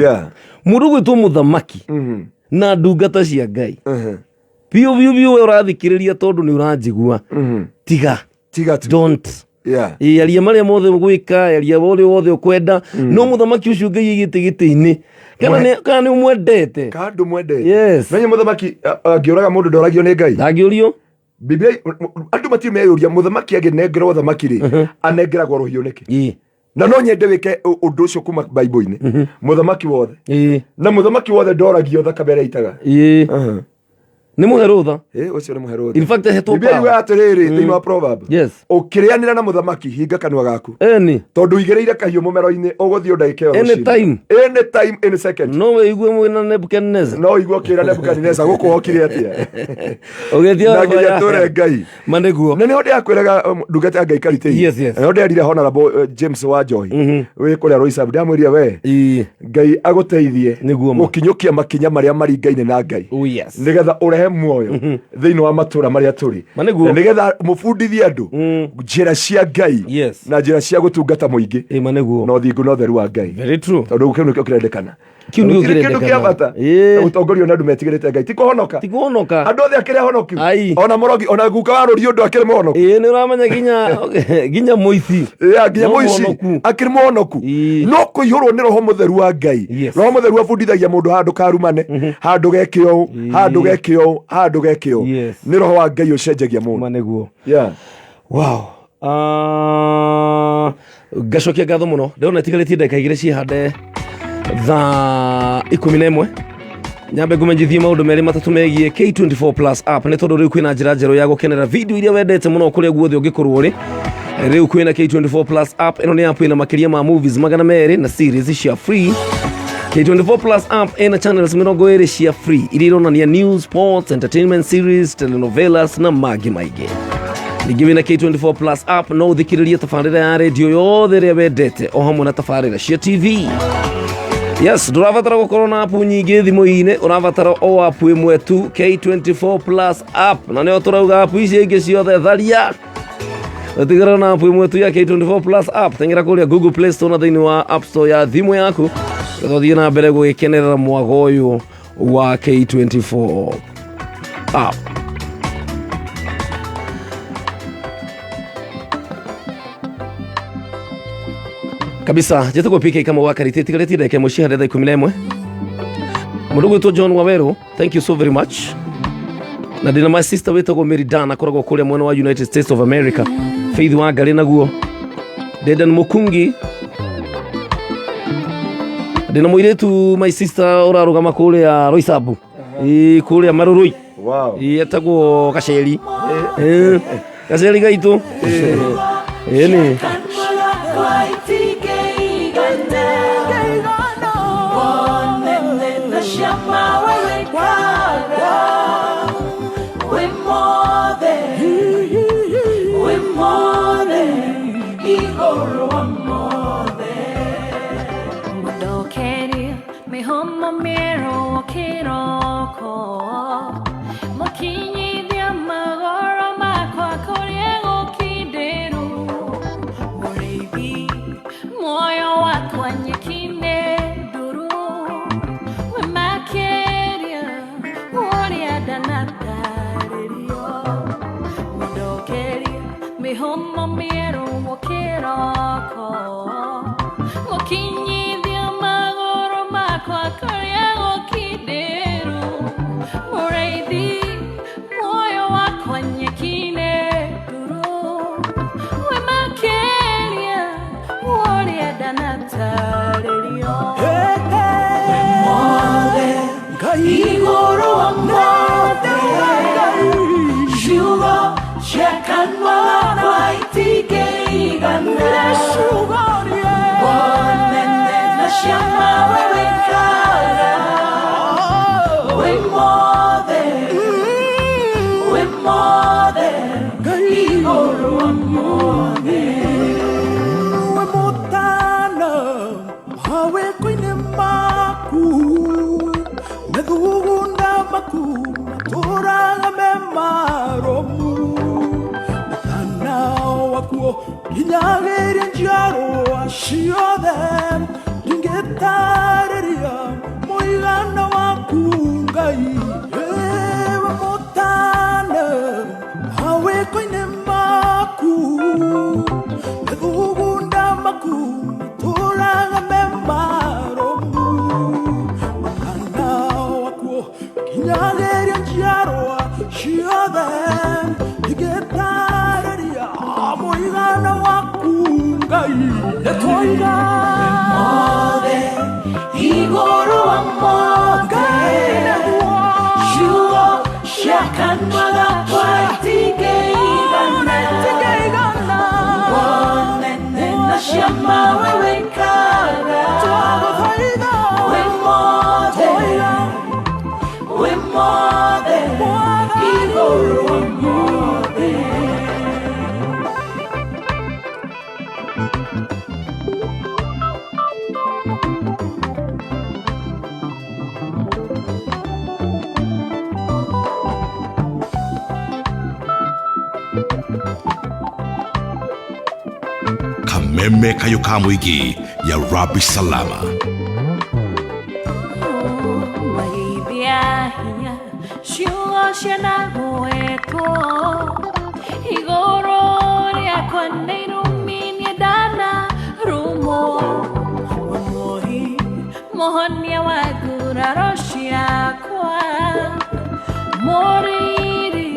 Mũndũ gwĩtwo mũthamaki na ndungata cia Ngai biũ biũ biũ, we ũrathikĩrĩria tondũ nĩ ũranjigua, tiga. Tiga tu. Don't. Ĩ, aria marĩa mothe ũgwĩka, aria ũrĩa wothe ũkwenda, no mũthamaki ũcio Ngai aigĩte gĩtĩ-inĩ, kana nĩ ũmwendete. Ka andũ mwendete. Yes. Menye mũthamaki angĩũraga mũndũ ndoragio nĩ Ngai. Ndangĩũrio. Biblia andũ matirĩ meyũria mũthamaki angĩnengerwo ũthamaki rĩ, anengeragwo rũhiũ nĩkĩ? Na no nyende wĩke ũndũ ũcio kuma Bible-inĩ, mũthamaki wothe na mũthamaki wothe ndoragio thakame ĩrĩa aitaga. Nĩ mũhe rũtha. Ĩ, ũcio nĩ mũhe rũtha. In fact, ahetwo Biblia power. yugaga atĩrĩrĩ thĩinĩ wa proverb, Yes. ũkĩrĩanĩra na mũthamaki hinga kanua gaku, Eni. tondũ ũigĩrĩire kahiũ mũmero-inĩ ũgũthiĩ o ndagĩka ĩyo Any rũcinĩ. time. Any time, any second. No wĩigue mwĩna Nebukadnezar. No ũigue ũkĩra Nebukadneza gũkũ wokire atĩa. Ũgĩthiĩ Na nginya tũre Ngai. Ma nĩguo. Na nĩho ndĩrakwĩraga ndungata ya Ngai Karitei. Yes, yes. Nĩho ndĩrerire honorable James wa Njohi wĩ kũrĩa Roysambu, ndĩramwĩrire we Ngai agũteithie Nĩguo ma. gũkinyũkia makinya marĩa maringaine na Ngai, Oh, yes. nĩgetha ũrehe muoyo thĩinĩ wa matũra marĩa tũrĩ. Ma nĩguo. Na nĩgetha mũbundithie andũ njĩra cia Ngai na njĩra cia gũtungata mũingĩ Ĩ, ma nĩguo. na ũthingu na ũtheru wa Ngai, Very true. tondũ kĩu nĩkĩo kĩrendekana. Kĩu nĩkĩo Gũtirĩ kĩndũ kĩa kĩrendekana. bata Ĩĩ. ta gũtongorio nĩ andũ metigĩrĩte Ngai ti kũhonoka. Ti kũhonoka. Andũ othe akĩrĩ ahonoku? Ai. Ona mũrogi, ona guka wa rũri ũndũ akĩrĩ mũhonoku? Ĩ, nĩ ũramenya nginya mũici. Yeah, nginya No mũici mũhonoku. akĩrĩ mũhonoku. Ĩĩ. No kũihũrwo nĩ roho mũtheru wa Ngai. Roho mũtheru abundithagia mũndũ handũ karumane, handũ geke ũũ, handũ geke ũũ, handũ geke ũũ. Nĩ roho wa Ngai ũcenjagia mũndũ. Ma nĩguo. Wow. Ngacokia ngatho mũno, ndĩrona itigarĩtie ndagĩka 2 cihande thaa 11. Nyambe ngũmenyithie maũndũ merĩ matatũ megiĩ K24 Plus app, nĩ tondũ rĩu kwĩna njĩra njerũ ya gũkenera video iria wendete mũno kũrĩa guothe ũngĩkorwo ũrĩ. Rĩu kwĩna K24 Plus app. Ĩno nĩ app ĩna makĩria ma movies 200 na series cia free. K24 Plus app ĩna channels 20 cia free iria ironania news, sports, entertainment series, telenovelas na mangĩ maingĩ. Ningĩ wĩna K24 Plus app no ũthikĩrĩrie tabarĩra ya redio yothe ĩrĩa wendete o hamwe na tabarĩra cia TV. Yes, ndũrabatara gũkorwo na app nyingĩ thimũ-inĩ, ũrabatara o app ĩmwe tu, K24 Plus app, na nĩyo tũrauga app icio ingĩ ciothe tharia, ũtigĩrĩra na app ĩmwe tu ya K24 Plus app. Teng'era kũrĩa Google Play Store na thĩinĩ wa App Store ya thimũ yaku tũthiĩ na mbere gũgĩkenerera mwago ũyũ wa K24 app. Kabisa, njĩtagwo PK kama wa Kariti, tigarĩtie ndagĩka 1 cihande thaa 11. Mũndũ gwĩtwo John Waweru, thank you so very much. Na ndĩna my sister wĩtagwo Mary Dan, akoragwo kũrĩa mwena wa United States of America. Faith wa Ngarĩ naguo, Dedan Mukungi, ndĩna mũirĩtu my sister ũrarũgama kũrĩa Roysambu. Ĩ, kũrĩa Marũrũi. Ĩ, etagwo Gaceri. Ĩ, Gaceri gaitũ. Ĩni. Mũndokerie mĩhũmũ mĩerũ kĩroko, mũkinyithia magũrũ makwa kũrĩa gũkindĩru, mũrĩithi muoyo wakwa nyeki-inĩ nduru, wĩ makĩria ũrĩa ndanatarĩrio. Mũndokerie mĩhũmũ mĩerũ kĩroko, mũkinyithia magũrũ makwa kũrĩa gũkindĩru. Igũrũ wa mothe, ciugo cia kanua gakwa itingĩigana. Wonene na ciama we wĩkaga, wĩ mothe, wĩ mothe, igũrũ wa mothe. We mũtana mawĩko-inĩ maku, methugunda maku matũraga me marũmu. Mũtana wakuo nginyagĩria njiarwa ciothe, ndingĩtarĩria mũigana waku Ngai. Ĩwe mũtana mawĩko-inĩ maku, methugunda maku matũraga me marũmu. Mũtana wakuo nginyagĩria njiarwa ciothe, ndingĩtarĩria mũigana waku Ngai. Nĩtwoiga Mothe, igũrũ wa mothe, ciugo cia kanua gakwa itingĩigana. Wonene na ciama we wĩkaga, wĩ mothe, wĩ mothe, igũrũ wa mothe. Kameme kayo ka mũingĩ ya Rabi Salama. Mageithia hinya ciugo cianagwetwo igũrũ rĩakwa nĩ irumi niĩ ndanarumwo. Mũhi mũhonia wa nguraro ciakwa, mũriri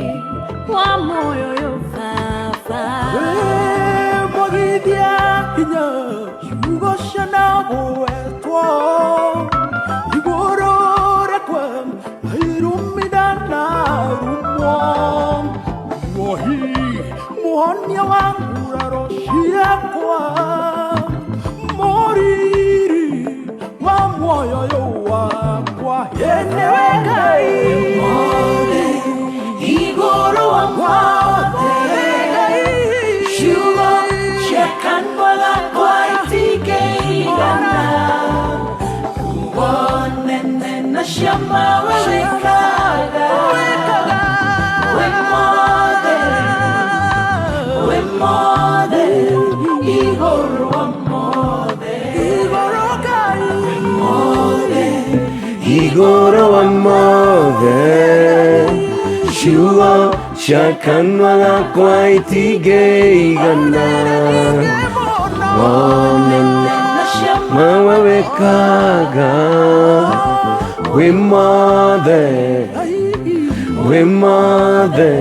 wa muoyo ũyũ baba. Mwagithia hinya ciugo cianagwetwo igũrũ rĩakwa irumi ndanarumwo. Muohi mũhonia wa nguraro ciakwa, mũriri wa muoyo ũyũ wakwa, ĩnĩwe Ngai. Mothe, igũrũ wa mothe, ciugo cia kanua gakwa itingĩigana. Wonene na ciama we wĩkaga, wĩ mothe, wĩ mothe, igũrũ wa mothe. Mothe, Igũrũ wa mothe, ciugo cia kanua gakwa itingĩigana. Wonene na ciama mawe wĩkaga, wĩ mothe, wĩ mothe,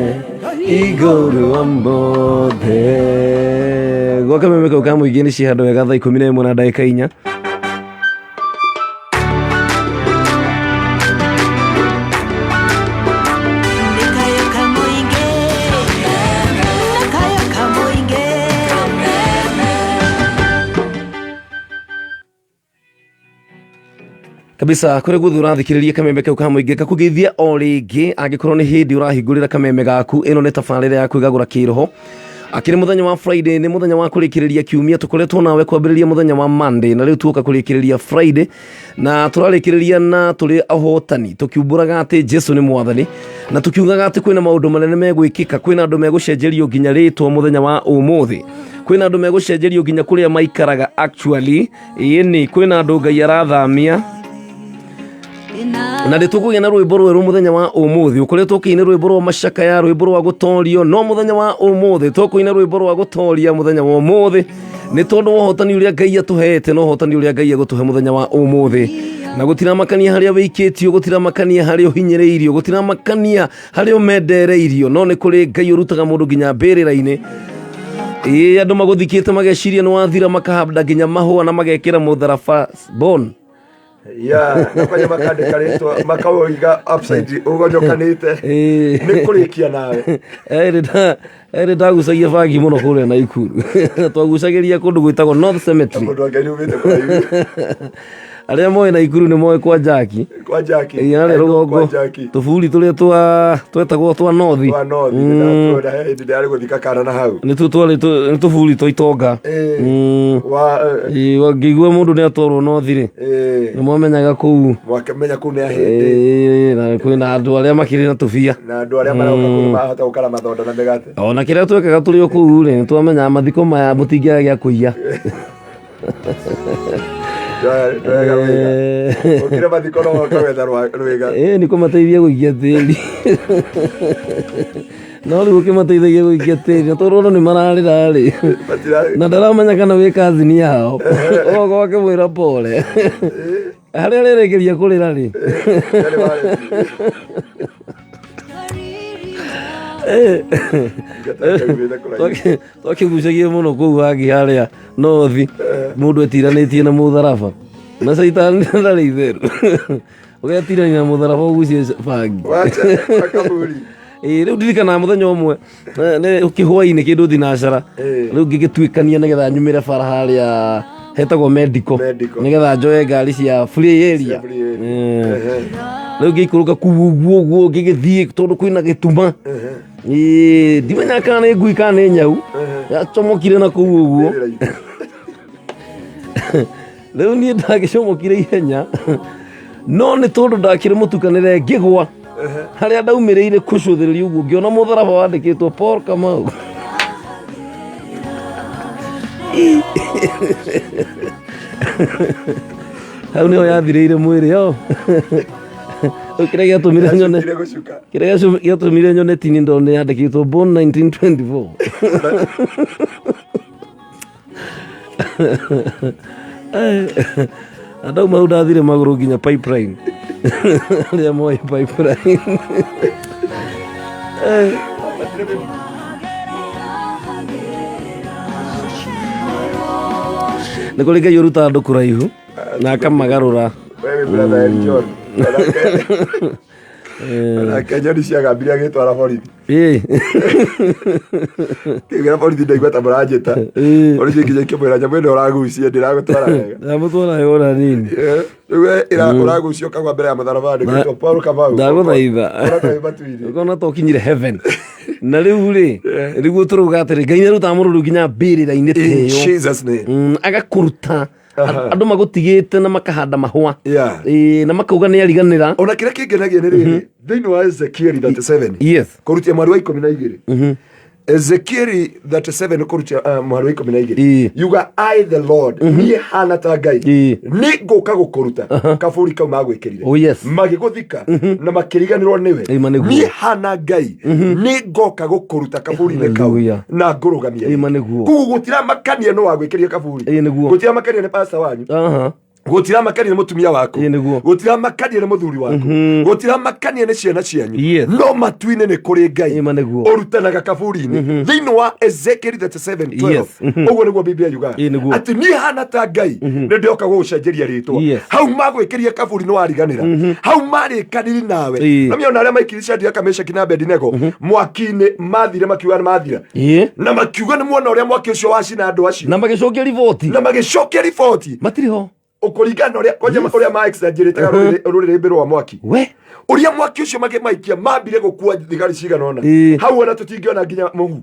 igũrũ wa mothe. Gwa kameme kau ka mũingĩ nĩ cihandũ wega thaa 11 na ndagĩka 4. Nĩkayo kamũingĩ, nĩkayo kamũingĩ. Kabisa kũrĩ guothe ũrathikĩrĩria kameme kau ka mũingĩ kakũgeithia o rĩngĩ. Angĩkorwo nĩ hĩndĩ ũrahingũrĩra kameme gaku, ĩno nĩ tabarĩra ya kwĩgagũra kĩroho. Akĩrĩ mũthenya wa Friday, nĩ mũthenya wa kũrĩkĩrĩria kiumia. Tũkoretwo nawe kwambĩrĩria mũthenya wa Monday na rĩu tuoka kũrĩkĩrĩria Friday, na tũrarĩkĩrĩria na tũrĩ ahotani, tũkiumbũraga atĩ Jesu nĩ mwathani, na tũkiugaga atĩ kwĩna maũndũ manene megwĩkĩka, kwĩna andũ megũcenjerio nginya rĩtwa mũthenya wa ũmũthĩ, kwĩna andũ megũcenjerio nginya kũrĩa maikaraga actually. Ĩni kwĩna andũ Ngai arathamia, na nä tå na rwä mbo rwerå må thenya wa å må thä å koretwo å kä ina rwä mbo rwa macakaya, rwä mbo rwa gå torio, no må thenya wa å må thä tåkå ina rwä mbo rwa gå toria må thenya wa å må thä, nä tondå wa å hotani å rä a Ngai atå hete na å hotani å rä a Ngai egå tå he må thenya wa å må thä. Na gå tiramakania harä a wä ikä tio, gå tiramakania harä a å hinyä rä irio, gå tiramakania harä a å mendereirio, no nä kå rä Ngai å rutaga må ndå nginya mbä rä ra-inä. Ä andå magå thikä te mageciria nä wathira, makahanda nginya mahũa na magekä ra må tharaba bon. Ya, na kwanja makandĩka rĩtwa makaũiga upside ũgonyokanĩte. Ĩĩ. Nĩ kũrĩkia nawe. Erĩ ndagucagia bangi mũno kũrĩa Naikuru. Twagucagĩria kũndũ gwĩtagwo North Cemetery. Mũndũ wa Ngai nĩumĩte kũraihu. Arĩa moĩ Naikuru nĩ moĩ kwa Jaki. Kwa Jaki. Ĩĩ, harĩa Kwa rũgongo Jaki. tũburi tũrĩa twa twetagwo twa North. Kwa North, nĩndatuona he hĩndĩ ndarĩ gũthika kana na hau. Nĩtuo twarĩ nĩ tũburi twa itonga. Ĩĩ. Mm. Wa, Ĩĩ, ngĩigua mũndũ nĩ atwarwo North rĩ, ĩĩ. nĩ mwamenyaga kũu. Mwakĩmenya kũu nĩ ahĩndĩ. Ĩĩ, na kwĩna andũ arĩa makĩrĩ na tũbia. Na andũ arĩa maroka kũu mahota gũkara mathonda na mĩgate. Ona kĩrĩa twekaga tũrĩ o kũu rĩ, nĩ twamenyaga mathiko maya mũtingĩaga gĩa kũiya. Ndwega wega. Ũkire mathiko no woke wetha rwĩga. Ĩĩ nĩ kũmateithia gũikia tĩri. No rĩu ũkĩmateithagia gũikia tĩri na tondũ andũ nĩ mararĩra rĩ. Na ndaramenya kana wĩ kazini yao. Ũgoka ũkĩmwĩra pole. Harĩa arerekeria kũrĩra rĩ. Twakĩgucagia mũno kũu hangĩ harĩa nothi mũndũ etiranĩtie na mũtharaba na caitani ndarĩ itheru ũgetirania na mũtharaba ũgucie bangi. Wacha kaburi. Ĩĩ, rĩu ndirikanaga mũthenya ũmwe nĩ kĩhwainĩ kĩndũ thinacara rĩu ngĩgĩtuĩkania nĩgetha nyumĩre bara harĩa hetagwo medical Medical. nĩgetha njoe ngari cia free area. Cia free area. Eh. Rĩu ngĩikũrũka kuu ũguo ũguo ngĩgĩthiĩ tondũ kwĩna gĩtuma. Ĩĩ, ndimenyaga kana nĩ ngui kana nĩ nyau yacomokire na kũu ũguo. Rĩu niĩ ndagĩcomokire ihenya no nĩ tondũ ndakĩrĩ mũtukanĩre ngĩgwa harĩa ndaumĩrĩire kũcũthĩrĩria ũguo ngĩona mũtharaba wandĩkĩtwo Paul Kamau. Hau nĩho yathirĩire mwĩrĩ yo. Rĩu kĩrĩa gĩatũmire nyone Yacukire gũcuka. kĩrĩa gĩatũmire nyone tini ndone yandĩkĩtwo born 1924. Na ndauma hau ndathire magũrũ nginya pipeline. Arĩa moĩ pipeline. Nĩ kũrĩ Ngai ũrutaga andũ kũraihu na akamagarũra. Wewe brother Eli John. Onake nyoni ciagambire agĩtwara borithi. Ĩĩ. Kĩgĩra borithi ndaigua ta mũranjĩta. Ĩĩ. Borithi nginya ikĩmwĩra nyamũ ĩno ũragucia ndĩragũtwara wega. Ndamũtwara wega ona nini. Rĩu we ũragucia ũkagwa mbere ya mũtharaba wandĩkĩtwo Paul Kamau. Ndagũthaitha. Ũraka wĩ matu-inĩ. Ũkona ta ũkinyire heaven. Na rĩu rĩ, rĩguo tũrauga atĩrĩ, Ngai nĩarutaga mũndũ rĩu nginya mbĩrĩra-inĩ ta In ĩyo. Jesus name. Agakũruta andũ magũtigĩte na makahanda mahũa. Yeah. Ĩĩ, na makauga nĩ ariganĩra. Ona kĩrĩa kĩngenagia nĩ rĩrĩ thĩinĩ wa Ezekieli 37 Yes. kũrutia mweri wa 12 Ezekieli 37 kũrutia mweri wa 12 Ĩĩ. yuga I the Lord niĩ hana ta Ngai Ĩĩ. nĩ ngũka gũkũruta kaburi kau magwĩkĩrire Oh, yes. magĩgũthika na makĩriganĩrwo nĩwe Ĩma nĩguo. niĩ hana Ngai nĩ ngoka gũkũruta kaburi-inĩ kau Hallelujah. na ngũrũgamie Ĩma nĩguo. koguo gũtiramakania nĩ wagwĩkĩria kaburi Ĩĩ, nĩguo. gũtiramakania nĩ pastor wanyu Aha. gũtiramakania nĩ mũtumia waku Ĩĩ, nĩguo. gũtiramakania nĩ mũthuri waku gũtiramakania nĩ ciana cianyu Yes. no matu-inĩ nĩ kũrĩ Ngai Ĩma nĩguo. ũrutanaga kaburi-inĩ thĩinĩ wa Ezekiel 37:12 Yes. ũguo nĩguo Biblia yugaga Ĩĩ, nĩguo. atĩ niĩ hana ta Ngai nĩ ndĩoka gũgũcenjeria rĩtwa Yes. hau magwĩkĩria kaburi nĩ wariganĩra hau marĩkaniri nawe Ĩĩ. na mĩona arĩa maikirie Shadraka Meshaki na Abednego mwaki-inĩ mathire makiuga nĩ mathira Ĩĩ. na makiuga nĩ muona ũrĩa mwaki ũcio wacina andũ acio Na magĩcokia riboti. na magĩcokia riboti Matirĩ ho. ũkũringana na ũrĩa kwanja ũrĩa ma-exaggerate rũrĩrĩmbĩ rwa mwaki We. ũrĩa mwaki ũcio makĩmaikia mambire gũkua thigari cigana ũna Ĩĩ. hau ona tũtingĩona nginya mũhu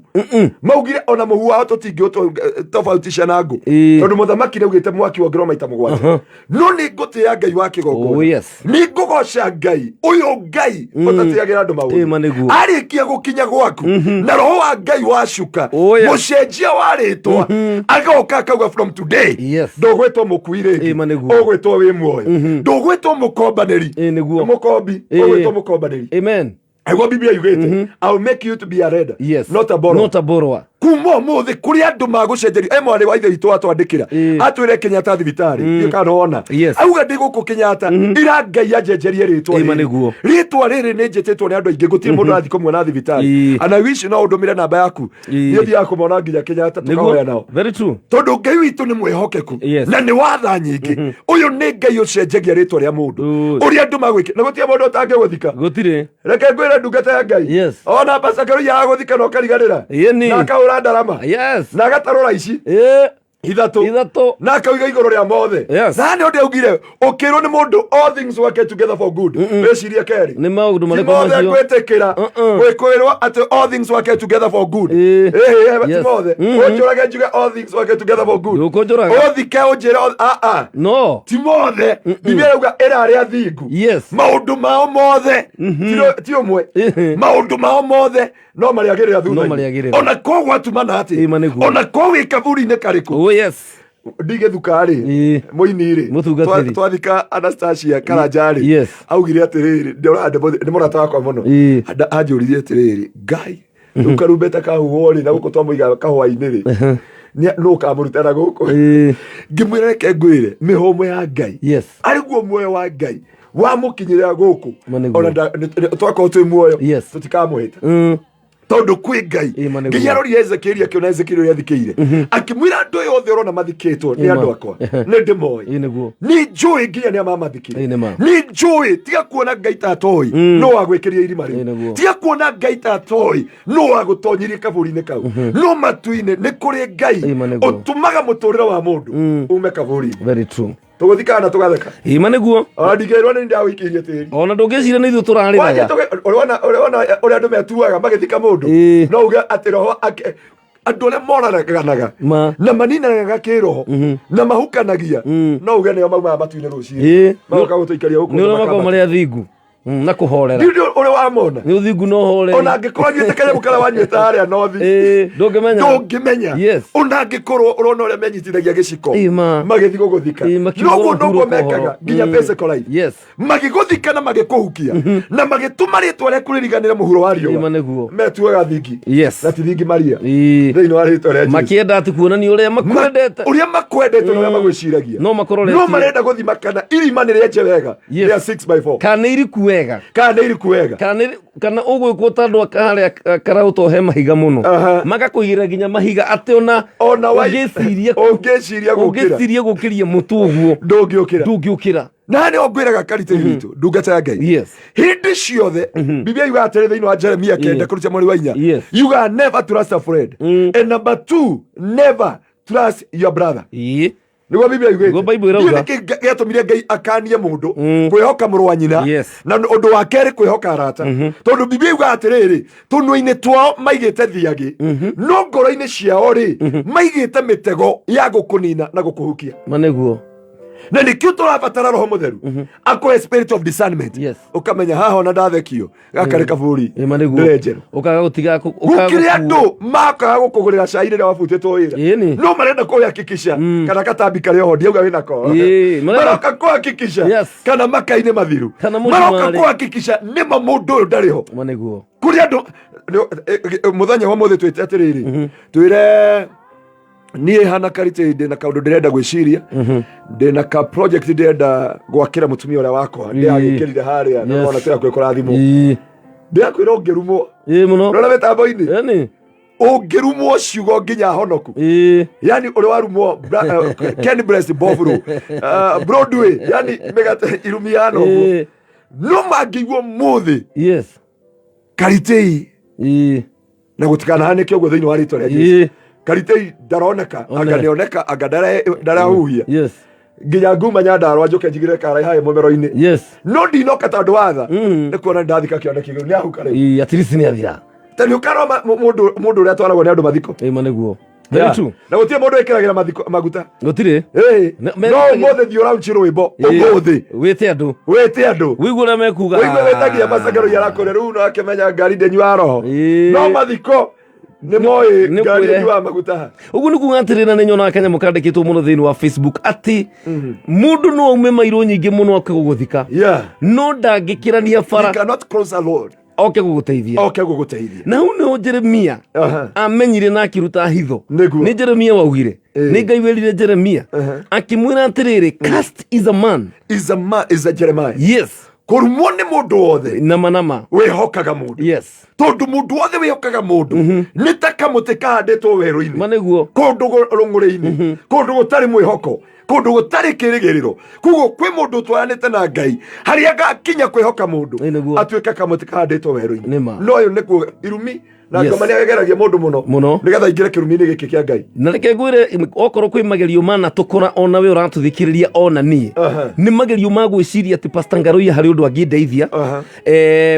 maugire ona mũhu wao tũtingĩũtofautisha na ngũ Ĩĩ. tondũ mũthamaki nĩaugĩte mwaki wongerwo maita mũgwanja no nĩ ngũtĩĩa Ngai wa kĩgongona Oh, yes. nĩ ngũgoca Ngai ũyũ Ngai ũtatĩagĩra andũ Ĩĩ, ma maũndũ nĩguo. arĩkia gũkinya gwaku na roho wa Ngai wacuka Oh, yes. mũcenjia wa rĩtwa agoka akauga from today Yes. ndũgwĩtwo mũkui rĩngĩ Ĩĩ, ma nĩguo. ũgwĩtwo wĩ muoyo ndũgwĩtwo mũkombanĩri Ĩĩ, nĩguo. mũkombi Ĩĩ. ũgwĩtwo mũkombanĩri Amen. aiguo Biblia yugĩte I will make you to be a lender Yes. not a borrower Not a borrower. Kuma ũmũthĩ kũrĩ andũ magũcenjeria. E mwarĩ wa ithe witũ atwandĩkĩra, atwĩre Kenyatta thibitarĩ, ndiũ kana wona. Auga ndĩ gũkũ Kenyatta, ira Ngai anjenjerie rĩtwa Ĩma rĩrĩ. Nĩguo. Rĩtwa rĩrĩ nĩ njĩtĩtwo nĩ andũ aingĩ, gũtirĩ mũndũ arathiĩ kũmuona thibitarĩ. And I wish no ũndũmĩre namba yaku. Niĩ thiaga kũmona nginya Kenyatta, tũkahoya nao. Very true. Tondũ Ngai witũ nĩ mwĩhokeku na nĩ watha nyingĩ. Ũyũ nĩ Ngai ũcenjagia rĩtwa rĩa mũndũ, ũrĩa andũ magwĩke, na gũtirĩ mũndũ ũtangĩgũthika. Gũtirĩ. Reke ngwĩre, ndungata ya Ngai, ona mbacakero ya gũthika na ũkariganĩra, Ĩni. na akahũra ndarama, na agatarũra ici ithatũ, Ithatũ. Na akauga igũrũ rĩa mothe. Na nĩ ũndũ augire ũkĩrwo nĩ mũndũ, "All things work together for good," wĩcirie kerĩ. Nĩ maũndũ Ti marĩkũ mothe macio? gwĩtĩkĩra gwĩkwĩrwo atĩ all things work together for good. Ĩĩ, ti mothe. Ũnjũrage njuge all things work together for good, Ndũkũnjũraga. ũthike ũnjĩre ah, ah. No. Ti mothe. Biblia ĩrauga ĩrarĩa thingu maũndũ mao mothe, ti ũmwe, maũndũ mao mothe no marĩagĩrĩra No thutha-inĩ. marĩagĩrĩra. Ona ko gwatumana atĩ, Ĩma nĩguo. ona ko wĩ kaburi-inĩ karĩkũ. Oh yes. Ndigĩthuka-rĩ, mũini-rĩ, Mũtungatĩri. twathika Anastasia Karanja-rĩ, augire atĩrĩrĩ, ndĩrona nĩ mũrata wakwa mũno. Anjũririe atĩrĩrĩ, Ngai, rĩu karumbeta kahuhwo-rĩ, na gũkũ twamũiga kahũa-inĩ rĩ, nũ ũkamũruta na gũkũ? Ngĩmwĩra, reke ngwĩre, mĩhũmũ ya Ngai, arĩ guo muoyo wa Ngai wamũkinyĩra gũkũ, ona twakorwo twĩ muoyo, tũtikamũhĩta, tondũ kwĩ Ngai. Ĩma nĩguo. Ngai arorire Ezekieli, akĩona Ezekieli ũrĩa athikĩire, akĩmwĩra, andũ aya othe ũrona mathikĩtwo nĩ Ĩma. andũ akwa, nĩ ndĩmoĩ. Ĩ nĩguo. Nĩ njũĩ nginya nĩa mamathikire. Ĩ nĩma. Nĩ njũĩ. Tiga kuona Ngai ta atoĩ no wagwĩkĩria irima Ĩ rĩu. nĩguo. Tiga kuona Ngai ta atoĩ no wagũtonyirie kaburi-inĩ kau. No matu-inĩ nĩ kũrĩ Ngai Ĩma nĩguo. ũtũmaga mũtũrĩre wa mũndũ ume kaburi-inĩ. Very true. Tũgũthikana na tũgatheka. Ĩma nĩguo. Ona ndingĩrwo nĩ ndawĩkĩirie tĩri. Ona ndũngĩciria nĩ ithuĩ tũrarĩraga. Ũrona ũrĩa andũ metuaga magĩthika mũndũ, no uge atĩ roho andũ arĩa moraganaga Ma. na maninanaga kĩroho na mahukanagia, no uge nĩo maumaga matu-inĩ rũcinĩ, magoka gũtũikaria gũkũ Nĩ ũrĩa makoragwo makambata. marĩ athingu. Na kũhorera. Ndiũĩ ũrĩa wamona. Nĩ ũthingu na ũhoreri. Ona angĩkorwo anyuĩte kanyamũ karĩa wanyuĩte harĩa nothi, Ndũngĩmenya. Ndũngĩmenya. Ona angĩkorwo ũrona ũrĩa menyitithagia gĩciko Ĩma. magĩthiĩ gũgũthika, Ĩ, makiuga noguo ũhurũka noguo mekaga ũhoro. nginya physical life. Magĩgũthika na magĩkũhukia na magĩtũma rĩtwa rĩaku rĩriganĩre mũhuro wa Ĩma riũa, nĩguo. metuaga thingi na ti thingi maria thĩinĩ wa rĩtwa rĩa Jesũ. Makĩenda atĩ kuonania ũrĩa makwendete. Ũrĩa makwendete na ũrĩa magwĩciragia. No makoreretie. No marenda gũthima kana irima nĩ rĩenje wega rĩa 6 by 4, Kana nĩ iriku wega. Kana nĩ iriku wega. Kana ũgwĩkwo ta andũ harĩa karaũtohe he mahiga mũno, magakũigĩra nginya mahiga atĩ ona Ona ũngĩciria ũngĩciria gũkĩra. Ũngĩciria gũkĩria mũtũ ũguo, ndũngĩũkĩra. Ndũngĩũkĩra. Na nĩ ngwĩraga karita witũ, ndungata ya Ngai, hĩndĩ ciothe Biblia yugaga atĩrĩ thĩinĩ wa Jeremia 9 kũruta mweri wa 4, yugaga, "Never trust a friend," and number two, "Never trust your brother." Nĩguo Biblia yugĩte. Nĩguo Bible ĩrauga. Ndiũĩ nĩkĩ gĩatũmire Ngai akanie mũndũ kwĩhoka mũrũ wa nyina, na ũndũ wa kerĩ kwĩhoka arata, tondũ Biblia yugaga atĩrĩrĩ, tũnua-inĩ twao maigĩte thiagĩ, no ngoro-inĩ ciao rĩ, maigĩte mĩtego ya gũkũnina na gũkũhukia. Ma nĩguo. Na nĩkĩo tũrabatara Roho Mũtheru akũhe spirit of discernment, ũkamenya haha ona ndathekio, gaka nĩ kaburi. Ĩma nĩguo. Ndĩrenjerwo. Ũkaga gũtiga ũkaga Gũkĩrĩ gũkuo. andũ makaga gũkũgũrĩra cai rĩrĩa wabutĩtwo wĩra, Ĩni. no marenda kũhakikisha kana katambi karĩ oho, ndiauga wĩnako. Maroka kũhakikisha kana makai-inĩ mathiru. Kana Maroka mũcumarĩ. kũhakikisha nĩma mũndũ ũyũ ndarĩ ho. Ma nĩguo. Kũrĩ andũ mũthenya wa mũthĩ twĩte atĩrĩrĩ, twĩre niĩ hana karite, ndĩna kaũndũ ndĩrenda gwĩciria, ndĩna ka project ndĩrenda gwakĩra mũtumia ũrĩa wakwa ndĩragĩkĩrire harĩa na nona tĩra kũrathimwo. Ndĩrakwĩra ũngĩrumwo Ĩ mũno. Rora mĩtambo-inĩ. Ĩni. Ũngĩrumwo ciugo nginya honoku, yani ũrĩa warumwo Ken Bless Bobro, Broadway, yani mĩgate irumi ya ũguo, no mangĩigua mũthĩ karitei na gũtikanahanĩke ũguo thĩinĩ wa rĩtwa rĩa Jesũ. Karitei ndaroneka, anga nĩoneka, anga ndarahuhia, nginya nguma Nyandarũa njũke njigĩre kara harĩa mũmero-inĩ, no ndinoka tondũ watha nĩ kuona nĩndathika kĩoneki kĩu nĩahuka rĩu. Ĩ, at least nĩ athira. Ta nĩ ũkarora mũndũ ũrĩa atwaragwo nĩ andũ mathiko. Ĩma nĩguo. Very true. Na gũtirĩ mũndũ wĩkĩragĩra mathiko maguta. Gũtirĩ. Ĩĩ. Me- No ũmũthĩ thiĩ ũraunchi rwĩmbo ũmũthĩ, wĩte andũ. Wĩte andũ. Wĩigue ũrĩa mekuga. Ũigue wĩtagia macangaro arakũrĩa rĩu, no akĩmenya ngari ndĩnyuaga roho, no mathiko nĩ moĩ Nĩ ngari kwĩre. ĩnyuaga maguta. Ũguo nĩ kuga atĩrĩ, na nĩ nyonaga kanyamũ kandĩkĩtwo mũno thĩinĩ wa Facebook atĩ mũndũ no aume mairũ nyingĩ mũno ake gũgũthika, no ndangĩkĩrania bara. He cannot cross a road. Oke gũgũteithia. Oke gũgũteithia. Na hau nĩho Jeremia amenyire na akĩruta hitho. Nĩguo. Nĩ Jeremia waugire. Nĩ Ngai werire Jeremia akĩmwĩra atĩrĩrĩ, cast is a man. Is a man, is a Jeremiah. Yes. Kũrumwo nĩ mũndũ wothe nama nama wĩhokaga mũndũ. Yes. Tondũ mũndũ wothe wĩhokaga mũndũ nĩ ta kamũtĩ kahandĩtwo werũ-inĩ. Ma nĩguo. Kũndũ rũng'ũrĩ-inĩ, kũndũ gũtarĩ mwĩhoko, kũndũ gũtarĩ kĩrĩgĩrĩro. Koguo kwĩ mũndũ ũtwaranĩte na Ngai harĩa agakinya kwĩhoka mũndũ Ĩ, nĩguo. atuĩke kamũtĩ kahandĩtwo werũ-inĩ. Nĩma. No ũyũ nĩkuo irumi na Yes. ngoma nĩ ageragia mũndũ mũno Mũno. nĩgetha aingĩre kĩrumi-inĩ gĩkĩ kĩa Ngai. Na reke ngwĩre, okorwo kwĩ magerio mana tũkora ona we ũratũthikĩrĩria ona niĩ, nĩ magerio ma gwĩciria atĩ Pastor Ngaruiya harĩ ũndũ angĩndeithia,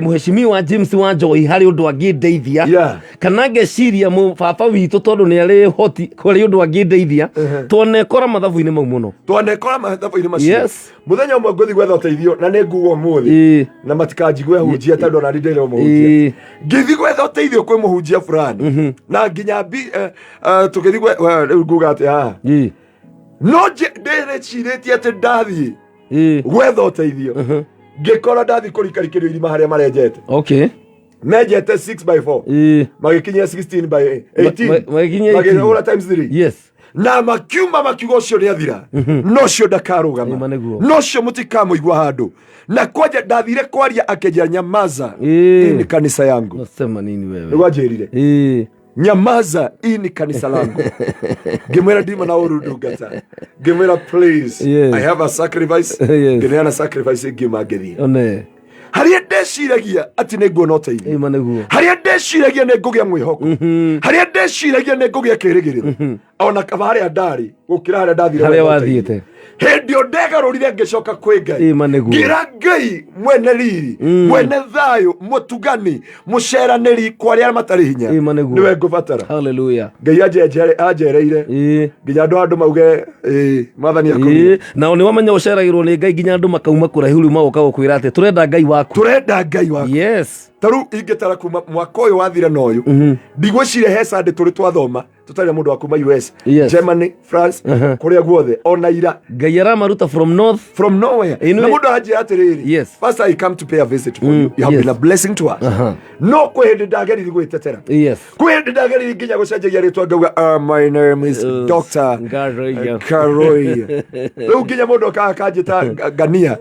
mũheshimiwa James wa Joy harĩ ũndũ angĩndeithia, kana ngeciria mũbaba witũ tondũ nĩ arĩ hoti harĩ ũndũ angĩndeithia. Twanekora mathabu-inĩ mau mũno. Twanekora mathabu-inĩ macio. Yes. Mũthenya ũmwe ngũthiĩ gwetha ũteithio na nĩ nguga ũmũthĩ na matikanjigue hunjia tondũ ona ndĩrĩ mũhunjia. Ngĩthiĩ gwetha ũteithio kwĩ mũhunjia fulani na nginya tũgĩthiĩ rĩu nguga atĩ haha no ndĩrecirĩtie atĩ ndathiĩ gwetha ũteithio, ngĩkora ndathiĩ kũrikarikĩrio irima harĩa marenjete. Menjete 6 by 4, magĩkinyia 16 by 18. Magĩkinyia 18. Magĩhũra times 3. Yes. Na makiuma makiuga ũcio nĩ athira, no ũcio ndakarũgama, Ĩma nĩguo. no ũcio mũtikamũigua handũ. Na kwanja ndathire kwaria akĩnjĩra, "Nyamaza, hii ni kanisa yangu." Nasema nini wewe? Nĩguo anjĩrire, "Nyamaza, hii ni kanisa langu." Ngĩmwĩra ndima na ũru ndungata, ngĩmwĩra, "Please, I have a sacrifice." Ngĩneana sacrifice, ngiuma ngĩthiĩ. One. Harĩa ndeciragia atĩ nĩ nguona ũteithio, Ĩma nĩguo. harĩa ndeciragia nĩ ngũgĩa mwĩhoko, harĩa ndeciragia nĩ ngũgĩa kĩrĩgĩrĩro, ona kaba harĩa ndarĩ gũkĩra harĩa ndathire harĩa gwetha ũteithio. wathiĩte. Hĩndĩ ĩyo ndegarũrire ngĩcoka kwĩ Ngai. Ĩma nĩguo. Ngĩra Ngai mwene riri, mwene thayũ, mũtugani, mũceranĩri kwa arĩa matarĩ hinya, Ĩma nĩguo. nĩwe ngũbatara. Hallelujah. Ngai anjereire nginya andũ mauge, "Ĩĩ, mwathani akũrie." Nao nĩ wamenya ũceragĩrwo nĩ Ngai nginya andũ makauma kũraihu rĩu magoka gũkwĩra atĩ tũrenda Ngai waku. Tũrenda Ngai waku. Yes. Ta rĩu ingĩtara kuma mwaka ũyũ wathira na ũyũ, ndigwĩciria he Sunday tũrĩ twathoma tũtarĩ na mũndũ wa kuma US, Germany, France, kũrĩa guothe, ona ira. Ngai aramaruta from north. From nowhere. Ĩno na mũndũ aranjĩra atĩrĩrĩ, Yes. "Pastor, I come to pay a visit for you. You have been a blessing to us." No kwĩ hĩndĩ ndageririe gwĩtetera. Kwĩ hĩndĩ ndageririe nginya gũcenjagia rĩtwa ngauga, "My name is Dr. Ngaroia." Karoia." Rĩu nginya mũndũ okaga akanjĩta Ngania,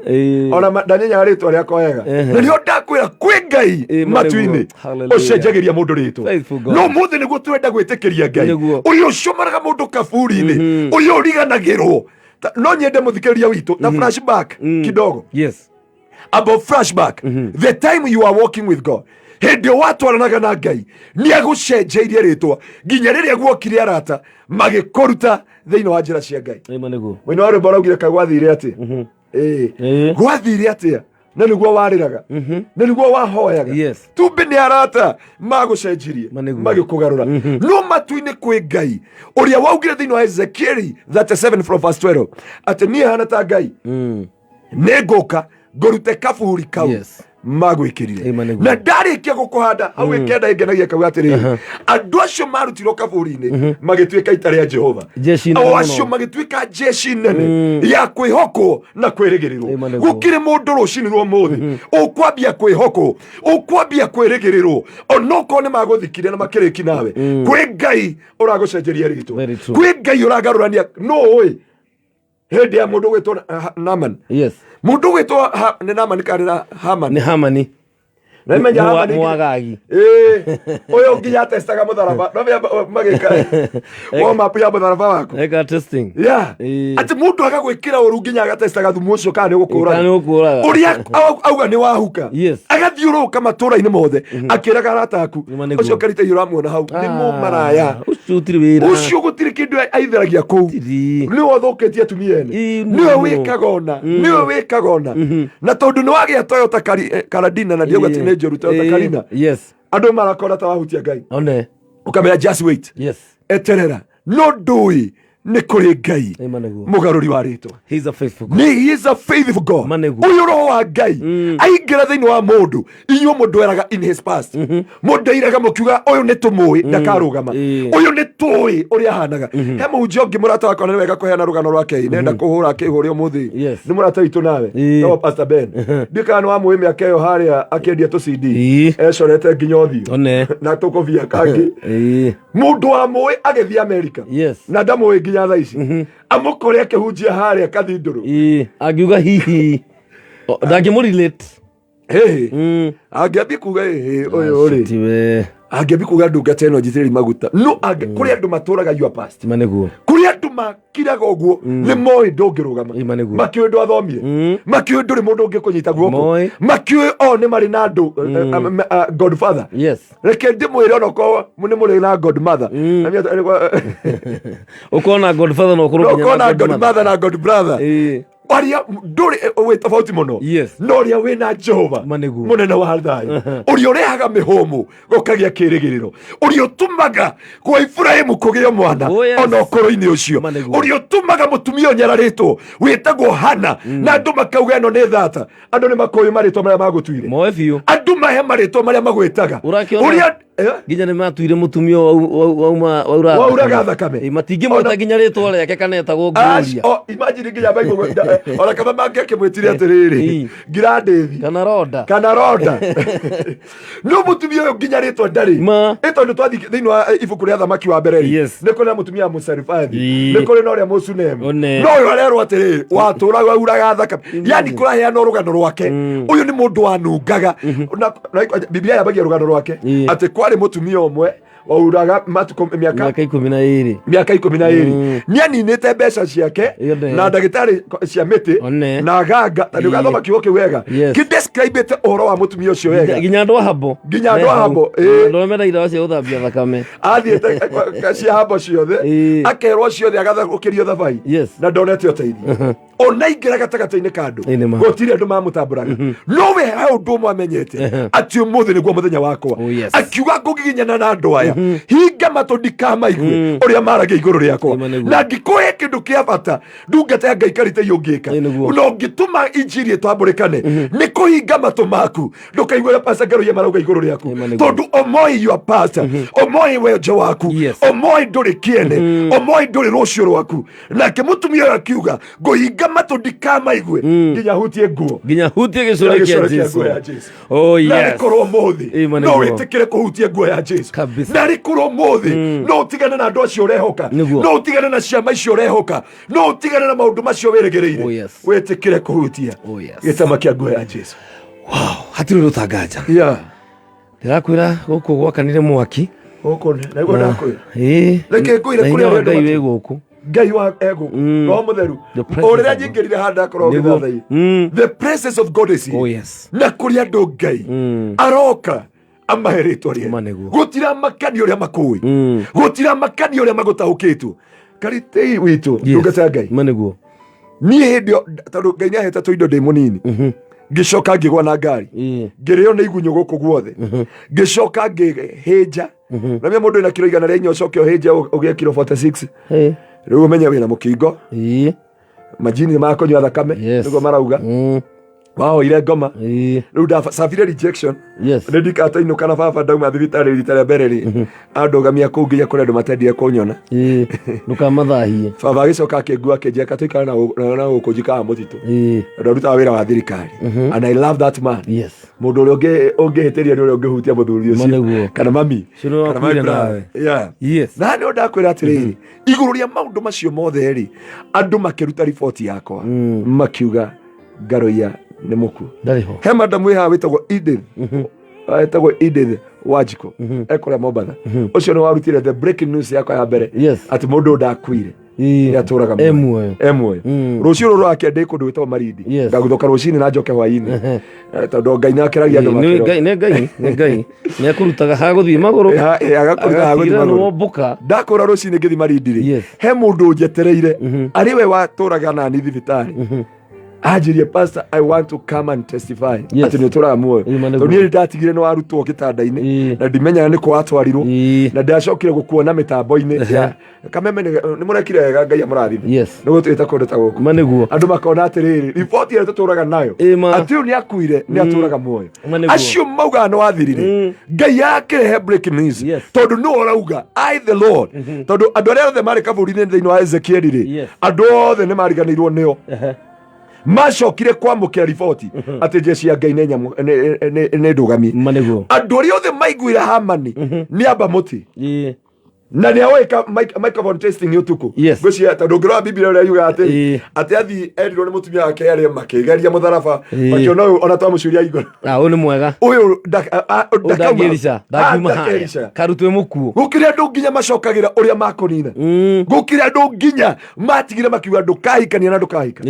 ona ndamenyaga rĩtwa rĩakwa wega. Na nĩo ndakwĩra kwĩ Ngai Ĩma nĩguo. matu-inĩ Hallelujah. ũcenjagĩria mũndũ rĩtwa. Faithful God. No mũthĩ nĩguo tũrenda gwĩtĩkĩria Ngai Nĩguo. ũyũ ũcomaraga mũndũ kaburi-inĩ, ũyũ ũriganagĩrwo. No nyende mũthikĩrĩria witũ na flashback kidogo. Yes. About flashback, the time you are walking with God, hĩndĩ ĩyo watwaranaga na Ngai, nĩ agũcenjeirie rĩtwa nginya rĩrĩa guokire arata magĩkũruta thĩinĩ wa njĩra cia Ngai. Ĩma nĩguo. Mũini wa rwĩmbo araugire ka gwathire atĩa? Ĩĩ. Gwathire atĩa na nĩguo warĩraga, na nĩguo wahoyaga? Yes. Tumbi nĩ arata magũcenjirie Ma nĩguo. magĩkũgarũra. No matu-inĩ kwĩ Ngai ũrĩa waugire thĩinĩ wa Ezekieli 37 from verse 12 atĩ niĩ hana ta Ngai nĩ ngũka ngũrute kaburi kau Yes. magwĩkĩrire. Ĩma nĩguo. Na ndarĩkia gũkũhanda hau ĩkenda ĩngenagia kauga atĩrĩrĩ, andũ acio marutirwo kaburi-inĩ magĩtuĩka ita rĩa Jehova. Jeshi nene O mũno. acio magĩtuĩka jeshi nene ya kwĩhokwo na kwĩrĩgĩrĩrwo. Ĩma nĩguo. Gũkĩrĩ mũndũ rũcinĩ rwa ũmũthĩ ũkwambia kwĩhokwo, ũkwambia kwĩrĩgĩrĩrwo, onokorwo nĩ magũthikire na makĩrĩki nawe, kwĩ Ngai ũragũcenjeria rĩtwa. Very true. Kwĩ Ngai ũragarũrania. No ũĩ hĩndĩ ya mũndũ ũgwĩtwo Naaman? Yes. Mũndũ ũgwĩtwo nĩ Naaman kana nĩ Haman? Nĩ Hamani. Na imenya Hamani Mwagagi. Ĩĩ, ũyũ nginya atestaga mũtharaba no magĩka warm up ya mũtharaba waku. Eka testing. Yeah. Ĩĩ. Atĩ mũndũ agagwĩkĩra ũru nginya agatestaga thumu ũcio kana nĩ Kana nĩ ũgũkũraga. ũkũraga. Ũrĩa auga nĩ wahuka. Yes. Agathiũrũrũka matũra-inĩ mothe akĩraga arata aku, Nĩma nĩguo. ũcio karita ũramuona hau nĩ mũmaraya. Ũcio ũtirĩ wĩra. Ũcio gũtirĩ kĩndũ aitheragia kũu. Gũtirĩ. Nĩwe ũthũkĩtie atumia ene. Ĩĩ, Nĩwe mũno. wĩkaga ona, nĩwe wĩkaga ona. Na tondũ nĩ wagĩa Toyota Karadina, na ndiauga atĩ nĩ njũru Toyota Karina, Yes. andũ marakora ta wahutia Ngai. One. Ũkamera, "Just wait." Yes. Eterera, no ndũĩ Nĩ kũrĩ Ngai Ĩma nĩguo. mũgarũri wa rĩtwa. He's a faithful God. Nĩ he is a faithful God. Ma nĩguo. Ũyũ roho wa Ngai aingĩra thĩinĩ wa mũndũ, inyuĩ mũndweraga in his past, mũndeiraga mũkiuga ũyũ nĩ tũmũĩ ndakarũgama, ũyũ nĩ tũĩ ũrĩa ahanaga. He mũhunjia ũngĩ mũrata wakwa, na nĩ wega kũheana rũgano rwake, nenda kũhũra akĩhũre ũmũthĩ. Nĩ mũrata witũ nawe. Etagwo Pastor Ben, ndiũ kana nĩ wamũĩ, mĩaka ĩyo harĩa akĩendia tũ CD, ecorete nginya ũthiũ One. na tũkũbia kangĩ. Mũndũ wa mũĩ agĩthiĩ Amerika na ndamũĩ nginya thaa ici, amũkore akĩhunjia harĩa kathindũrũ. Angiuga hihi ndangĩmũrelate. Hĩhĩ, angĩambia kuga ĩhĩ ũyũ rĩ, Tiwe. Angĩambia kuga ndungata ĩno njitĩrĩri maguta no kũrĩ andũ matũraga your past. Ma nĩguo. Kũrĩ andũ makiraga ũguo, nĩ moĩ ndũngĩrũgama. Ĩma nĩguo. Makĩũĩ ndwathomire, makĩũĩ ndũrĩ mũndũ ũngĩkũnyita guoko. Moĩ. Makĩũĩ o nĩ marĩ na andũ godfather. Reke ndĩmwĩre, onokorwo nĩ mũrĩ na godmother. Na Ũkona godfather na ũkorwo no nginya ũkorwo na na godmother na godbrother, aria ndũrĩ wĩ tofauti mũno no ũrĩa wĩna Jehova Ma nĩguo. mũnene wa thayũ, ũrĩa ũrehaga mĩhũmũ gũkagĩa kĩrĩgĩrĩro, ũrĩa ũtũmaga kwa Iburahĩmu kũgĩo mwana Oh, yes. ona ũkũrũ-inĩ ũcio, Ma nĩguo. ũrĩa ũtũmaga mũtumia ũnyararĩtwo wĩtagwo Hana na andũ makauga ĩno nĩ thata. Andũ nĩ makũĩ marĩtwa marĩa magũtuire. Moe biũ. Andũ mahe marĩtwa marĩa magwĩtaga. Ũrakĩona- Ũrĩa Nginya nĩ matuire mũtumia wauma Wauraga thakame. Matingĩmwĩta nginya rĩtwa rĩake kana etagwo Gloria. Oh, imagine nginya Bible ona kama mangĩakĩmwĩtire atĩrĩrĩ, ngirandĩthi kana Roda. Kana Roda. No mũtumia ũyũ nginya rĩtwa ndarĩ. Ma. Ĩ tondũ twathiĩ thĩinĩ wa ibuku rĩa Thamaki wa mbere rĩ, nĩ kũrĩ na mũtumia wa Mũsarifathi, nĩ kũrĩ na ũrĩa Mũsunemu. One. No ũyũ arerwo atĩrĩrĩ, watũraga wauraga thakame, yani kũraheana rũgano rwake. Ũyũ nĩ mũndũ wanungaga. Na Biblia yambagia rũgano rwake atĩ kwarĩ mũtumia ũmwe wauraga matukũ mĩaka Mĩaka 12. Mĩaka 12 nĩ aninĩte mbeca ciake Yothe. na ndagĩtarĩ cia mĩtĩ One. na ganga ta nĩ ũgathoma kiugo kĩu wega, kĩdescribĩte ũhoro wa mũtumia ũcio wega. Nginya andũ a habo. Nginya andũ a habo, Andũ arĩa menda idawa cia gũthambia thakame. Athiĩte cia habo ciothe, akerwo ciothe, agathũkĩrio thabai na ndonete ũteithio. Ona ingĩra gatagatĩ-inĩ ka andũ, Ĩ, nĩ ma. gũtirĩ andũ mamũtambũraga, no we he ũndũ ũmwe amenyete atĩ ũmũthĩ nĩguo mũthenya wakwa. Oh, yes. Akiuga ngũgiginyana na andũ aya, hinga matũ ndikamaigue ũrĩa maragia igũrũ rĩakwa. Ĩma nĩguo. Na ngĩkũhe kĩndũ kĩa bata, ndungata ya Ngai karite ũngĩka Ĩ, nĩguo. na ũngĩtũma injiri ĩtambũrĩkane nĩ kũhinga matũ maku ndũkaigue ũrĩa Pastor Ngaruiya marauga igũrũ rĩaku. Ĩma nĩguo. Tondũ omoĩ your pastor, omoĩ wenjo waku, omoĩ ndũrĩ kĩene, omoĩ ndũrĩ rũciũ rwaku. Nake mũtumia ũyũ akiuga ngũhinga matũ ndikamaigue nginya hutie nguo. Nginya hutie gĩcũrĩ kĩa Gĩcũrĩ kĩa Jesu. nguo ya Jesu. Oh, Na yes. rĩkorwo ũmũthĩ Ĩma no nĩguo. wĩtĩkĩre kũhutia nguo ya Jesu. Kabisa. Na rĩkorwo ũmũthĩ no ũtigane na andũ acio ũrehoka, Nĩguo. no ũtigane na ciama icio ũrehoka, no ũtigane na maũndũ macio wĩrĩgĩrĩire, Oh, yes. wĩtĩkĩre kũhutia Oh, yes. gĩtama kĩa nguo ya Jesu. Wow, hatirĩ ũndũ ũtanganja. Yeah. Ndĩrakwĩra gũkũ gwakanire mwaki. Gũkũ naguo ndakwĩra. Ĩĩ. Reke ngwĩre Na kũrĩ hinya wa arĩa andũ Ngai wĩ gũkũ. Ngai wa egũ Roho Mũtheru. The presence O rĩrĩa of God. nyingĩrire handũ ndakorwo Nĩguo. ngĩthathaiya, the presence of God is here. Oh, yes. Na kũrĩ andũ Ngai aroka amahe rĩtwa rĩerũ. Ma nĩguo. Gũtiramakania ũrĩa makũĩ, gũtiramakania ũrĩa magũtaũkĩtwo, karitei witũ, ndungata ya Ngai. Ma nĩguo. Niĩ hĩndĩ ĩyo tondũ Ngai nĩahete tũindo ndĩ mũnini, ngĩcoka ngĩgwa na ngari, ngĩrĩo nĩ igunyũ gũkũ guothe, ngĩcoka ngĩhĩnja na mĩa mũndũ ĩna kiro 104 ũcoke ũhĩnje ũgĩe kiro 46. Ĩĩ. Rĩu ũmenye wĩna mũkingo. Ĩĩ. Majini nĩ makũnyua thakame. Nĩguo marauga wahoire ngoma. Rĩu ndacabire rejection. Nĩ ndikatainũka na baba ndauma thibitarĩ rita rĩa mbere rĩ, andũgamia kũu nginya kũrĩ andũ matendire kũnyona. Ndũkamathahie. Baba agĩcoka akĩngua akĩnjĩra katũikara na gũkũ njikaga mũtitũ. Andũ arutaga wĩra wa thirikari, and I love that man. Mũndũ ũrĩa ũngĩhĩtĩria nĩ ũrĩa ũngĩhutia mũthuri Ma ũcio nĩguo. kana mami Ũcio nĩwe kana my wakuire brother. nawe. Yeah. Yes. Na nĩ ndakwĩra atĩrĩrĩ, igũrũ rĩa maũndũ macio mothe rĩ, andũ makĩruta riboti yakwa makiuga Ngaruiya nĩ mũkuũ. Ndarĩ ho. He madamu wĩ haha wĩtagwo Edith, etagwo Edith Wanjikũ, ekũrĩa Mombatha. Ũcio nĩ warutire the breaking news yakwa ya mbere atĩ mũndũ ũyũ ndakuire, nĩ atũraga E muoyo. E muoyo. Rũciũ rũrũ rwake ndĩ kũndũ gwĩtagwo Marindi, ngagũthoka rũcinĩ na njoke hwainĩ. Tondũ Ngai nĩ akĩragia andũ Nĩ makĩro. Ngai, nĩ Ngai, nĩ Ngai. Nĩ akũrutaga ha gũthiĩ magũrũ. Agakũruta ha gũthiĩ Agatigĩrĩra nĩ magũrũ. wombũka. Ndakũra rũcinĩ ngĩthiĩ Marindi rĩ, he mũndũ ũnjetereire arĩ we watũraga nani thibitarĩ. Anjĩrie, "Pastor, I want to come and testify Yes. atĩ nĩ ũtũraga muoyo." Ĩĩ, ma nĩguo. Tondũ niĩ nĩ ndatigire nĩ warutwo gĩtanda-inĩ na ndimenyaga nĩ kũ watwarirwo na ndacokire gũkuona mĩtambo-inĩ ya Kameme. Nĩ mũrekire wega, Ngai amũrathime. Nĩ gũtwĩta kũndũ ta gũkũ. Ma nĩguo. Andũ makona atĩrĩrĩ, riboti ĩrĩa tũtũraga nayo Ĩma. atĩ ũyũ nĩ akuire, nĩ atũraga muoyo. Ma nĩguo. Acio maugaga nĩ wathirire, Ngai akĩrehe breaking news tondũ nĩwe ũrauga, "I the Lord." Tondũ andũ arĩa othe marĩ kaburi-inĩ thĩinĩ wa Ezekieli rĩ, andũ othe nĩ mariganĩirwo nĩo. Macokire kwamũkĩra riboti atĩ jeshi ya Ngai nĩ nĩ ndũgamie. Ma nĩguo. Andũ arĩa othe maiguire Hamani nĩ amba mũtĩ na nä aoä microphone testing ũtukũ. Ngwĩciria tondũ ũngĩrora Biblia ũrĩa yugaga atĩ atĩ athiĩ erirwo nĩ mũtumia wake arĩa makĩgeria mũtharaba, makĩona ũyũ ona twamũcuria igũrũ. Ah, ũyũ nĩ mwega. Ũyũ Ũyũ ndakauma. ndangĩrica, ndangiuma Ah, harĩa. ndakerica. Karutwe mũkuũ. Gũkĩrĩ andũ nginya macokagĩra ũrĩa makũnina. Gũkĩrĩ andũ nginya matigire makiuga ndũkahikania na ndũkahika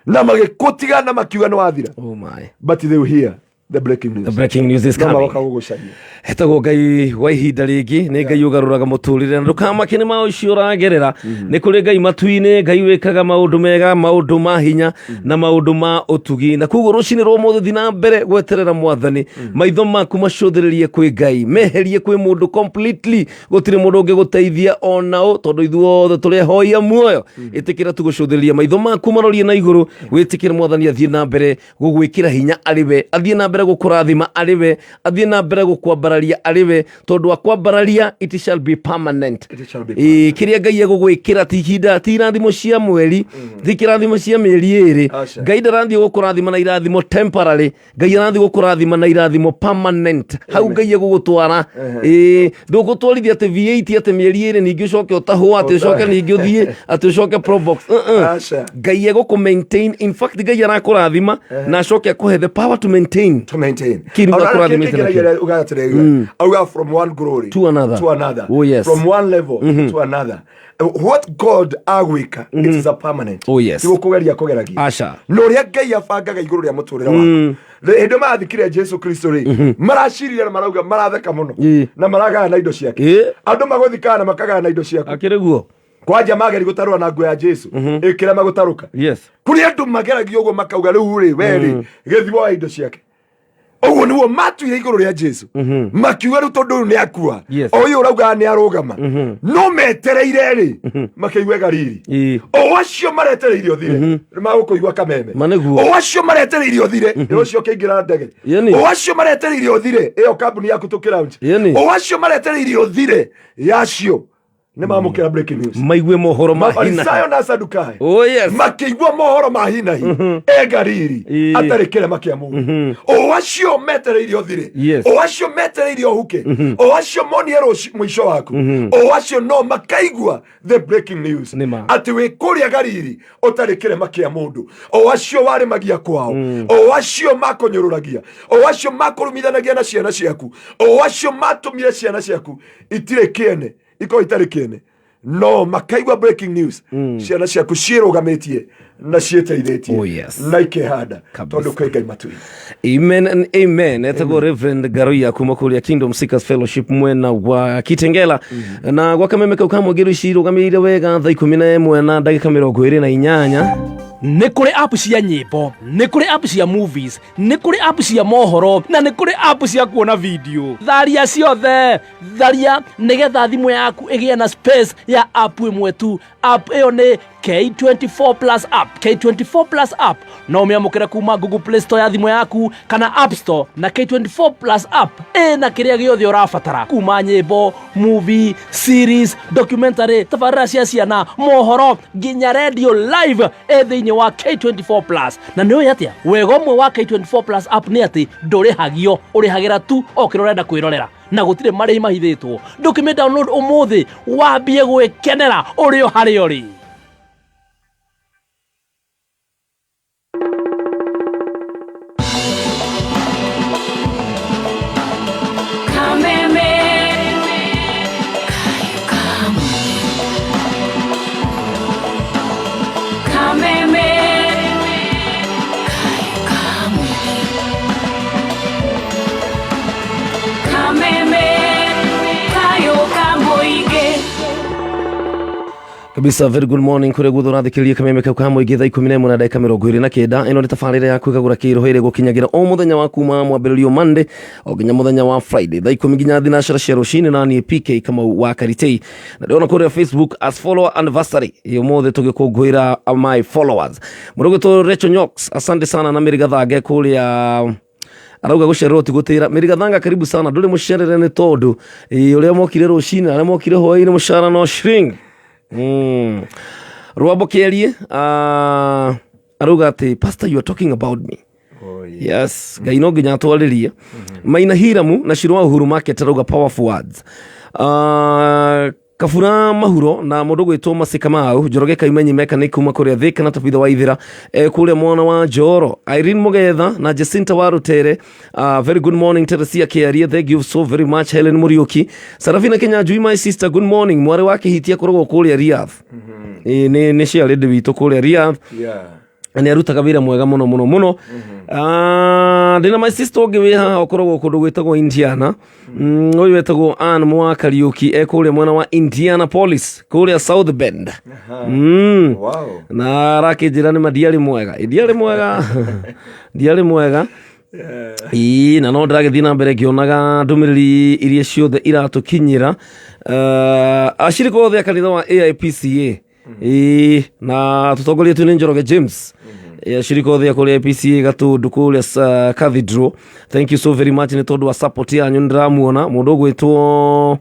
na magĩkũtiga na makiuga nĩ wathira. Oh my. But they will hear the breaking news. The breaking news is No coming. magoka gũgũcaria. Hetagwo Ngai wa ihinda rĩngĩ, nĩ Ngai ũgarũraga mũtũrĩre, na ndũkamake nĩ maũ ũcio ũragerera. Nĩ kũrĩ Ngai matu-inĩ, Ngai wĩkaga maũndũ mega, maũndũ ma hinya na maũndũ ma ũtugi. Na koguo rũcinĩ rwa ũmũthĩ, thiĩ na mbere gweterera Mwathani. Maitho maku macũthĩrĩrie kwĩ Ngai, meherie kwĩ mũndũ completely. Gũtirĩ mũndũ ũngĩgũteithia ona ũ, tondũ ithuothe tũrĩ ahoia muoyo. Ĩtĩkĩra tu gũcũthĩrĩria, maitho maku marorie na igũrũ, wĩtĩkĩre Mwathani athiĩ na mbere gũgwĩkĩra hinya arĩ we, athiĩ na mbere gũkũrathima arĩ we, athiĩ na mbere gũkwambararia arĩ we, tondũ akwambararia, it shall be permanent. It shall be. Ĩĩ, kĩrĩa Ngai egũgwĩkĩra ti ihinda, ti irathimo cia mweri, ti kĩrathimo cia mĩeri 2. Aca. Ngai ndarathiĩ gũkũrathima na irathimo temporary, Ngai arathiĩ gũkũrathima na irathimo permanent. Hau Ngai egũgũtwara, ĩĩ, ndũgũtwarithia atĩ V8 atĩ mĩeri 2 ningĩ ũcoke ũtahwo, atĩ ũcoke ningĩ ũthiĩ, atĩ ũcoke Probox. Aca. Ngai egũkũ maintain. In fact, Ngai arakũrathima na acoke akũhe the power to maintain. To maintain. Kĩndũ Ona akũrathimĩte kĩngĩ nakĩo. kĩngĩ ugaga atĩrĩrĩ, auga from one glory To another. to another. Oh, yes. From one level to another. What God agwĩka, it is a permanent. Oh, yes. Ti gũkũgeria kũgeragia. Aca. Na ũrĩa Ngai abangaga igũrũ rĩa mũtũrĩre waku. Hĩndĩ ĩyo marathikire Jesu Kristo rĩ, maracirire na marauga maratheka mũno na maragaya na indo ciake. Andũ magũthikaga na makagaya na indo ciaku. Akĩrĩ guo. Kwanja mageri gũtarũra na nguo ya Jesu ĩkĩrema gũtarũka. Kũrĩ andũ mageragia ũguo makauga rĩu rĩ, we rĩ, gĩthiĩ woe indo ciake. Ũguo nĩguo matuire igũrũ rĩa Jesu, makiuga rĩu tondũ ũyũ nĩ akua, o ũyũ ũraugaga nĩ arũgama, no metereire rĩ, makĩigua gariri. O acio maretereire ũthire nĩ magũkũigua Kameme. Ma nĩguo. O acio maretereire ũthire ĩ ũcio ũkĩingĩra ndege. O acio maretereire ũthire ĩyo kambuni yaku tũkĩraunch. O acio maretereire ũthire yacio nĩ mamũkĩra breaking news. Maigue mohoro ma hina. Mafarisayo na Sadukayo Oh yes. makĩigua mohoro ma hinahi e Galili atarĩ kĩrema kĩa mũndũ. O acio metereire ũthire, o acio metereire ũhuke, o acio monie mũico waku, o acio no makaigua the breaking news Nĩma. atĩ wĩ kũrĩa Galili ũtarĩ kĩrema kĩa mũndũ. O acio warĩmagia kwao, o acio makũnyũrũragia, o acio makũrumithanagia na ciana ciaku, o acio matũmire ciana ciaku itirĩ kĩene, ikorwo itarĩ kĩene, no makaigua breaking news, ciana ciaku ciĩrũgamĩtie na ciĩteithĩtie Oh, yes. na ikehanda Kabisa. tondũ kwĩ Ngai matu-inĩ. Amen and amen. Etagwo Reverend Garuya kuma kũrĩa Kingdom Seekers Fellowship mwena wa Kitengela. Na gwa Kameme kau ka mũingĩ cirũgamĩrĩire wega thaa 11 na ndagĩka 28. Nĩ kũrĩ app cia nyĩmbo, nĩ kũrĩ app cia movies, nĩ kũrĩ app cia mohoro na nĩ kũrĩ app cia kuona video. Tharia ciothe, tharia nĩgetha thimũ yaku ĩgĩe na space ya app ĩmwe tu. App ĩyo nĩ K24 Plus app. K24 Plus app no ũmĩamũkĩre kuma Google Play Store ya thimũ yaku kana App Store. Na K24 Plus app ĩna kĩrĩa gĩothe ũrabatara, kuma nyĩmbo, movie, series, documentary, tabarĩra cia ciana, mohoro, nginya radio live ĩ thĩinĩ wa K24 Plus. Na nĩ ũĩ atĩa wega ũmwe wa K24 Plus app nĩ atĩ ndũrĩhagio, ũrĩhagĩra tu o kĩrĩa ũrenda kwĩrorera na gũtirĩ marĩhi mahithĩtwo. Ndũkĩmĩ download ũmũthĩ wambie gwĩkenera ũrĩ o harĩa ũrĩ. Kameme. Kameme. Kameme. Kayo kamoige. Kabisa, very good morning kũrĩa guothe ũrathikĩrĩria kameme kau ka mũingĩ, thaa 11 na ndagĩka 29. Ĩno nĩ tabarĩra ya kwĩgagũra kĩroho ĩrĩa gũkinyagĩra o mũthenya wa kuma mwambĩrĩrio Monday o nginya mũthenya wa Friday, thaa 10 nginya thinacara cia rũcinĩ, na niĩ PK Kamau wa Karitei. Na ndĩrona kũrĩa Facebook as follower anniversary ĩ ũmũthĩ tũgĩkũngũĩra my followers. Mũrũgĩtwo Rachel Nyox, asante sana, na Mary Gathange kũrĩa arauga gũcererwo ti gũtĩra. Mary Gathanga, karibu sana, ndũrĩ mũcerere nĩ tondũ ũrĩa mokire rũcinĩ, arĩa mokire hwaĩ-inĩ, mũcara no shrink. Rwambo Kĩarie arauga atĩ, "Pastor, you are talking about me." Oh, yeah. Yes, Ngai no nginya atwarĩrie. Maina Hiramu na Shiro wa Uhuru Market arauga, "Powerful words." Kabura Mahuro na mũndũ gwĩtwo Masi Kamau Njoroge Kaimenyi mechanic kuma kũrĩa Thika na Tabitha wa Ithira kũrĩa mwana wa Njoro, Irene Mugetha na Jacinta wa Rutere. Very good morning, Teresia Kiarie, thank you so very much. Helen Muriuki, Sarafina Kinyanjui, my sister, good morning. Mwarĩ wa Kĩhitia kũrogwo kũrĩa Riyadh. Nĩ ciarĩndĩ witũ kũrĩa Riyadh. Nä arutaga wä ra mwega må no må no må no. Ndä na my sister å ngä wä haha ũkoragwo kũndũ gwĩtagwo Indiana. Ũyũ wetagwo Ann Mwa Kariũki, e kũrĩa mwena wa Indianapolis, kũrĩa South Bend. Na arakĩnjĩra nĩ ma ndiarĩ mwega. Ĩ, ndiarĩ mwega, ndiarĩ mwega. Ĩĩ, na no ndĩragĩthiĩ na mbere ngĩonaga ndũmĩrĩri iria ciothe iratũkinyĩra. Acirika othe a kanitha wa AIPCA. Ĩĩ, na tũtongoretio nĩ Njoroge James. Acirika othe a kũrĩa AIPCA Gatũndũ kũrĩa Cathedral, thank you so very much nĩ tondũ wa support yanyu. Nĩ ndĩramuona mũndũ ũgwĩtwo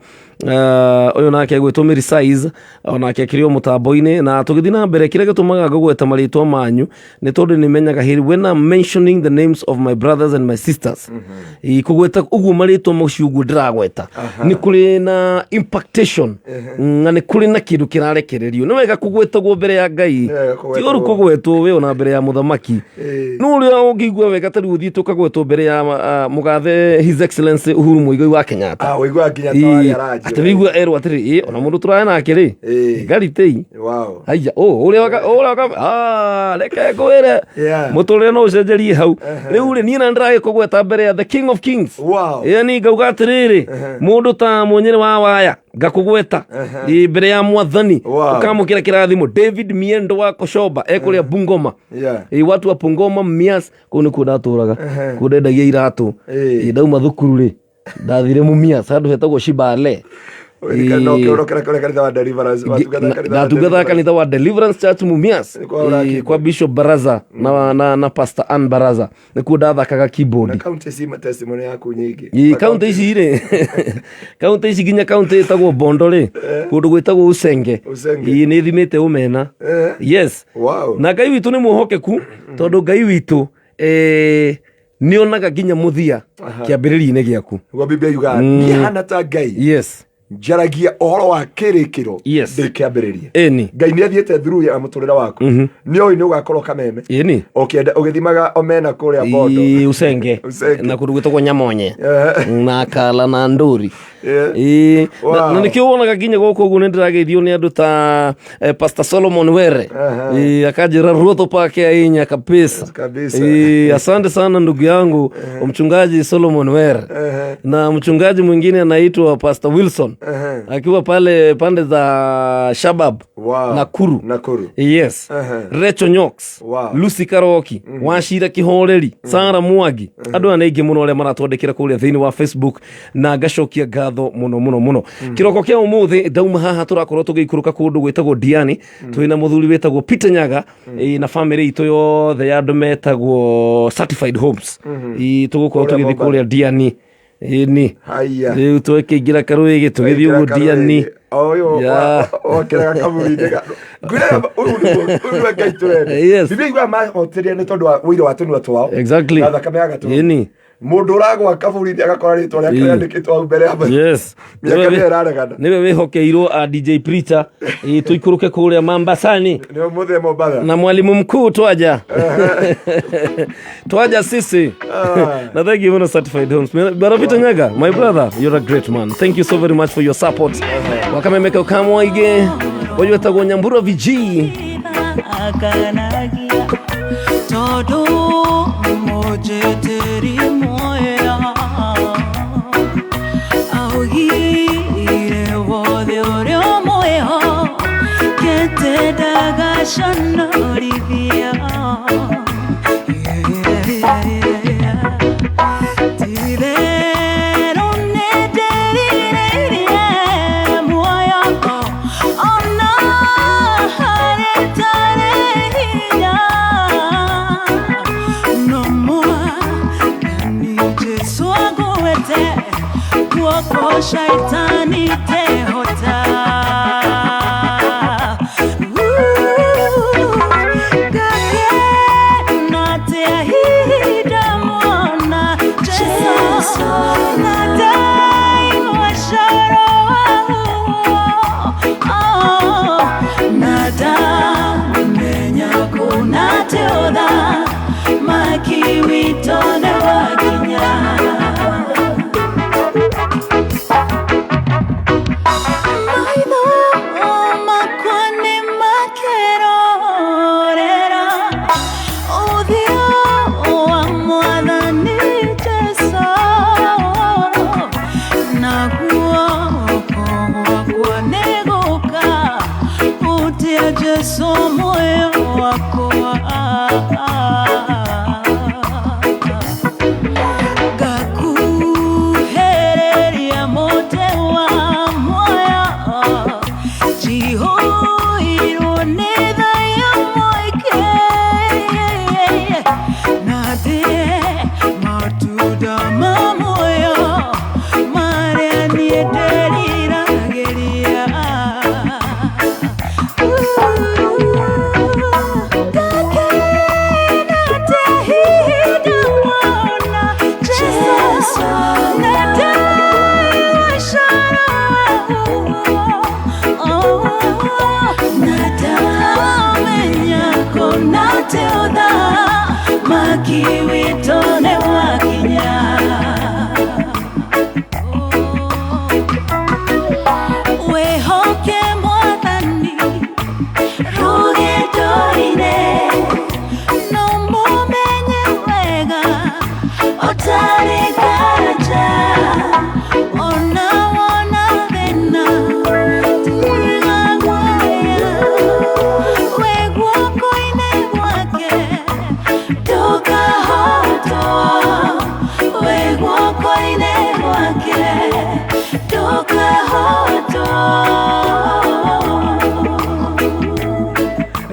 ũyũ nake gwĩtwo Mary Size, onake akĩrĩ o mũtambo-inĩ. Na tũgĩthiĩ na mbere, kĩrĩa gĩtũmaga ngũgweta marĩtwa manyu nĩ tondũ nĩ menyaga hĩrĩ when I'm mentioning the names of my brothers and my sisters, ĩ, kũgweta ũguo marĩtwa macio ũguo ndĩragweta, nĩ kũrĩ na impactation na nĩ kũrĩ na kĩndũ kĩrarekererio. Nĩ wega kũgwetagwo mbere ya Ngai. Wega kũgwetagwo. Ti ũru kũgwetwo wĩ ona mbere ya mũthamaki. No ũrĩa ũngĩigua wega ta rĩu ũthiĩte ũkagwetwo mbere ya mũgathe His Excellency Uhuru Muigai wa Kenyatta. Ah, ũiguaga nginya ta warĩa aranjia. Atĩ wĩigua erwo atĩrĩ, ĩ ona mũndũ tũraya nake rĩ, ngaritei. Haiya, ũ ũrĩa waka ũrĩa waka, ah, reke ngwĩre, mũtũrĩre no ũcenjerie hau. Rĩu rĩ, niĩ na ndĩragĩkũgweta mbere ya the King of Kings. Yani ngauga atĩrĩrĩ, mũndũ ta Mũnyĩrĩ wa Waya ngakũgweta ĩ, mbere ya mwathani. Ũkamũkĩra kĩrathimo. David Miendo wa Koshoba ekũrĩa Bungoma. Ĩ, watu wa Bungoma, Mias, kũu nĩkuo ndatũraga, kũu ndendagia iratũ. Ĩ, ndauma thukuru rĩ, ndathire Mumias handũ hetagwo Shibale. No kĩũrokera kũrĩa kanitha wa Deliverance, watungataga kanitha wa Ndatungataga Deliverance. kanitha wa Deliverance Church Mumias. Kwa ũra Ĩ, keyboard. kwa Bishop Baraza na Pastor Ann Baraza nĩkuo ndathakaga keyboard. Na kaunti ici testimony yaku nyingĩ. Ĩ, kaunti ici rĩ, kaunti ici nginya kaunti ĩtagwo Bondo rĩ, kũndũ gwĩtagwo Usenge. Usenge. Ĩ, nĩ thimĩte ũmena. Yes. Na Ngai witũ nĩ mwĩhokeku, tondũ Ngai witũ nĩ onaga nginya mũthia kĩambĩrĩria-inĩ gĩaku. Nĩguo Biblia yugaga, niĩ hana ta Ngai njaragia ũhoro wa kĩrĩkĩro ndĩ kĩambĩrĩria. Ngai nĩ athiĩte through ya mũtũrĩre waku, nĩ oĩ nĩ ũgakorwo kameme ũkĩenda ũgĩthimaga omena kũrĩa Bondo. Ĩ, Usenge. Usenge. Na kũndũ gwĩtagwo Nyamonye na Kala na Ndũri. Ĩ, na nĩkĩo wonaga nginya gũkũ ũguo nĩ ndĩrageithio nĩ andũ ta Pastor Solomon Were. Ĩ, akanjĩra ruotho pake ainya kabisa. Kabisa. Ĩ, asante sana ndugu yangu mchungaji Solomon Were. Na mchungaji mwingine anaitwa Pastor Wilson akiwa pale pande za Shabab. Nakuru. Nakuru. Yes. Rachel Nyox. Lucy Karoki, Wacira Kihoreri, Sara Mwangi, andũ aya nĩ aingĩ mũno arĩa maratwandĩkĩra kũrĩa thĩinĩ wa Facebook, na ngacokia ngatho mũno mũno mũno. Kĩroko kĩa ũmũthĩ ndauma haha tũrakorwo tũgĩikũrũka kũndũ gwĩtagwo Diani, twĩna mũthuri wĩtagwo Peter Nyaga, na famĩlĩ itũ yothe ya andũ metagwo Certified Homes. Tũgũkorwo Kũrĩa tũgĩthiĩ Mombasa. kũrĩa Diani, ĩni. Haiya. Rĩu twekĩingĩra karũĩgĩ tũgĩthiĩ ũguo Diani. Ũyũ okĩraga kaburi-inĩ ngwĩraga ũyũ nĩguo, ũyũ nĩwe Ngai tũrenda. Biblia yugaga mahotirie nĩ tondũ wa ũira wa tũnua twao na thakame ya gatũrũme. Mũndũ ũragwa kaburi-inĩ agakora rĩtwa rĩake rĩandĩkĩtwo hau mbere ya mĩaka mĩo ĩraregana. Nĩwe wĩhokeirwo a DJ Preacher. Ĩ, tũikũrũke kũrĩa Mambasani nĩ ũmũthĩ Mombatha na mwalimu mkuu twaja twaja sisi. Na thank you muno, Certified Homes. Bwana Peter Nyaga, my brother, you're a great man, thank you so very much for your support. Wakamemeka ukamwaige ũyũ wetagwo Nyambura VG. Akanagia tondu mũnjĩtĩri muoya augire wothe ũrĩa ũmwĩhokete. Njigĩte guoko shaitani tehota. Ngakena atĩa hihi ndamwona Jesũ, na ndaigua coro waguo. Na ndamenya kũna atĩ ũthamaki witũ nĩwakinya. Maitho makwa nĩmakerorera ũthiũ wa Mwathani Jesũ, na guoko gwakwa nĩgũka hutia Jesũ muoyo wakwa. Ngakuhĩrĩria mũtĩ wa muoyo, njihũirwo nĩ thayũ mũingĩ, na ndĩe matunda ma muoyo marĩa niĩ ndĩriragĩria. Ngakena atĩa hihi ndamwona Jesũ, na ndaigua coro waguo. Na ndamenya kũna atĩ ũthamaki witũ nĩwakinya. Wĩhoke Mwathani rũgendo-inĩ, no mũmenye wega ũtarĩ nganja. Ona wona thĩna tiga guoya, wĩ guoko-inĩ gwake ndũkahotwo, wĩ guoko-inĩ gwake ndũkahotwo.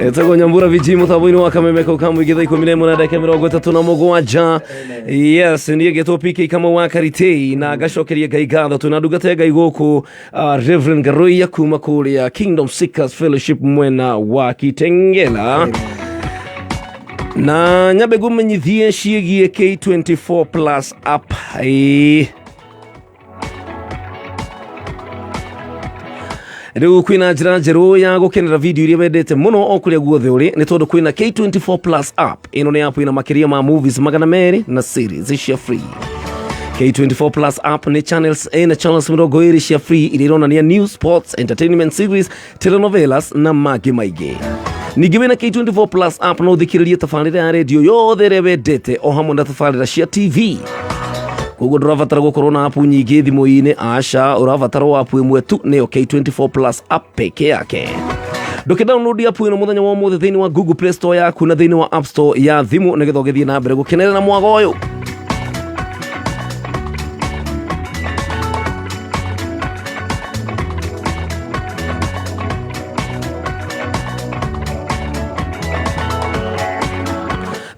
Etagwo Nyambura VG mũtambo-inĩ wa kameme kau ka mũingĩ thaa ikũmi na ĩmwe na ndagĩka mĩrongo ĩtatũ na mũgwanja. Yes, niĩ ngetwo PK Kamau wa Karitei na ngacokeria Ngai ngatho. Twĩna ndungata ya Ngai gũkũ, Reverend Ngaruiya kuma kũrĩa Kingdom Seekers Fellowship mwena wa Kitengela, na nyambe ngũmenyithie ciĩgiĩ K24 Plus app. Ĩĩ. Rĩu kwĩna njĩra njerũ ya gũkenera video iria wendete mũno o kũrĩa guothe ũrĩ, nĩ tondũ kwĩna K24 Plus app. Ĩno nĩ app ĩna makĩria ma movies 200 na series cia free. K24 Plus app nĩ channels, ĩna channels 20 cia free iria ironania news, sports, entertainment series, telenovelas na mangĩ maingĩ. Ningĩ wĩna K24 Plus app no ũthikĩrĩrie tabarĩra ya redio yothe ĩrĩa wendete o hamwe na tabarĩra cia TV. Koguo ndũrabatara gũkorwo na app nyingĩ thimũ-inĩ, aca, ũrabatara o app ĩmwe tu, nĩyo K24 Plus app peke yake. Ndũkĩ download app ĩno mũthenya wa ũmũthĩ thĩinĩ wa Google Play Store yaku na thĩinĩ wa App Store ya thimũ, nĩgetha ũgĩthiĩ na mbere gũkenerera mwago ũyũ.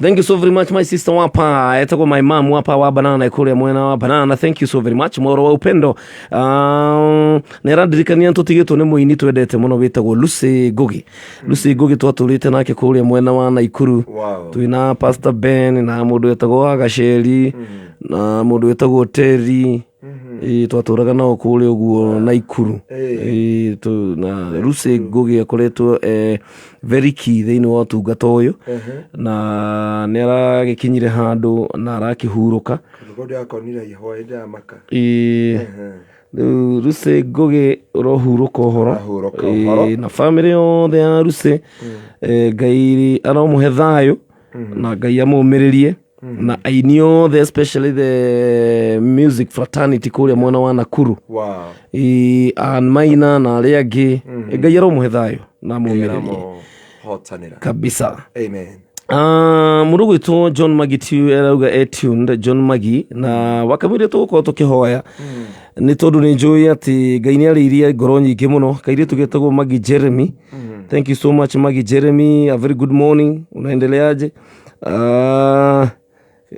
Thank you so very much, my sister wapa, etagwo my mom wapa wa banana kuria mwena wa banana. Thank you so very much, mworo wa upendo. Nä arandirikania nä tå tigä two nä må ini twendete må no wä tagwo Lucy Ngugi. Lucy Ngugi twatå rä te nake kå rä a mwena wa Naikuru. Wow. Twä Pastor Ben na må ndå wetagwo Wagaceri na må ndå wetagwo Terry. Ĩĩ, twatũraga nao kũrĩa ũguo Naikuru. Ĩĩ, na Lucy Ngugi akoretwo very key thĩinĩ wa ũtungata ũyũ, na nĩ aragĩkinyire handũ na arakĩhurũka. Kũndũ ndĩrakonire ihwa ndĩramaka. Ĩĩ, rĩu Lucy Ngugi ũrohurũka ũhoro. Ũrohurũka ũhoro. Ĩĩ, na bamĩrĩ yothe ya Lucy, Ngai aromũhe thayũ na Ngai amũmĩrĩrie, na aini othe, especially the music fraternity kũrĩa mwena wa Nakuru. Wow. Ĩĩ, Ann Maina na arĩa angĩ, Ngai aromũhe thayũ na amũmĩrĩrie. Hotanĩra. Kabisa. Amen. Mũndũ gwĩtwo John Magi tu arauga e tuned John Magi na wakamwire tũgũkorwo tũkĩhoya nĩ tondũ nĩ njũĩ atĩ Ngai nĩ arĩirie ngoro nyingĩ mũno. Kairĩtu getagwo Magi Jeremy, thank you so much Magi Jeremy, a very good morning, unaendeleaje?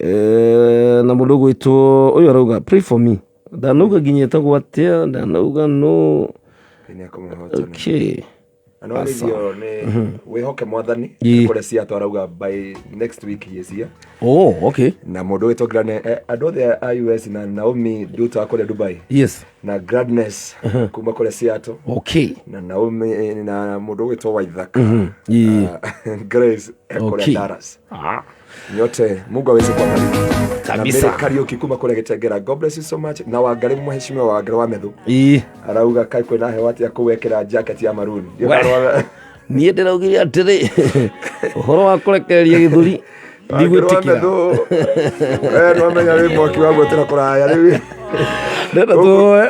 Na mũndũ ũgwĩtwo ũyũ arauga pray for me, ndanauga nginya etagwo atĩa, ndanauga no. Ngai nĩekũmũhotana. Okay. Na no arĩithio nĩ wĩhoke mwathani. Kũrĩa Seattle arauga by next week he is here. Oh, okay. Na mũndũ wĩtwo Grane, andũ othe a US na Naomi Duta wa kũrĩa Dubai na Gladness kuma kũrĩa Seattle na Naomi, na mũndũ ũgwĩtwo Waithaka. Grace, kũrĩa Dallas. Nyote Mungu aweze kuwabariki. Kabisa. Na Mary Kariuki kuma kũrĩa Gĩtengera, God bless you so much. Na Wangari, mheshimiwa Wangari wa Methu, arauga kai kwĩna heho atĩa kũu ekĩra jacket ya maroon. We. Niĩ ndĩraugire atĩrĩ, ũhoro wa kũrekereria gĩthũri ndigwĩtĩkĩra. Nwamenya wĩ mwaki wa gwetera kũraya rĩu. Ndĩrenda tuoe.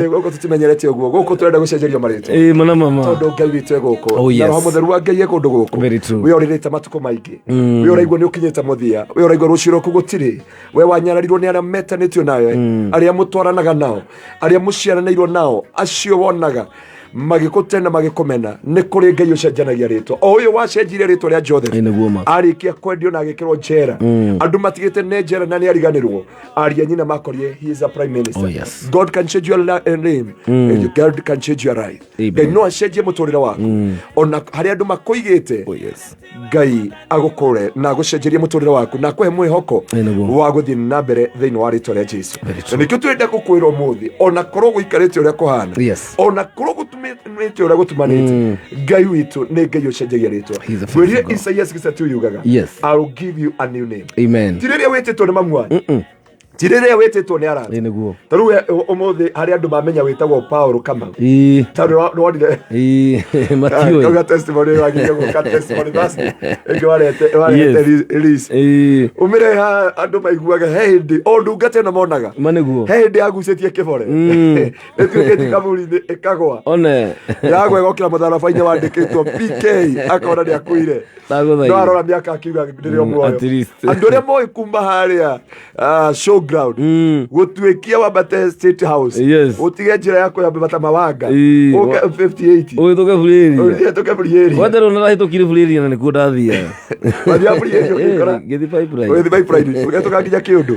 Gũkũ tũtimenyerete ũguo, gũkũ tũrenda gũcenjerio marĩtwa Ĩĩ, mana mama. tondũ Ngai witũ e gũkũ Oh, yes. na Roho Mũtheru wa Ngai e kũndũ gũkũ. Very true. We ũrĩrĩte matukũ maingĩ, we ũraigua nĩ ũkinyĩte mũthia, we ũraigua rũciũ rwaku gũtirĩ, we wanyararirwo nĩ arĩa metanĩtio nawe, arĩa mũtwaranaga nao, arĩa mũciaranĩirwo nao, acio wonaga magĩkũte na magĩkũmena. Nĩ kũrĩ Ngai ũcenjanagia rĩtwa, o ũyũ wacenjirie rĩtwa rĩa Joseph. Ĩ, nĩguo ma. Arĩkia kwendio na agĩkĩrwo njera, andũ matigĩte nĩ njera na nĩ ariganĩrwo, aria nyina makorie he is a prime minister. Oh, yes. God can change your name and God can change your life. Amen. Ngai no acenjie mũtũrĩre waku ona harĩa andũ makũigĩte. Oh, yes. Ngai agũkũre na agũcenjerie mũtũrĩre waku na akũhe mwĩhoko Ĩ, nĩguo. wa gũthiĩ na mbere thĩinĩ wa rĩtwa rĩa Jesu. Very Na true. nĩkĩo tũrenda gũkwĩra ũmũthĩ, ona korwo gũikarĩte ũrĩa kũhana, ona korwo gũtumĩte ũrĩa gũtumanĩte, Ngai witũ nĩ Ngai ũcenjagia rĩtwa. He's a faithful Ngwĩrire God. Isaia 62 yugaga, "I will give you a new name." Amen. Ti rĩrĩa wĩtĩtwo nĩ mamu wanyu, ti rĩrĩa wĩtĩtwo nĩ arata. Ĩ, nĩguo. Ta rĩu we, ũmũthĩ harĩ andũ mamenya wĩtagwo Paul Kamau, tondũ nĩwonire Ĩĩ, matiũĩ. kauga testimony wagirie gũka testimony Thursday ĩngĩ warete warete release. Umire ha andũ maiguaga he hĩndĩ o ndungata ĩno monaga Ma nĩguo. he hĩndĩ yagucĩtie kĩbore, ĩtuĩkĩte kaburi-inĩ ĩkagwa. One. Yagwa ĩgokĩra mũtharaba-inĩ wandĩkĩtwo PK, akona nĩ akuire. Ndagũthaitha. No arora mĩaka akiuga ndĩrĩ o muoyo. At least. Andũ arĩa moĩ kuma harĩa showground gũtuĩkia wambate State House, ũtige njĩra ya kũyambata Mawanga, ũke 58. Ũhĩtũke burĩria. Ũhĩtũke burĩria. Kwanja rĩu narahĩtũkire burĩria na nĩkuo ndathiaga. Wathiaga burĩria ũgĩkora? Ngĩthiĩ pipeline. Ũgĩthiĩ pipeline ũgĩtũka nginya kĩũndũ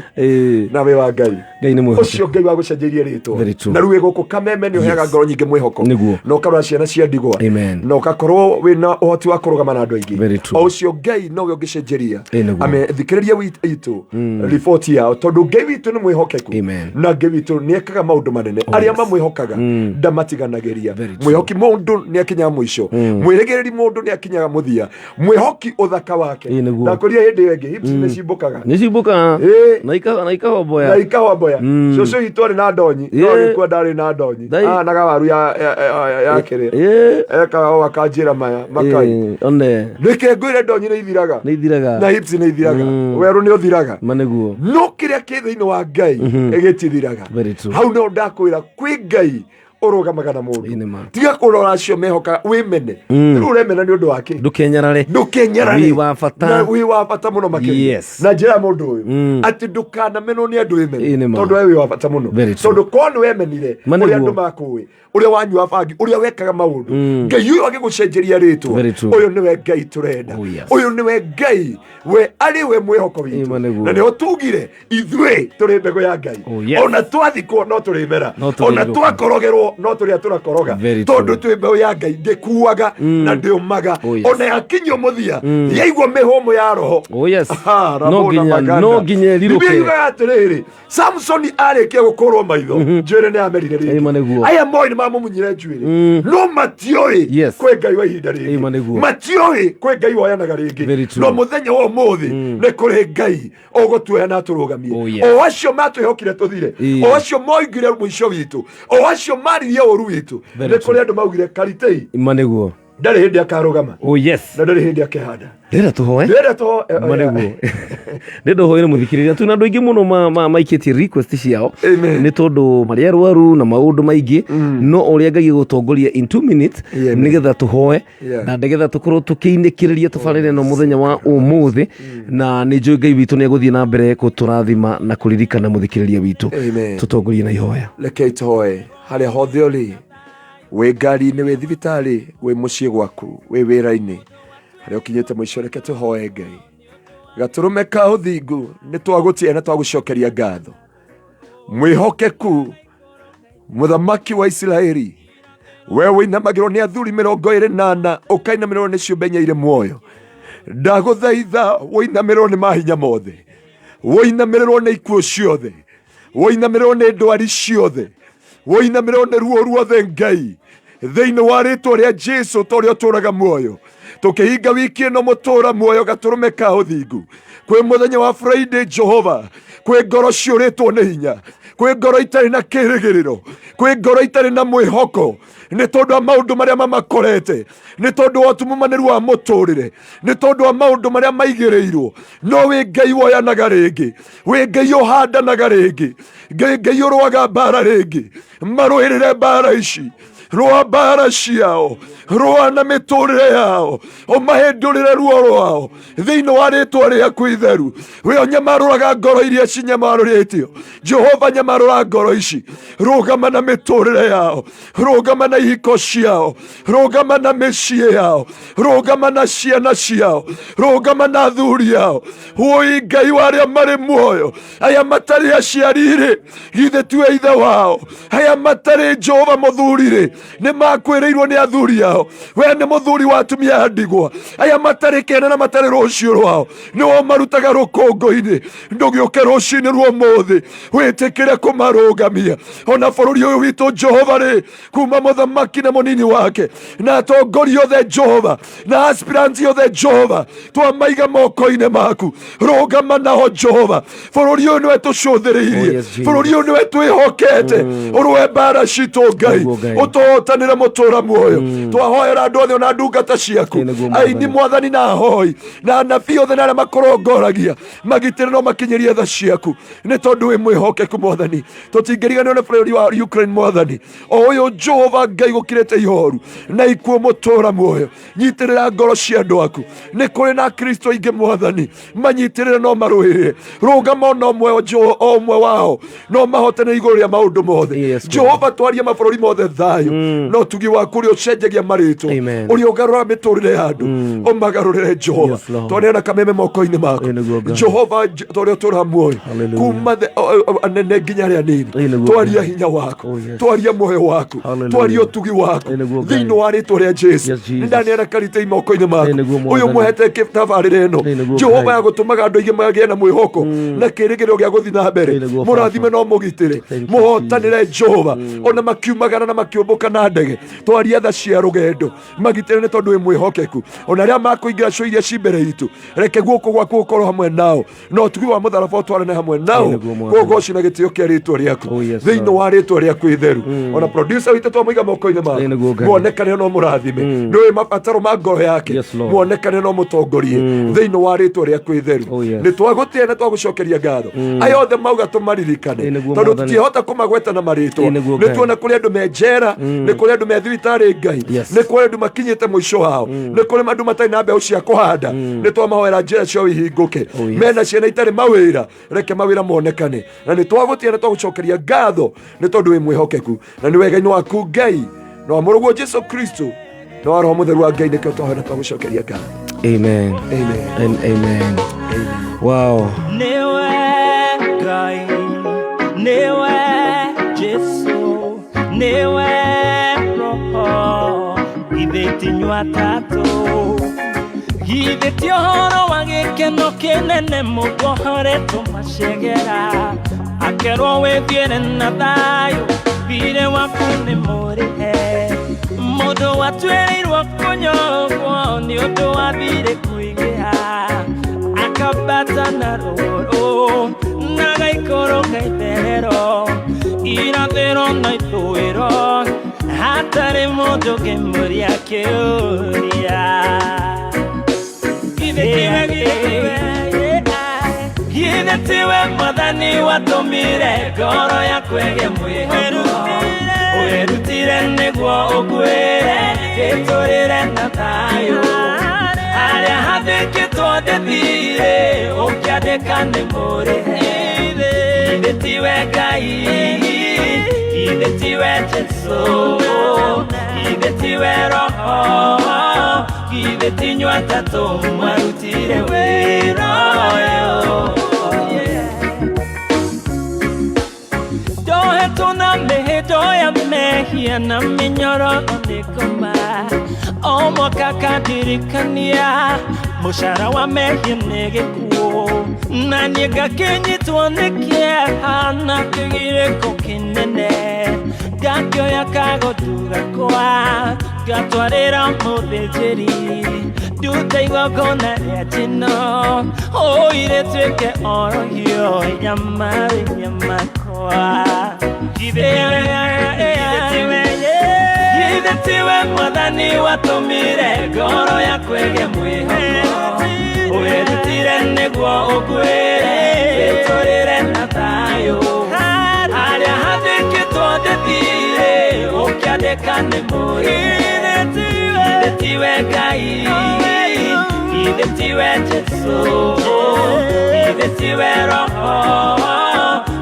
na wĩ wa Ngai. Ngai nĩ mwĩhokeku. Ũcio Ngai wagũcenjeirie rĩtwa Very true. na rĩu wĩ gũkũ Kameme nĩ ũheaga ngoro nyingĩ mwĩhoko Nĩguo. na ũkarora ciana cia ndigwa Amen. na ũgakorwo wĩna ũhoti wa kũrũgama na andũ aingĩ. Very true. O ũcio Ngai nowe ũngĩcenjeria. Ĩ, nĩguo. Ame thikĩrĩria itũ riboti yao tondũ Ngai witũ nĩ mwĩhokeku na Ngai witũ nĩ ekaga maũndũ manene. Arĩa mamwĩhokaga ndamatiganagĩria. Mwĩhoki mũndũ nĩ akinyaga mũico, mwĩrĩgĩrĩri mũndũ nĩ akinyaga mũthia, mwĩhoki ũthaka wake. Ĩ, nĩguo. Ndakũria hĩndĩ ĩyo ĩngĩ hips nĩ cimbũkaga. Nĩ cimbũkaga. Ĩ. Na ikahomboya. Na ikahomboya. Cũcũ witũ arĩ na ndonyi, no agĩkua ndarĩ na ndonyi. Ahanaga waru ya kĩrĩa ekaga o akanjĩra maya makai. One. Nĩkĩ ngwĩre, ndonyi nĩ ithiraga. Nĩ ithiraga. Na hips nĩ ithiraga, werũ nĩ ũthiraga. Ma nĩguo. No kĩrĩa kĩ thĩinĩ wa Ngai gĩtithiraga. Very true. Hau no ndakwĩra kwĩ Ngai ũrũgamaga na mũndũ. Ĩ, nĩ ma. Tiga kũrora acio mehokaga wĩmene. Rĩu ũremena nĩ ũndũ wa kĩ? Ndũkenyarare. Ndũkenyarare. Wĩ wa bata. Na wĩ wa bata mũno makĩria. Na njĩra ya mũndũ ũyũ atĩ ndũkanamenwo nĩ andũ, Ĩ, wĩmene nĩ ma. tondũ we wĩ wa bata mũno. Very true. Tondũ korwo nĩ wemenire Ma ũrĩa nĩguo. andũ makũĩ, ũrĩa wanyua bangi, ũrĩa wekaga maũndũ, Ngai ũyũ agĩgũcenjeria rĩtwa, Very true. ũyũ nĩwe Ngai tũrenda. Oh, yes. Ũyũ nĩwe Ngai, we arĩ we mwĩhoko witũ. Ma nĩguo. Na nĩho tugire ithuĩ tũrĩ mbegũ ya Ngai. Oh, yes. Ona twathikwo no tũrĩmera. No tũrĩ Ona rũka. twakorogerwo no tũrĩa tũrakoroga. Very true. Tondũ twĩ mbeũ ya Ngai, ndĩkuaga na ndĩũmaga. Oh, yes. Ona yakinyio mũthia, yaigua mĩhũmũ ya roho. Oh, yes. Aha, No Ramona Maganda. no nginya ĩrirũke. Biblia yugaga atĩrĩrĩ, Samsoni arĩkia gũkũrwo maitho, njuĩrĩ nĩ amerire Ĩ, ma rĩngĩ. nĩguo. Aya moĩ nĩ mamũmunyire njuĩrĩ, no matiũĩ kwĩ Ngai wa ihinda Ĩ, ma rĩngĩ. nĩguo. Matiũĩ kwĩ Ngai woyanaga rĩngĩ. Very true. No mũthenya wa ũmũthĩ nĩ kũrĩ Ngai ũgũtuoya na atũrũgamie. Oh, yes. O acio matwĩhokire tũthire, Ĩ. o acio moigire mũico witũ, o acio maririe ũru witũ, Very nĩ kũrĩ andũ maugire karitei Ma nĩguo. ndarĩ hĩndĩ akarũgama Oh, yes. na ndarĩ hĩndĩ akehanda. Ndĩrenda tũhoe. Ndĩrenda tũhoe. Ma nĩguo. Ndĩrenda ũhoere mũthikĩrĩria twĩna andũ aingĩ mũno maikĩtie request ciao nĩ tondũ marĩ arwaru na maũndũ maingĩ, no ũrĩa Ngai egũtongoria in 2 minutes nĩgetha tũhoe na nĩgetha tũkorwo tũkĩinĩkĩrĩria tabarĩra ĩno mũthenya wa ũmũthĩ, na nĩ njũĩ Ngai witũ nĩ egũthiĩ na mbere gũtũrathima na kũririkana mũthikĩrĩria witũ. Amen. Tũtongorie na ihoya. Rekei tũhoe. Harĩa hothe ũrĩ, wĩ ngari-inĩ, wĩ thibitarĩ, wĩ mũciĩ gwaku, wĩ wĩra-inĩ, harĩa ũkinyĩte mũico, reke tũhoe Ngai. Gatũrũme ka ũthingu, nĩ twagũtĩa na twagũcokeria ngatho. Mwĩhokeku mũthamaki wa Isiraeli, we wĩinamagĩrwo nĩ athuri 24, ũkainamĩrĩrwo nĩ ciũmbe inya irĩ muoyo, ndagũthaitha wĩinamĩrĩrwo nĩ mahinya mothe, wĩinamĩrĩrwo nĩ ikuũ ciothe, wĩinamĩrĩrwo nĩ ndwari ciothe, wĩinamĩrĩrwo nĩ ruo ruothe. Ngai, thĩinĩ wa rĩtwa rĩa Jesu, ta ũrĩa ũtũraga muoyo, tũkĩhinga wiki ĩno, mũtũra muoyo, gatũrũme ka ũthingu, kwĩ mũthenya wa Friday, Jehova, kwĩ ngoro ciũrĩtwo nĩ hinya, kwĩ ngoro itarĩ na kĩrĩgĩrĩro, kwĩ ngoro itarĩ na mwĩhoko nĩ tondũ wa maũndũ marĩa mamakorete, nĩ tondũ wa ũtumumanĩru wa mũtũrĩre, nĩ tondũ wa maũndũ marĩa maigĩrĩirwo. No wĩ Ngai woyanaga rĩngĩ, wĩ Ngai ũhandanaga rĩngĩ, Ngai, Ngai ũrũaga mbara rĩngĩ. Marũĩrĩre mbara ici, rũa mbara ciao, rũa na mĩtũrĩre yao, ũmahĩndũrĩre ruo rwao thĩinĩ wa rĩtwa rĩaku itheru. We ũnyamarũraga ngoro iria cinyamarũrĩtio, Jehova, nyamarũra ngoro ici, rũgama na mĩtũrĩre yao, rũgama na ihiko ciao, rũgama na mĩciĩ yao, rũgama na ciana ciao, rũgama na athuri ao. Woi Ngai wa arĩa marĩ muoyo, aya matarĩ aciari-rĩ, githĩ tiwe ithe wao? Aya matarĩ Jehova mũthuri-rĩ, nĩ makwĩrĩirwo nĩ athuri ao, we nĩ mũthuri wa atumia a ndigwa. Aya matarĩ kĩene na matarĩ rũciũ rwao, nĩwe ũmarutaga rũkũngũ-inĩ. Ndũgĩũke rũcinĩ rwa ũmũthĩ, wĩtĩkĩre kũmarũgamia. Ona bũrũri ũyũ witũ, Jehova rĩ, kuma mũthamaki na mũnini wake na atongoria othe, Jehova, na aspiranti othe, Jehova, twamaiga moko-inĩ maku, rũgama nao, Jehova. Bũrũri ũyũ nĩwe tũcũthĩrĩirie. Oh, yes, Jesus. Bũrũri ũyũ nĩwe twĩhokete, ũrũe mbara citũ, Ngai. Nĩguo, Ngai. Ũtũhotanĩre, mũtũra muoyo. Twahoera andũ othe, ona ndungata ciaku, Ĩ, nĩguo, aini, Mwathani. Mwathani, na ahoi na anabii othe na arĩa makũrongoragia, magitĩre no makinyĩrie tha ciaku, nĩ tondũ wĩ mwĩhokeku, Mwathani. Tũtingĩriganĩrwo nĩ bũrũri wa Ukraine, Mwathani, o ũyũ, Jehova Ngai, gũkirĩte ihoru na ikuũ. Mũtũra muoyo, nyitĩrĩra ngoro cia andũ aku. Nĩ kũrĩ na Kristo aingĩ, Mwathani, manyitĩrĩre no marũĩrĩre. Rũgama ona ũmwe o ũmwe wao no mahotane igũrũ rĩa maũndũ mothe. Yes, Lord. Jehova, twarie mabũrũri mothe thayũ no tugi waku ũrĩa ũcenjagia marĩtwa, Amen. ũrĩa ũgarũra mĩtũrĩre ya andũ, ũmagarũrĩre, Jehova. Yes, Lord. Twaneana kameme moko-inĩ maku, Ĩ, nĩguo, Ngai. Jehova, torĩa ũtũra muoyo, Hallelujah. kuma anene nginya arĩa anini. Ĩ, nĩguo, Twaria Ngai. hinya waku, Oh, yes. twaria muoyo waku, Hallelujah. twaria ũtugi waku Ĩ, nĩguo, Ngai. thĩinĩ wa rĩtwa rĩa Jesu. Yes, Jesus. Nĩndaneana karita moko-inĩ maku, Ĩ, nĩguo, ũyũ Mwathani. mũhete tabarĩra ĩno, Ĩ, nĩguo, Jehova, Ngai. ya gũtũmaga andũ aingĩ magĩe na mwĩhoko na kĩrĩgĩrĩro gĩa gũthiĩ na mbere. Ĩ, nĩguo, Mũrathime Baba. no mũgitĩre, Thank you, mũhotanĩre, Jehova. Ona makiumagara na makĩũmbũka na ndege, twaria tha cia rũgendo, magitĩre, nĩ tondũ wĩ mwĩhokeku. Ona arĩa makũingĩra cio iria ci mbere itũ, reke guoko gwaku gũkorwo hamwe nao na ũtugi wa mũtharaba ũtwarane hamwe nao. Ĩ, nĩguo, Mwathani. Kũgoci na gĩtĩo kĩa rĩtwa rĩaku Oh, yes, thĩinĩ Lord. wa rĩtwa rĩaku itheru. Ona producer witũ twamũiga moko-inĩ Ĩ, maku, nĩguo, Ngai. muonekane no mũrathime, nĩũĩ mabataro ma ngoro yake. Yes, Lord. Muonekane no mũtongorie thĩinĩ wa rĩtwa rĩaku itheru. Oh, yes. Nĩ twagũtĩa na twagũcokeria ngatho. Aya othe mauga tũmaririkane, Ĩ, nĩguo, tondũ Mwathani. tũtiĩhota kũmagweta na marĩtwa. Ĩ, nĩguo, Nĩ Ngai. tuona kũrĩ andũ me njera, nĩ kũrĩ andũ me thibitarĩ, Ngai, Yes. nĩ kũrĩ andũ makinyĩte mũico wao, nĩ kũrĩ andũ matarĩ na mbeũ cia kũhanda. Nĩ twamahoera njĩra ciao ihingũke. Oh, yes. Mena ciana itarĩ mawĩra, reke mawĩra monekane. Na nĩ twagũtĩa na twagũcokeria ngatho, nĩ tondũ wĩ mwĩhokeku na nĩ wega-inĩ waku, Ngai, na wa mũrũguo Jesu Kristo na wa Roho Mũtheru wa Ngai, nĩkĩo twahoera twagũcokeria ngatho. Amen. Amen. And amen. Wow. Niwe Ngai, niwe Jesu, niwe Roho, githĩ ti inyuĩ atatũ? Githĩ ti ũhoro wa gĩkeno kĩnene mũndũ ohoretwo macegera akerwo wĩthiĩre na thayũ, thirĩ waku nĩ mũrĩhe? Mũndũ watuĩrĩirwo kũnyongwo nĩ ũndũ wa thirĩ kũingĩha, akambata na rũgũrũ na gaikũrũka itherero, irathĩro na ithũĩro, hatarĩ mũndũ ũngĩmũria kĩũria. Githĩ tiwe Mwathani watũmire ngoro yaku ĩgĩe mwĩhoko, wĩrutire nĩguo ũkuĩre ĩtũrĩre na thayũ? Harĩa hathĩkĩtwo ndĩthire ũkĩandĩka nĩ mũrĩhe. Githĩ tiwe Ngai? Githĩ tiwe Jesu? Githĩ tiwe Roho? Githĩ ti inyuĩ atatũ mwarutire wĩra ũyũ? Ndohetwo na mĩhĩndo ya mehia na mĩnyororo nĩ ngoma o mwaka kandirikania mũcara wa mehia nĩ gĩkuũ na niĩ ngakĩnyitwo nĩ kĩeha na kĩgirĩko kĩnene ngakĩoya kagotu gakwa ngatwarĩra mũthĩnjĩri ndute igongona rĩa njino ũirĩtuĩke orohio ya mawĩhia makwa. Githĩ tiwe mwathani watũmire ngoro yaku ĩgĩe mwĩhoko wĩrutire nĩguo ũkuĩre wĩtũrĩre na thayũ harĩa handĩkĩtwo ndĩthire ũkĩandĩka nĩ mũrĩmi. Githĩ tiwe Ngai, githĩ tiwe Jesũ, githĩ tiwe Roho,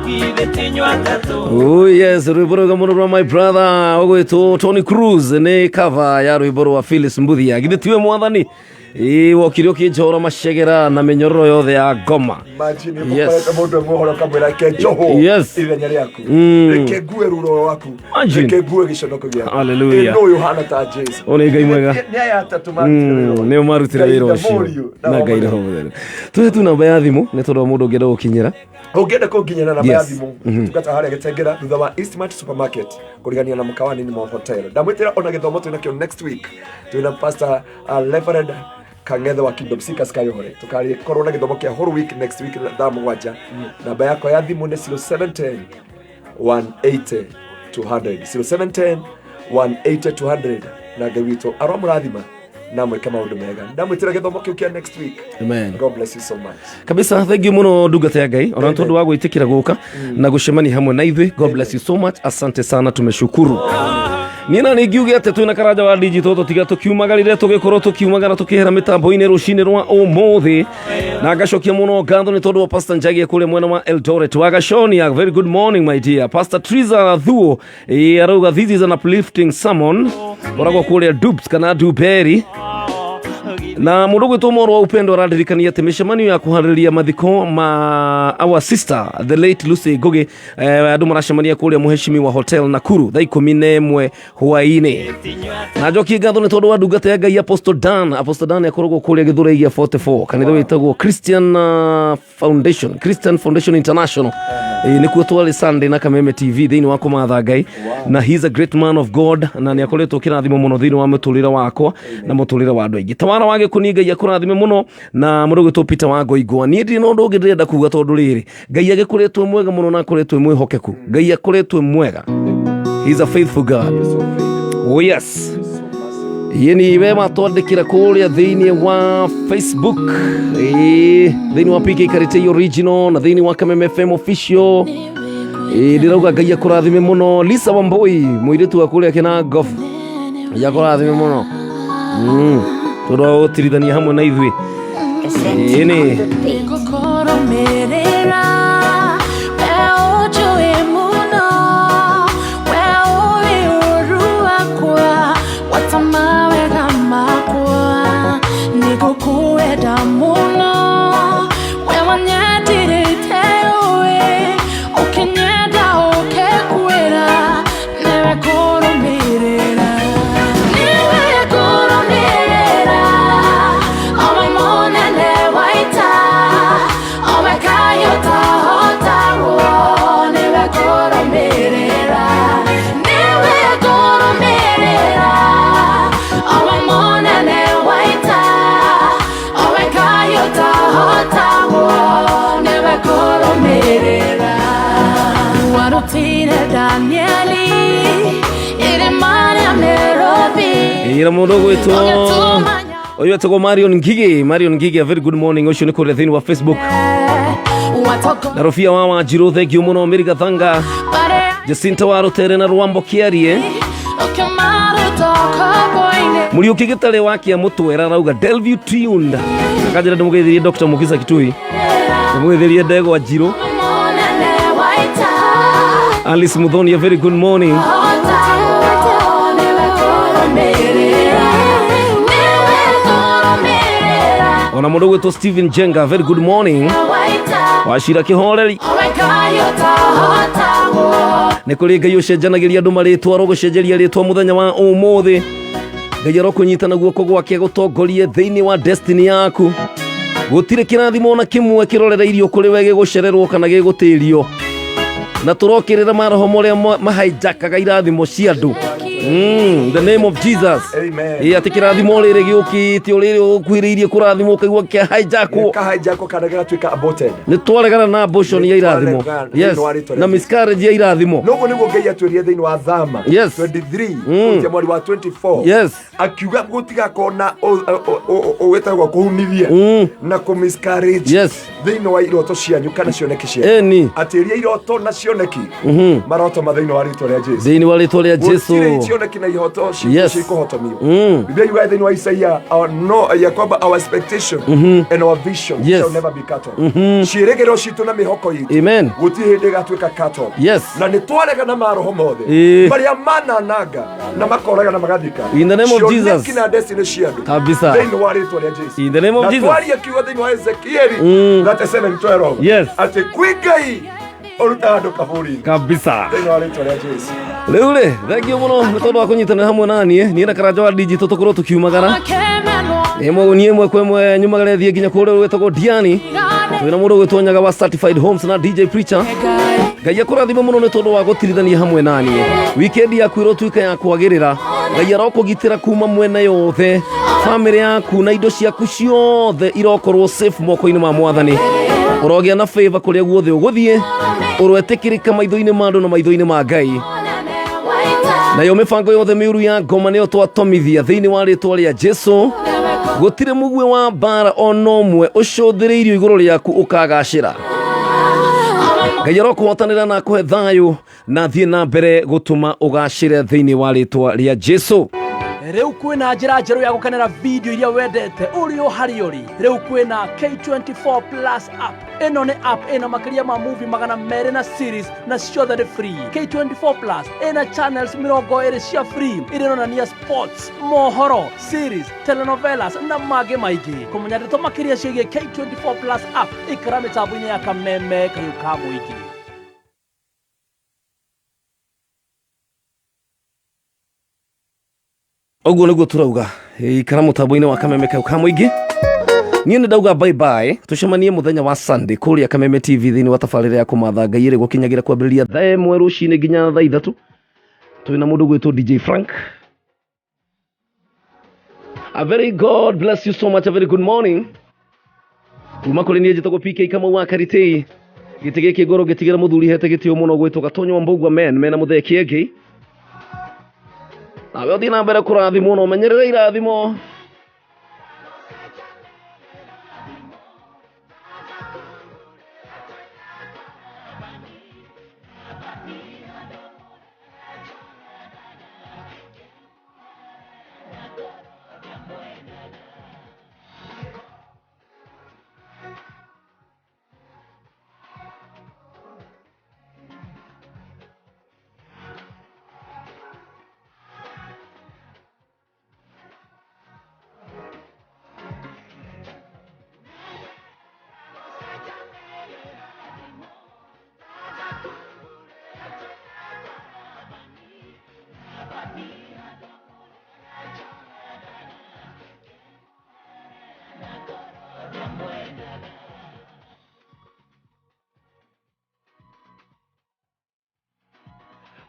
githĩ ti inyuĩ atatũ. Oh yes, rwimbo rwega muno rwa my brother ũgwĩtwo Tony Cruz nĩ cover ya rwimbo rwa Phyllis Mbuthia. Githĩ tiwe mwathani? Ĩĩ wokire ũkĩnjora macegera na mĩnyororo yothe ya ngoma. Imagine Yes. ũkorete mũndũ ĩmwe ũkamwĩra reke njohwo ithenya rĩaku, reke ngue ruro rwaku, Imagine. reke ngue gĩconoko gĩaku. Hallelujah. Ĩ nũ ũyũ ũhana ta Jesu? Ũyũ nĩ Ngai mwega. Nĩ aya atatũ marutire wĩra ũyũ. Nĩo marutire Ngai wĩra na ũcio Mũriũ na na Roho Ngai Mũtheru. Roho Mũtheru. Tũhe tu namba ya thimũ nĩ tondũ wa mũndũ ũngĩenda gũkinyĩra. Ũngĩenda kũnginyĩra namba ya Yes. thimũ, tungata harĩa Gĩtengera thutha wa Eastmart Supermarket kũrigania na mũkawa nini Mall Hotel. Ndamwĩtĩra ona gĩthomo twĩnakĩo next week, twĩna Pastor Reverend Kang'ethe wa Kingdom Seekers Kayore, tũkarĩkorwo na gĩthomo kĩa whole week next week thaa 7. Namba yakwa ya thimũ nĩ 0710 180 200, 0710 180 200. Na Ngai witũ aromũrathima na mwĩke maũndũ mega. Ndamwĩtĩra gĩthomo kĩu kĩa next week. Amen. God bless you so much. Kabisa, thank you muno ndungata ya Ngai ona tondu wa gwĩtĩkĩra gũka na gũcemania hamwe na ithuĩ. God bless you so much, asante sana, tumeshukuru. Niĩ na nĩ ngiuge atĩ twĩna karanja wa digital tũtiga tũkiumagarire tũgĩkorwo tũkiumagara tũkĩhera mĩtambo-inĩ rũcinĩ rwa ũmũthĩ, na ngacokia mũno ngatho nĩ tondũ wa Pastor Njagia kũrĩa mwena wa Eldoret wa Gaconia. Very good morning, my dear Pastor Triza Thuo. Arauga this is an uplifting sermon, koragwo kũrĩa Dubs kana Duberi. Na mũndũ gwĩtwo Moro wa Upendo arandirikania atĩ mĩcemanio ya kũharĩrĩria mathiko ma our sister the late Lucy Ngugi, andũ maracemania kũrĩa Mũheshimiwa Hotel Nakuru thaa 11 hwaĩ-inĩ. Na njokie ngatho nĩ tondũ wa ndungata ya Ngai Apostle Dan. Apostle Dan akoragwo kũrĩa Gĩthũrai gĩa 44, kanitha wĩtagwo Christian Foundation, Christian Foundation International. Nĩkuo twarĩ Sunday na Kameme TV thĩinĩ wa kũmatha Ngai, na he is a great man of God na nĩ akoretwo kĩrathimo mũno thĩinĩ wa mũtũrĩre wakwa na mũtũrĩre wa andũ aingĩ. Tawara wa Gĩkũni, Ngai akũrathime mũno. Na mũndũ gwĩtwo Peter wa Ngoingwa, niĩ ndirĩ na ũndũ ũngĩ ndĩrenda kuga tondũ rĩrĩ Ngai agĩkoretwo mwega mũno na akoretwo mwĩhokeku. Ngai akoretwo mwega. He is a faithful God. Oh yes. Yeni we matwandĩkĩra kũrĩa thĩinĩ wa Facebook, thĩinĩ wa PK Karitei Original na thĩinĩ wa Kameme FM Official. Ndĩrauga Ngai akũrathime mũno. Lisa Wambui, mũirĩtu wa kũrĩa Kĩnangobu, Ngai akũrathime mũno tondũ wa gũtirithania hamwe na ithuĩ. Ĩni Nĩngũkũrũmĩrĩra, we ũnjũĩ mũno, we ũĩ ũũru wakwa, wata mawega makwa. Nĩngũkwenda mũno, we wanyendirĩte ũĩ, ũkĩnyenda ũkĩnguĩra, nĩwe ngũrũmĩrĩra. Nĩwe ngũrũmĩrĩra, owe mũnene wa ita, owe Ngai ũtahotagwo, nĩwe ngũrũmĩrĩra. Nĩwe ngũrũmĩrĩra, owe mũnene wa ita, owe Ngai ũtahotagwo, nĩwe ngũrũmĩrĩra. Warutire Danieli irima rĩa mĩrũthi. Ira mũndũ gwĩtwo ũyũ etagwo Marion Ngigi. Marion Ngigi, a very good morning. Ũcio nĩ kũrĩa thĩinĩ wa Facebook. Na Rofia wa Wanjiru, thank you mũno. Mary Gathanga, Jacinta wa Rutere na Rwambo Kiarie. Mũriũki Gĩtarĩ wa Kĩa Mũtwera arauga Delview tuned. Akanjĩra ndĩmũgeithirie Dr. Mukisa Kitui, ndĩmũgeithirie Ndegwa Njirũ. Alice Muthoni, a very good morning. Ona mũndũ ũgwĩtwo Stephen Jenga, very good morning. Wacira kĩhoreri. Nĩ kũrĩ Ngai ũcenjanagĩria andũ marĩtwa, arogũcenjeria rĩtwa mũthenya wa ũmũthĩ. Ngai arokũnyita na guoko gwake gũtongorie thĩinĩ wa destiny yaku. Gũtirĩ kĩrathimo ona kĩmwe kĩrorereirio kũrĩ we gĩgũcererwo kana gĩgũtĩrio. Na tũrokĩrĩra maroho marĩa mahaijakaga irathimo cia andũ. In the name of Jesus. Amen. Ĩ atĩ kĩrathimo rĩrĩ gĩũkĩte o rĩrĩ ũkuhĩrĩirie kũrathimwo ũkaigua kĩa hijackwo. Kahijackwo kana gĩgatuĩka aborted. Nĩ twaregana na abortion ya irathimo. Nĩtwaregana Yes. thĩinĩ wa rĩtwa rĩa Na Jesu. miscarriage ya irathimo. Noguo nĩguo Ngai atwĩrire thĩinĩ wa Thama Yes. 23 kũrutia mweri wa 24. Yes. Akiuga gũtigakorwo na wĩtagwo kũhunithia na kũ miscarriage Yes. thĩinĩ wa iroto cianyu kana cioneki cianyu. Ĩni. Atĩ iria iroto na cioneki maroto ma thĩinĩ wa rĩtwa rĩa Jesu. Thĩinĩ wa rĩtwa rĩa Jesu. Gũtirĩ cioneki na ihoto Yes. cikũhotomio. Biblia yugaga thĩinĩ wa Isaia no ya kwamba our expectation and our vision shall never be cut off. Ciĩrĩgĩrĩro citũ na mĩhoko itũ Amen. gũtirĩ hĩndĩ ĩgatuĩka cut off. Yes. Na nĩ twarega na maroho mothe marĩa manananga na makoraga na magathika. In the name of Cioneki Jesus. na destiny cia andũ Kabisa. thĩinĩ wa rĩtwa rĩa Jesu. In the name of Na Jesus. twarie kiugo thĩinĩ wa Ezekieli 37:12 Yes. atĩ kwĩ Ngai ũrutaga andũ kaburi-inĩ Kabisa. thĩinĩ wa rĩtwa rĩa Jesu. Rĩu rĩ, thengio mũno nĩ tondũ wa kũnyitanĩra hamwe na niĩ. Niĩ na Karanja wa Digital tũkorwo tũkiumagara. Ĩmwe niĩ ĩmwe kwa ĩmwe nyumagare thiĩ nginya kũrĩa gwĩtagwo Diani. Twĩna mũndũ ũgwĩtwo Nyaga wa Certified Homes na DJ Preacher. Ngai akũrathime mũno nĩ tondũ wa gũtirithania hamwe na niĩ. Weekend yaku ĩrotuĩka ya kwagĩrĩra. Ngai arokũgitĩra kuma mwena yothe. Famĩlĩ yaku na indo ciaku ciothe irokorwo safe moko-inĩ ma Mwathani. Ũrogĩa na favor kũrĩa guothe ũgũthiĩ. Ũroetĩkĩrĩka maitho-inĩ ma andũ na maitho-inĩ ma Ngai. Nayo mĩbango yothe mĩũru ya ngoma nĩyo twatomithia thĩinĩ wa rĩtwa rĩa Jesu. Gũtirĩ mũguĩ wa mbara ona ũmwe ũcũthĩrĩirio igũrũ rĩaku ũkagacĩra. Ngai arokũhotanĩra na akũhe thayũ na thiĩ na mbere gũtũma ũgacĩre thĩinĩ wa rĩtwa rĩa Jesu. Rĩu kwĩna njĩra njerũ ya gũkenera video iria wendete ũrĩ o harĩa ũrĩ. Rĩu kwĩna K24 Plus app. Ĩno nĩ app ĩna makĩria ma movie 200 na series na ciothe nĩ free. K24 Plus ĩna channels 20 cia free iria ironania sports, mohoro, series, telenovelas na mangĩ maingĩ. Kũmenya ndeto makĩria ciĩgiĩ K24 Plus app, ikara mĩtambo-inĩ ya Kameme Kayũ ka Mũingĩ. Ũguo nĩguo tũrauga. Ikara mũtambo-inĩ wa Kameme Kayũ ka Mũingĩ. Niĩ nĩ ndauga bye bye, tũcemanie mũthenya wa Sunday kũrĩa Kameme TV thĩinĩ wa tabarĩra ya kũmatha Ngai ĩrĩ gũkinyagĩra kwambĩrĩria thaa 1 rũcinĩ nginya thaa 3. Twĩna mũndũ ũgwĩtwo DJ Frank. A very God bless you so much. A very good morning. Kuma kũrĩ niĩ njĩtagwo PK Kamau wa Karitei. Gĩtĩ gĩkĩ ngoro ngĩtigĩra mũthuri hete gĩtĩo mũno gwĩtwo Gatonyo wa Mbũgua men mena mũthee Kĩengei. Nawe ũthiĩ na mbere kũrathimwo na ũmenyerere irathimo.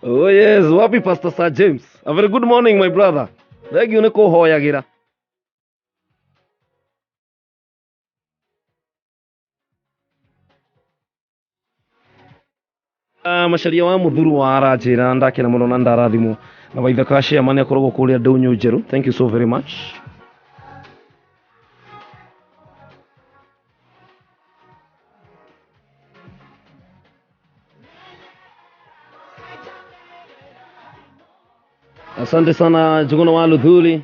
Oh yes, wapi Pastor Sir James. A very good morning my brother. Thank you nĩ kũhoyagĩra. Macaria wa mũthuru wa aranjĩra ndakena mũno na ndarathimwo na waithaka chairman akoragwo kũrĩa Ndũnyũ Njerũ. Thank you so very much. Asante sana Njuguna wa Luthuli.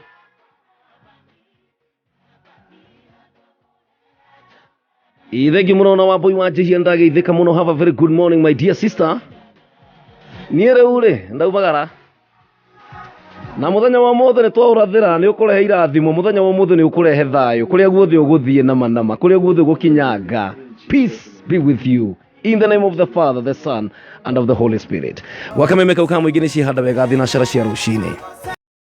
Thank you mũno na wambui wa njihia ndageithĩka mũno. Have a very good morning my dear sister. Niĩ rĩu rĩ ndaumagara. Na muthenya wa mothe nĩ twaũrathĩra nĩ ũkũrehe irathimo, muthenya wa ũmũthĩ nĩ ũkũrehe thayũ kũrĩa guothe ũgũthiĩ nama nama, kũrĩa guothe ũgũkinyanga. Peace be with you. In the name of the Father, the Son, and of the Holy Spirit. Gwa kameme kau ka mũingĩ nĩ ciĩhanda wega thinacara cia rũcinĩ.